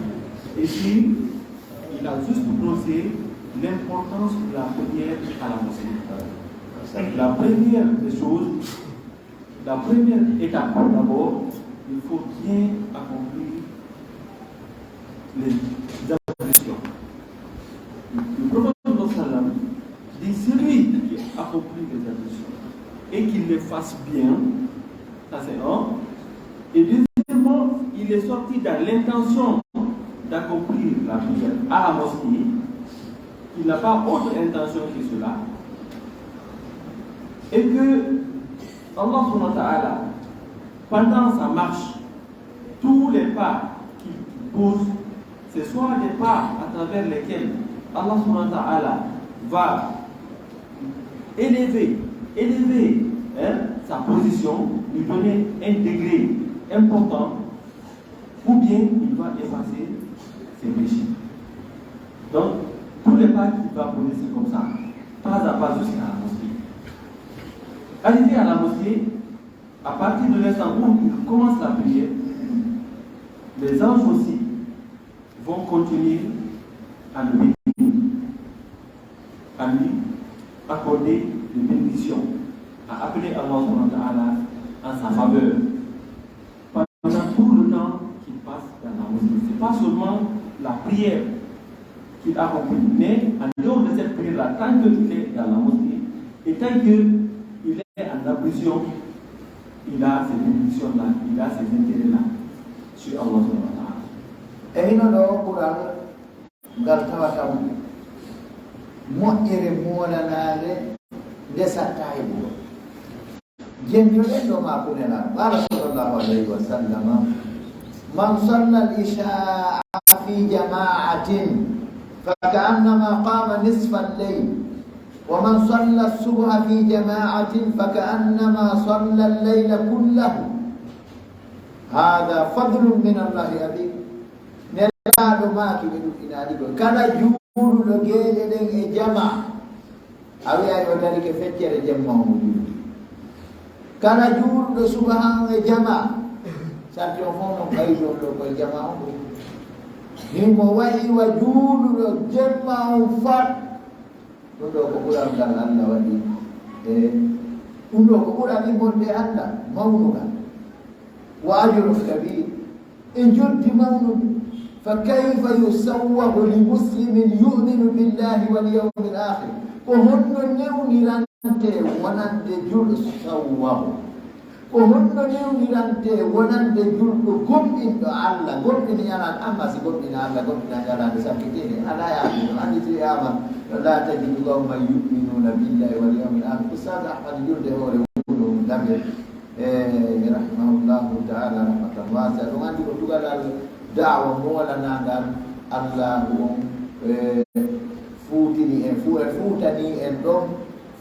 Ici, il a juste posé l'importance de la prière à la mosquée. La première des choses, la première étape, d'abord, il faut bien accomplir les ablutions. Le prophète sallallahu alayhi wa sallam dit, celui qui accomplit les ablutions et qui les fasse bien, ça c'est un. Et deuxièmement, il est sorti dans l'intention d'accomplir la prière à la mosquée, il n'a pas autre intention que cela, et que Allah subhanahu wa ta'ala, pendant sa marche, tous les pas qu'il pose, ce sont des pas à travers lesquels Allah subhanahu wa ta'ala va élever, élever, hein, sa position, lui donner un degré important, ou bien il va effacer ses péchés. Donc, tous les pas qu'il va poser, c'est comme ça, pas à pas jusqu'à la mosquée. Arrivé à la mosquée, à partir de l'instant où il commence la prière, les anges aussi vont continuer à le bénir, à lui accorder des bénédictions, à appeler Allah subhanahu wa ta'ala en sa faveur pendant tout le temps qu'il passe dans la mosquée. C'est pas seulement la prière qu'il accomplit, mais en dehors de cette prière-là, tant qu'il est dans la mosquée, Et tant qu'il est en ablution, il a ses bénédictions-là, il a ses intérêts-là sur Allah subhanahu wa ta'ala. E hino ɗoo Qur'an ngal tawata moƴƴere moolanaande nde saɗtaa heɓugol. Jennjoɗen ɗoo maaku Nelaaɗo, قال صلى الله عليه وسلم: من صلى العشاء في جماعة فكأنما قام نصف الليل، ومن صلى الصبح في جماعة فكأنما صلى الليل كله. هذا فضل من الله عظيم. Nelaaɗo maaki, ɓe ɗuɗɗinaali ɗoo, kala juuluɗo geeƴe ɗen e jamaa, a wi'ay o darike feccere jemma on o juuli. Kala juuluɗo subaha on e jamaa, sarti on fow non ɓaydi on ɗoo ko e jamaa on ɗoo. Himo wa'i wa juuluɗo jemma on fat. Ɗun ɗoo ko ɓural ngal Alla waɗi. E ɗun ɗoo ko ɓural immorde Alla mawnungal. وأجر كبير. E njoddi mawnundi. فكيف يسوغ لمسلم يؤمن بالله واليوم الآخر؟ Ko honno newnirantee wonande julɗo sawwahu? Ko honno newnirantee wonande julɗo gomɗinɗo Alla, gomɗini ñalaande, amma si gomɗina Alla, gomɗina ñalaande sakkitiinde, alaa yaafude. Anndi si wiyaama, لا تجد قوما يؤمنون بالله واليوم الآخر. Ustaaz Ahmad Julde hoore wuro Damel. E, rahimahullahu ta'ala rahmatan wasi'a. Ɗum anndi ko tugalal da'wa moolanaangal Allaahu on, e, fuutini en, fu-, e fuutanii en ɗon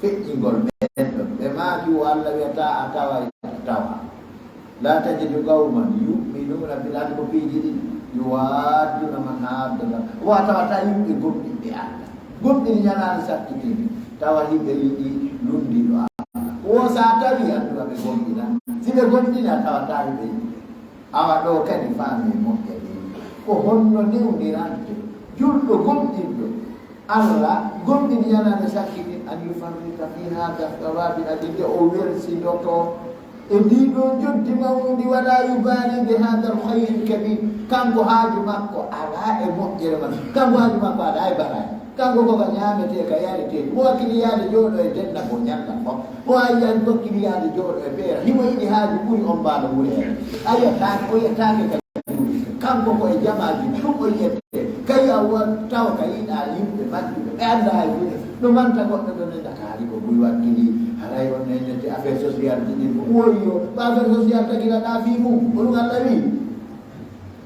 feƴƴingol ɓen ɗon. Ɓe maaki wo Alla wi'ata a taway, a tawa. لا تجد قوما يؤمنون بالله, ko piiji ɗiɗi, يوادون من حاد الله. Wo a tawata yimɓe gomɗinɓe Alla. Gomɗini ñalaande sakkitiinde, tawa hiɓe yiɗi lunndiiɗo Alla. Wo si a tawii annduɓe ɓe gomɗina, si ɓe gomɗini a tawataa hiɓe yiɗi. Awa ɗoo kadi faamee moƴƴa dey. Ko honno newnirante julɗo gomɗinɗo Alla, gomɗini ñalaande sakkitiinde, أن يفرط في هذا الثواب العظيم, nde o welsindoto e ndii ɗoo njoddi mawnundi, ولا يبالي بهذا الخير الكبير. Kanko haaju makko alaa e moƴƴere man. Kanko haaju makko alaa e baraaji. Kanko ko ka ñaametee, ka yaretee. Mo wakkili yaade jooɗo e denna ko ñalla fof. Mo wakkili yaade jooɗo e beera. Himo yiɗi haaju ɓuri on mbaalo wureere. A yiyataake, o yiyataake ka juuɗe. Kanko ko e jamaaji tun o yiyetee. Kay a wa-, tawa ka yiɗaa yimɓe majjuɓe. Ɓe anndaa hay huunde. No manta goɗɗo ɗon e Ndakaari ko buy wakkili, haray on nennete affaire sociale ji ɗin. Woyyo, ko affaire sociale tagiraɗaa fii mun, ko ɗum Alla wi'i.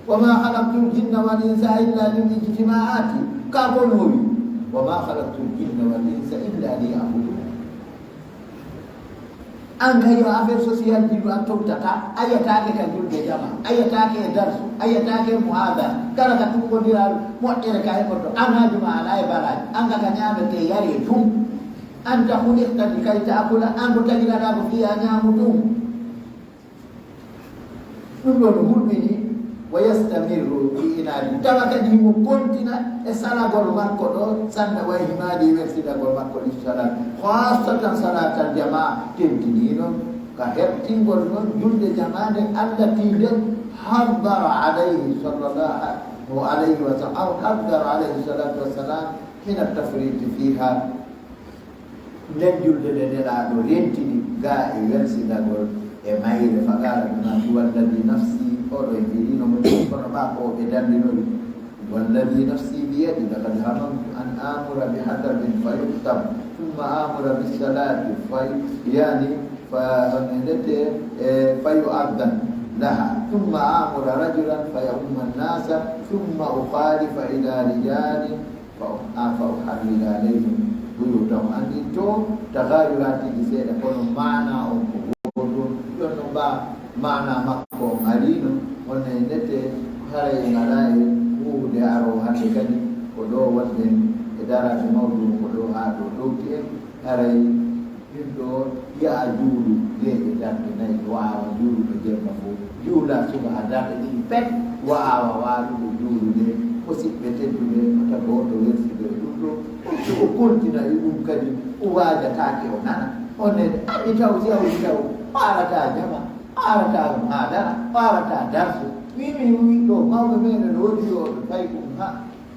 وما خلقت الجن والإنس إلا للاجتماعات. Ka ko no wi'i, وما خلقت الجن والإنس إلا ليعبدون. An kay yo affaire sociale ji ɗin a towtata, a yiyataake ka julde jama, a yiyataake e darsu, a yiyataake e muhadara, kala ka tumbondiral moƴƴere ka heɓoto, an haaju ma alaa e baraaji, an ka ka ñaametee yaree tun. أنت خلقت لكي تأكل, an ko tagiraɗaa ko fii a ñaamu tun. Ɗum ɗoo no hulɓini, ويستمر في عناده, tawa kadi himo kontina e salagol makko ɗoo, sanna wa ihmalihi, e welsinagol makko للصلاة, خاصة صلاة الجماعة, tentinii non ka hertingol non julde jamaa nden, التي nden حض عليه صلى الله عليه وسلم، أو حض عليه الصلاة والسلام حين التفريط فيها. Nden julde nde Nelaaɗo rentini gaa e welsinagol e mayre, فقال, ɗum ati, والذي نفسي, oɗo e firiino mo ɗum, kono ɓaa ko ɓe dandinori. والذي نفسي بيده لقد هممت أن آمر بحطب فيحطب، ثم آمر بالصلاة في، يعني، ف-، فيؤذن لها، ثم آمر رجلا فيؤم الناس، ثم أخالف إلى رجال Fa, a, fa uharrira alayhim buyutahum. Anndi to tagaayuraatiiji seeɗa, kono maanaa on ko gooto. Jooni non, ɓaa maanaa makko on ariino, on e nete, haray en alaa e huuwude aroo hannde kadi, ko ɗoo wonɗen e daraade mawɗo, ko ɗoo haa ɗoo ɗowti en, haray Ɓiɗɗo, yaha juulu geeƴe darɗe nay, wa'awa juulude jemma fow. Juula subaha darɗe ɗiɗi pet, wa'awa waalude juulude. Musiɓɓe tedduɓe, wota gooto welsido e ɗum ɗoo. O, o kontina e ɗum kadi, o waajataake o nana. On nene, anndi taw si hawri taw, o arataa jama, o arataa muhaadara, o arataa darsu. Min, min wi'i ɗoo, mawɓe meɗen no woodi ɗoo, ɓe fayi ɗum, ha,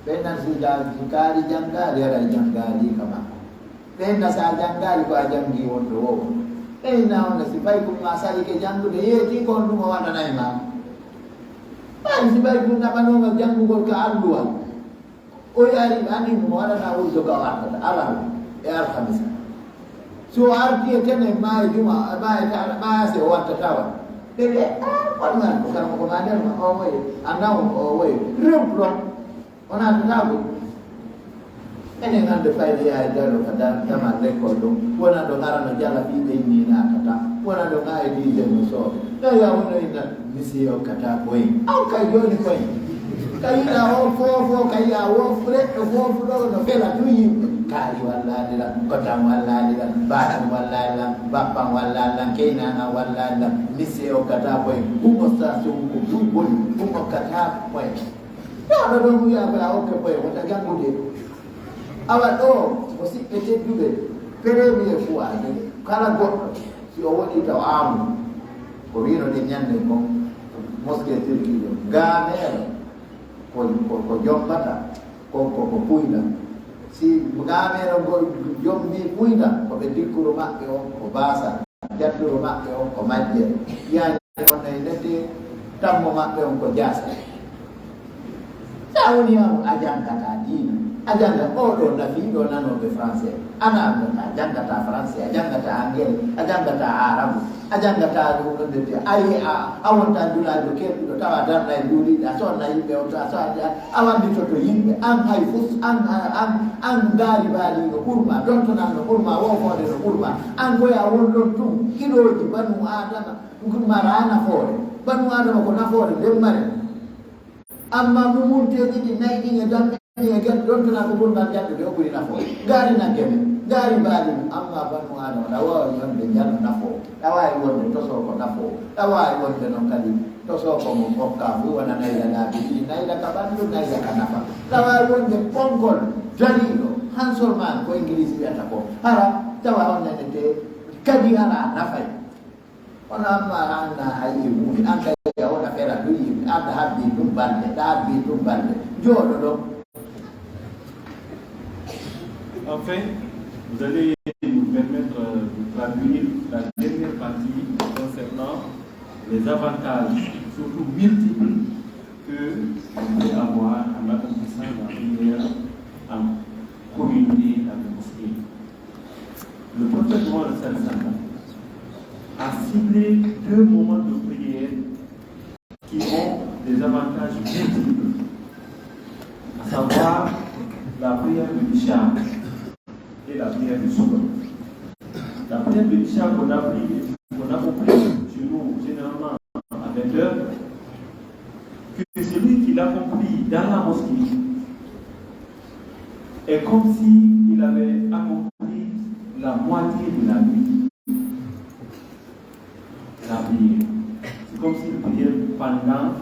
ɓe nan si jaa-, si kaari janngaali, haray janngaali ka makko. Ɓen na si a janngaali ko a janngii wonde woo. Ɓen na on si fay kun ma salike janngude, yeetii ko on ɗum o waɗanay ma. Ɓay si fay kun naɓanooma janngugol ka alluwal. O yaari, ani mo waɗana wurto ka o artata, alarba e alhamisa. Si o arti e tene, ma e juma, ma e ta-, ma e se o watta tawa. Ɓe wi'a, "Ah, kono an ko karamoko ma nder ma, o woye, a naw o woye, rewtu ɗon." O naatata ko. Enen hannde fayde yaade daro ka da-, damal lekkol ɗon. Wona ɗo arano jala fii ɓe inni naatata. Wona ɗo ŋaayi diide mo sooɓe. Ɗo ya wono inna Misi hokkata koy. Aw kay jooni koy. Ka yiɗa o foofo, ka yi'a woofu leɗɗe foofu ɗo no fela tun yimɓe. Kaari wallaali lan, kotan wallaali lan, baasan wallaali lan, bappan wallaali lan, keynaana wallaali lan. Misi hokkata koy. Ɗum o sa so ko ɗum boni, ɗum hokkata koy. Ɗo ɗo ɗon wi'a ko a hokke koy, wota janngude. Awa ɗo, ko siɓɓe tedduɓe, premier fois de, kala goɗɗo, si o woni taw aamu, ko wi'unoɗen ñande kon, mosquée Turquie ɗo, gaameero ko, ko, ko jombata, ko, ko, ko puyda. Si gaameero ngol jombi puyda, ko ɓe dikkuru maɓɓe on, ko baasa. Jadduru maɓɓe on ko majje. Yaani on no e nete, tammo maɓɓe on ko jaasa. Sa woni yaaru a janngataa diina, a jannga oo ɗoo nafi ɗoo nanooɓe français. Ana a janngataa français, a janngataa anglais, a janngataa aarabu, a janngataa ɗum ɗon ndette. Ayi a, a wonta julaajo kerɗuɗo tawa darna e juuliiɗe, a sonna yimɓe on to a so a, a wallitoto yimɓe. An hay fus, an, an, an, an ngaari baali no ɓurma, dontonal no ɓurma, woofoonde no ɓurma. An goya won ɗon tun, kilooji banu Aadama, ɗum mara nafoore. Banu Aadama ko nafoore nden mare. Amma mumunteeji ɗi nayi ɗin e dammi ɗin e gerte ɗon tana ko ɓurngal jaɓɓude o ɓuri nafoore. Ngaari naggeme, ngaari mbaali ɗum. Amma banu Aadama, ɗa waawi wonde njano nafoo, ɗa waawi wonde tosoo ko nafoo, ɗa waawi wonde non kadi tosoo ko mo hokka fu wona nayla laabi ɗiɗi, nayla ka ɓanndu, nayla ka nafa. Ɗa waawi wonde konngol daliiɗo, hansormaan ko Ingiliisi wi'ata ko. Hara tawa on nanete kadi hara nafay. Kono amma an na hay e huunde, an kay a wona fera ɗum yimɓe, an ɗa habbii ɗum balɗe, ɗa habbii ɗum balɗe, jooɗo ɗo. Enfin, vous allez nous permettre, euh, de traduire la dernière partie concernant les avantages, surtout multiples, que on peut avoir en accomplissant la prière en communauté dans la mosquée. Le prophète Mohammed sallallahu alayhi wa sallam a ciblé deux moments de prière qui ont des avantages multiples, à savoir la prière de l'Isha et la prière de Subh. La prière de l'Isha qu'on a pris, qu'on a compris chez nous généralement à vingt heures, que celui qui l'accomplit dans la mosquée est comme si il avait accompli la moitié de la nuit. La prière. C'est comme s'il priait pendant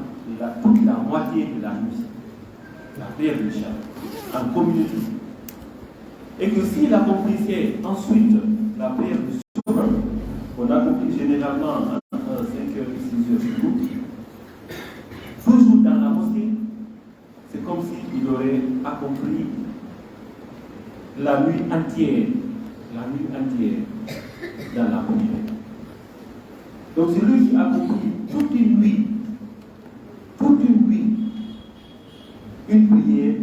la, toute la moitié de la nuit. La prière de l'Isha, en communauté. Et que s'il accomplissait ensuite la prière du Subh, qu'on accomplit généralement entre cinq heures et six heures du jour, toujours dans la mosquée, c'est comme s'il aurait accompli la nuit entière, la nuit entière dans la prière. Donc celui qui accomplit toute une nuit, toute une nuit, une prière,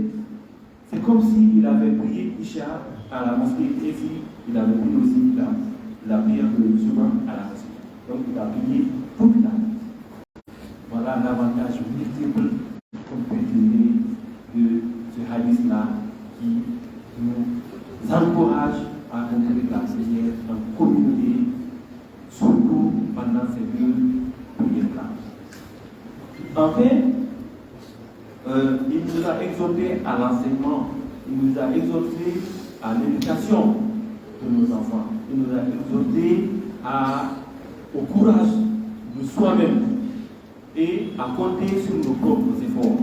c'est comme s'il avait prié Isha à la mosquée, et s'il avait prié aussi la, la prière de Juma à la mosquée. Donc il a prié toute la nuit. Voilà l'avantage multiple qu'on peut tirer de ce hadith-là qui nous encourage à accomplir la prière en communauté, surtout pendant ces deux prières-là. Enfin, euh, il nous a exhortés à l'enseignement, il nous a exhortés à l'éducation de nos enfants, il nous a exhortés à, au courage de soi-même et à compter sur nos propres efforts.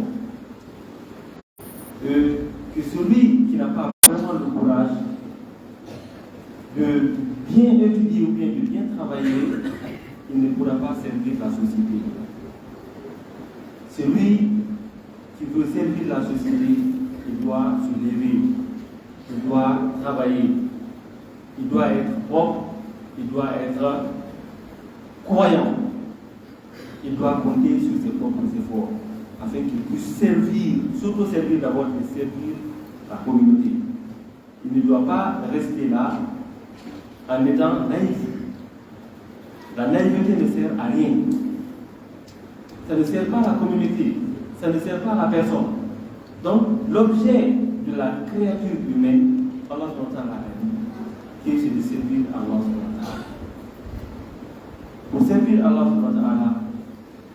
Euh, que celui qui n'a pas vraiment le courage de bien étudier ou bien de bien travailler, il ne pourra pas servir la société. Celui qui veut servir la société, il doit se lever, il doit travailler. Il doit être propre, il doit être croyant, il doit compter sur ses propres efforts afin qu'il puisse servir, surtout servir d'abord et servir la communauté. Il ne doit pas rester là en étant naïf. La naïveté ne sert à rien. Ça ne sert pas la communauté, ça ne sert pas la personne. Donc, l'objet de la créature humaine, Allah subhanahu wa ta'ala a dit, que c'est de servir Allah subhanahu wa ta'ala. Pour servir Allah subhanahu wa ta'ala,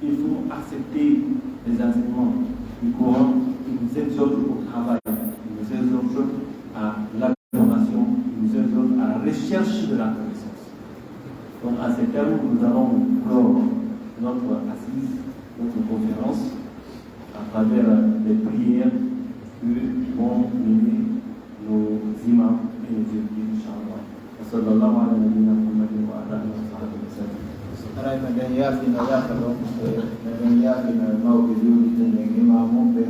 il faut accepter les enseignements du Coran qui nous exhortent au travail, qui nous exhortent à l'adoration, qui nous exhortent à la recherche de la connaissance. Donc, en ces termes, nous allons clore notre assise, notre conférence, à travers les prières que vont mener nos imams et nos invités, Inch'Allah. وصلى الله على نبينا محمد وعلى آله وصحبه وسلم. Haray meɗen yaafina yaafa ɗon, e meɗen yaafina mawɓe juulɓe ɓen, imaamuɓe,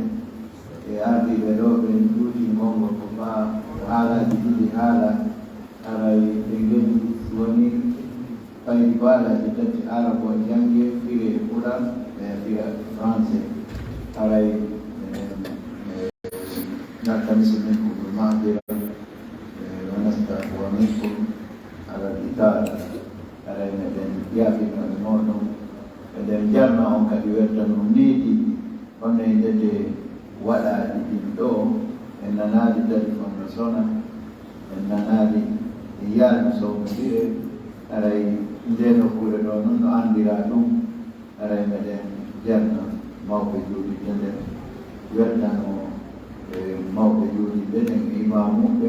e ardiiɓe ɗoo ɓen, juuti ngol ngol ko faa haalaaji ɗiɗi haala. Haray ɓe ngeli woni fayde ko alaa e tati, Aarabu on jannge, fire e Pulaar, e fira e Français. Haray, eh, eh, نلتمس منكم المغفرة, eh, ونستعفو منكم على الإطالة. Haray meɗen yaafino e mooɗon, meɗen jarna on kadi weltanon needi. Kono e ndeke waɗaaɗi ɗin ɗoo, en nanaali telefon no sona, en nanaali yaadu sownodire, haray ndee nokkuure ɗoo non no anndiraa ɗum, haray meɗen jarna mawɓe juulɓe nden, weltanoo, e mawɓe juulɓe nden, e imaamuɓe,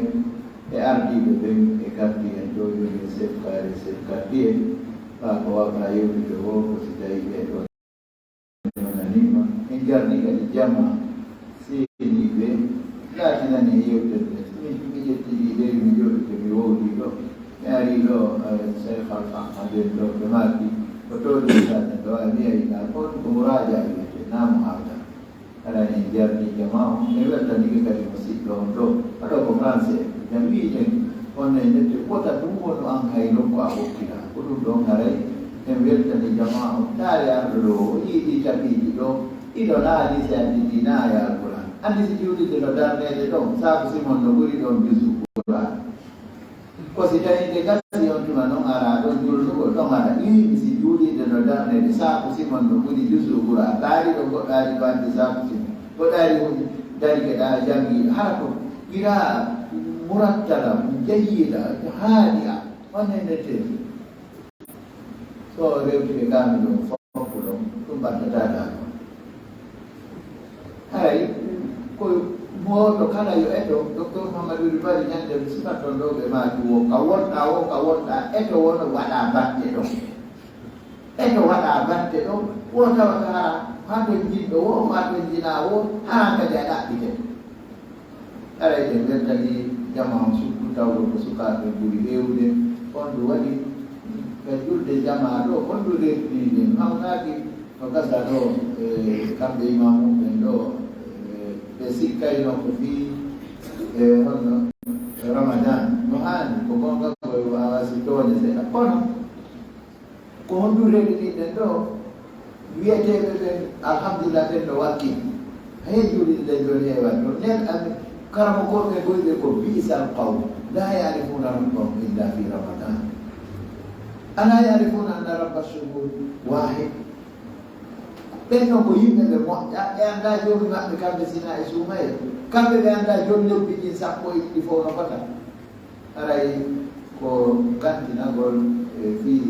e ardiiɓe ɓen, e quartier en ɗoo, jooni e chef carré, chef quartier, haa ko waawa yewtude woo, ko si tawii ɓee ɗoo nonaniima, en jarni kadi jamaa seeniiɓe laatinani e yewtere nde. Min, mi ƴetti ɗii leydi, mi jooɗike, mi wowlii ɗoo. Mi arii ɗoo, eh, Cheikh Alpha Ahmad en ɗoo, ɓe maaki ko tooɗiiɗaa ɗen ɗoo, a mi arii ɗaa, ko, ko muraaja wiyetee, naa muhaadara. Haray en jarni jamaa on, en weltanike kadi musiɗɗo on ɗoo. Haɗo ko français, jam wi'iten, on ne nette wota ɗum wonu an hayno ko a hokkira. Ko ɗum ɗon haray en weltani jamaa on. Taari arɗo ɗoo, o yi'ii tapiiji ɗoo, iɗo naa hadiisi additi naa aya Alquran. Anndi si juulirde no darneede ɗon, saaku simon no ɓuri ɗon juzu Qur'an. Ko si tawii nde gasii on tuma non araa ɗon julnugol, ɗon aɗa iwii mi si juulirde no darneede saaku simon no ɓuri juzu Qur'an. Taari ɗon goɗɗo ari ko addi saaku simon, goɗɗo ari darike ɗaa janngi, hara ko qiraa'a murattala, jayyida, haadi'a, on ne nette. So rewtike kaamil on fof ɗon, ɗum ɓaddataa daano. Haray ko mooɗo kala yo eto, Docteur Mamadou Ribari ñande mi sifatton ɗo ɓe maaki wo, ka wonɗaa wo, ka wonɗaa, eto won waɗaa batte ɗon. Eto waɗaa batte ɗon, wo tawata hara, haa ton jinɗo wo, haa ton jinaa wo, haa kadi a ɗaɓɓite. Haray ɓe weltanii jamaa on, surtout tawɗo ko sukaaɓe ɓuri heewde. Honɗum waɗi ka julde jamaa ɗoo, honɗum rewtini ɓe? Hawnaaki no gasa ɗoo, e kamɓe imaamuɓe ɓen ɗoo, e ɓe sikkayno ko fii, e honno Ramadan no haani, ko goonga ko waawaa si tooñe seeɗa. Kono, ko honɗum rewtiniɗen ɗoo? Wi'eteeɓe ɓen, alhamdulillah, ɓen no wakkili. Hay juulirde nden jooni heewani ɗum. Nen, ami, karamokooɓe ɓen ko bi'sal qawm, laa ya'rifuuna rabbahum illa fii Ramadan. Alaa ya'rifuuna anna rabba shuhuuri waahid. Ɓen non ko yimɓe ɓe moƴƴa, ɓe anndaa Joomi maɓɓe kamɓe si hinaa e suumayee. Kamɓe ɓe anndaa jon lebbi ɗin sappo e ɗiɗi fow no fota. Haray ko kantinagol e fii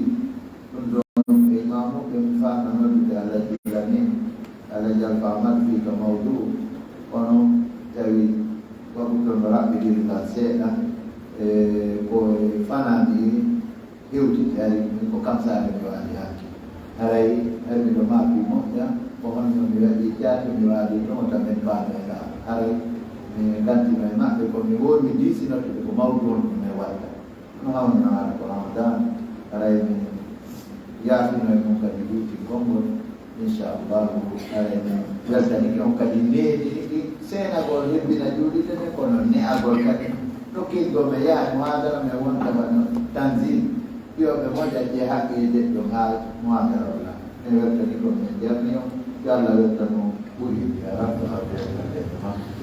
ɗum ɗon e imaamuɓe, mi faama noddude Alhaji Lamin, Alhaji Alfa Ahmad fii ka mawduu, kono tawi waktu on no raɓɓiɗiri kan seeɗa, e ko e fanaa mi hewtiti, hari min ko kam saare mi waali hanki. Haray, hari miɗo maafi moƴƴa, ko honno mi waɗi jaati mi waali ɗum, wota men faame ɗaa. Haray, mi gantino e maɓɓe, ko mi woo mi diisinoto ɓe ko mawɗo on ɗum e waɗda. No hawni no haala ko Ramadan, haray mi yaafino e mum kadi luuti konngol, inchallahu, haray mi weltanike on kadi neeɗiniki seenagol hebbina juulirde nde, kono ne'agol kadi Nokkiiji goo men yaha e muhaadara, men wonta wano tanzil. Yo ɓe moƴa ƴee haqqeeji ɗon haa muhaadara o laaɓa. En weltanii ko men jarni on, yo Alla weltan on ɓuri. Ya Rabbi, Rabbi, Rabbi, Rabbi.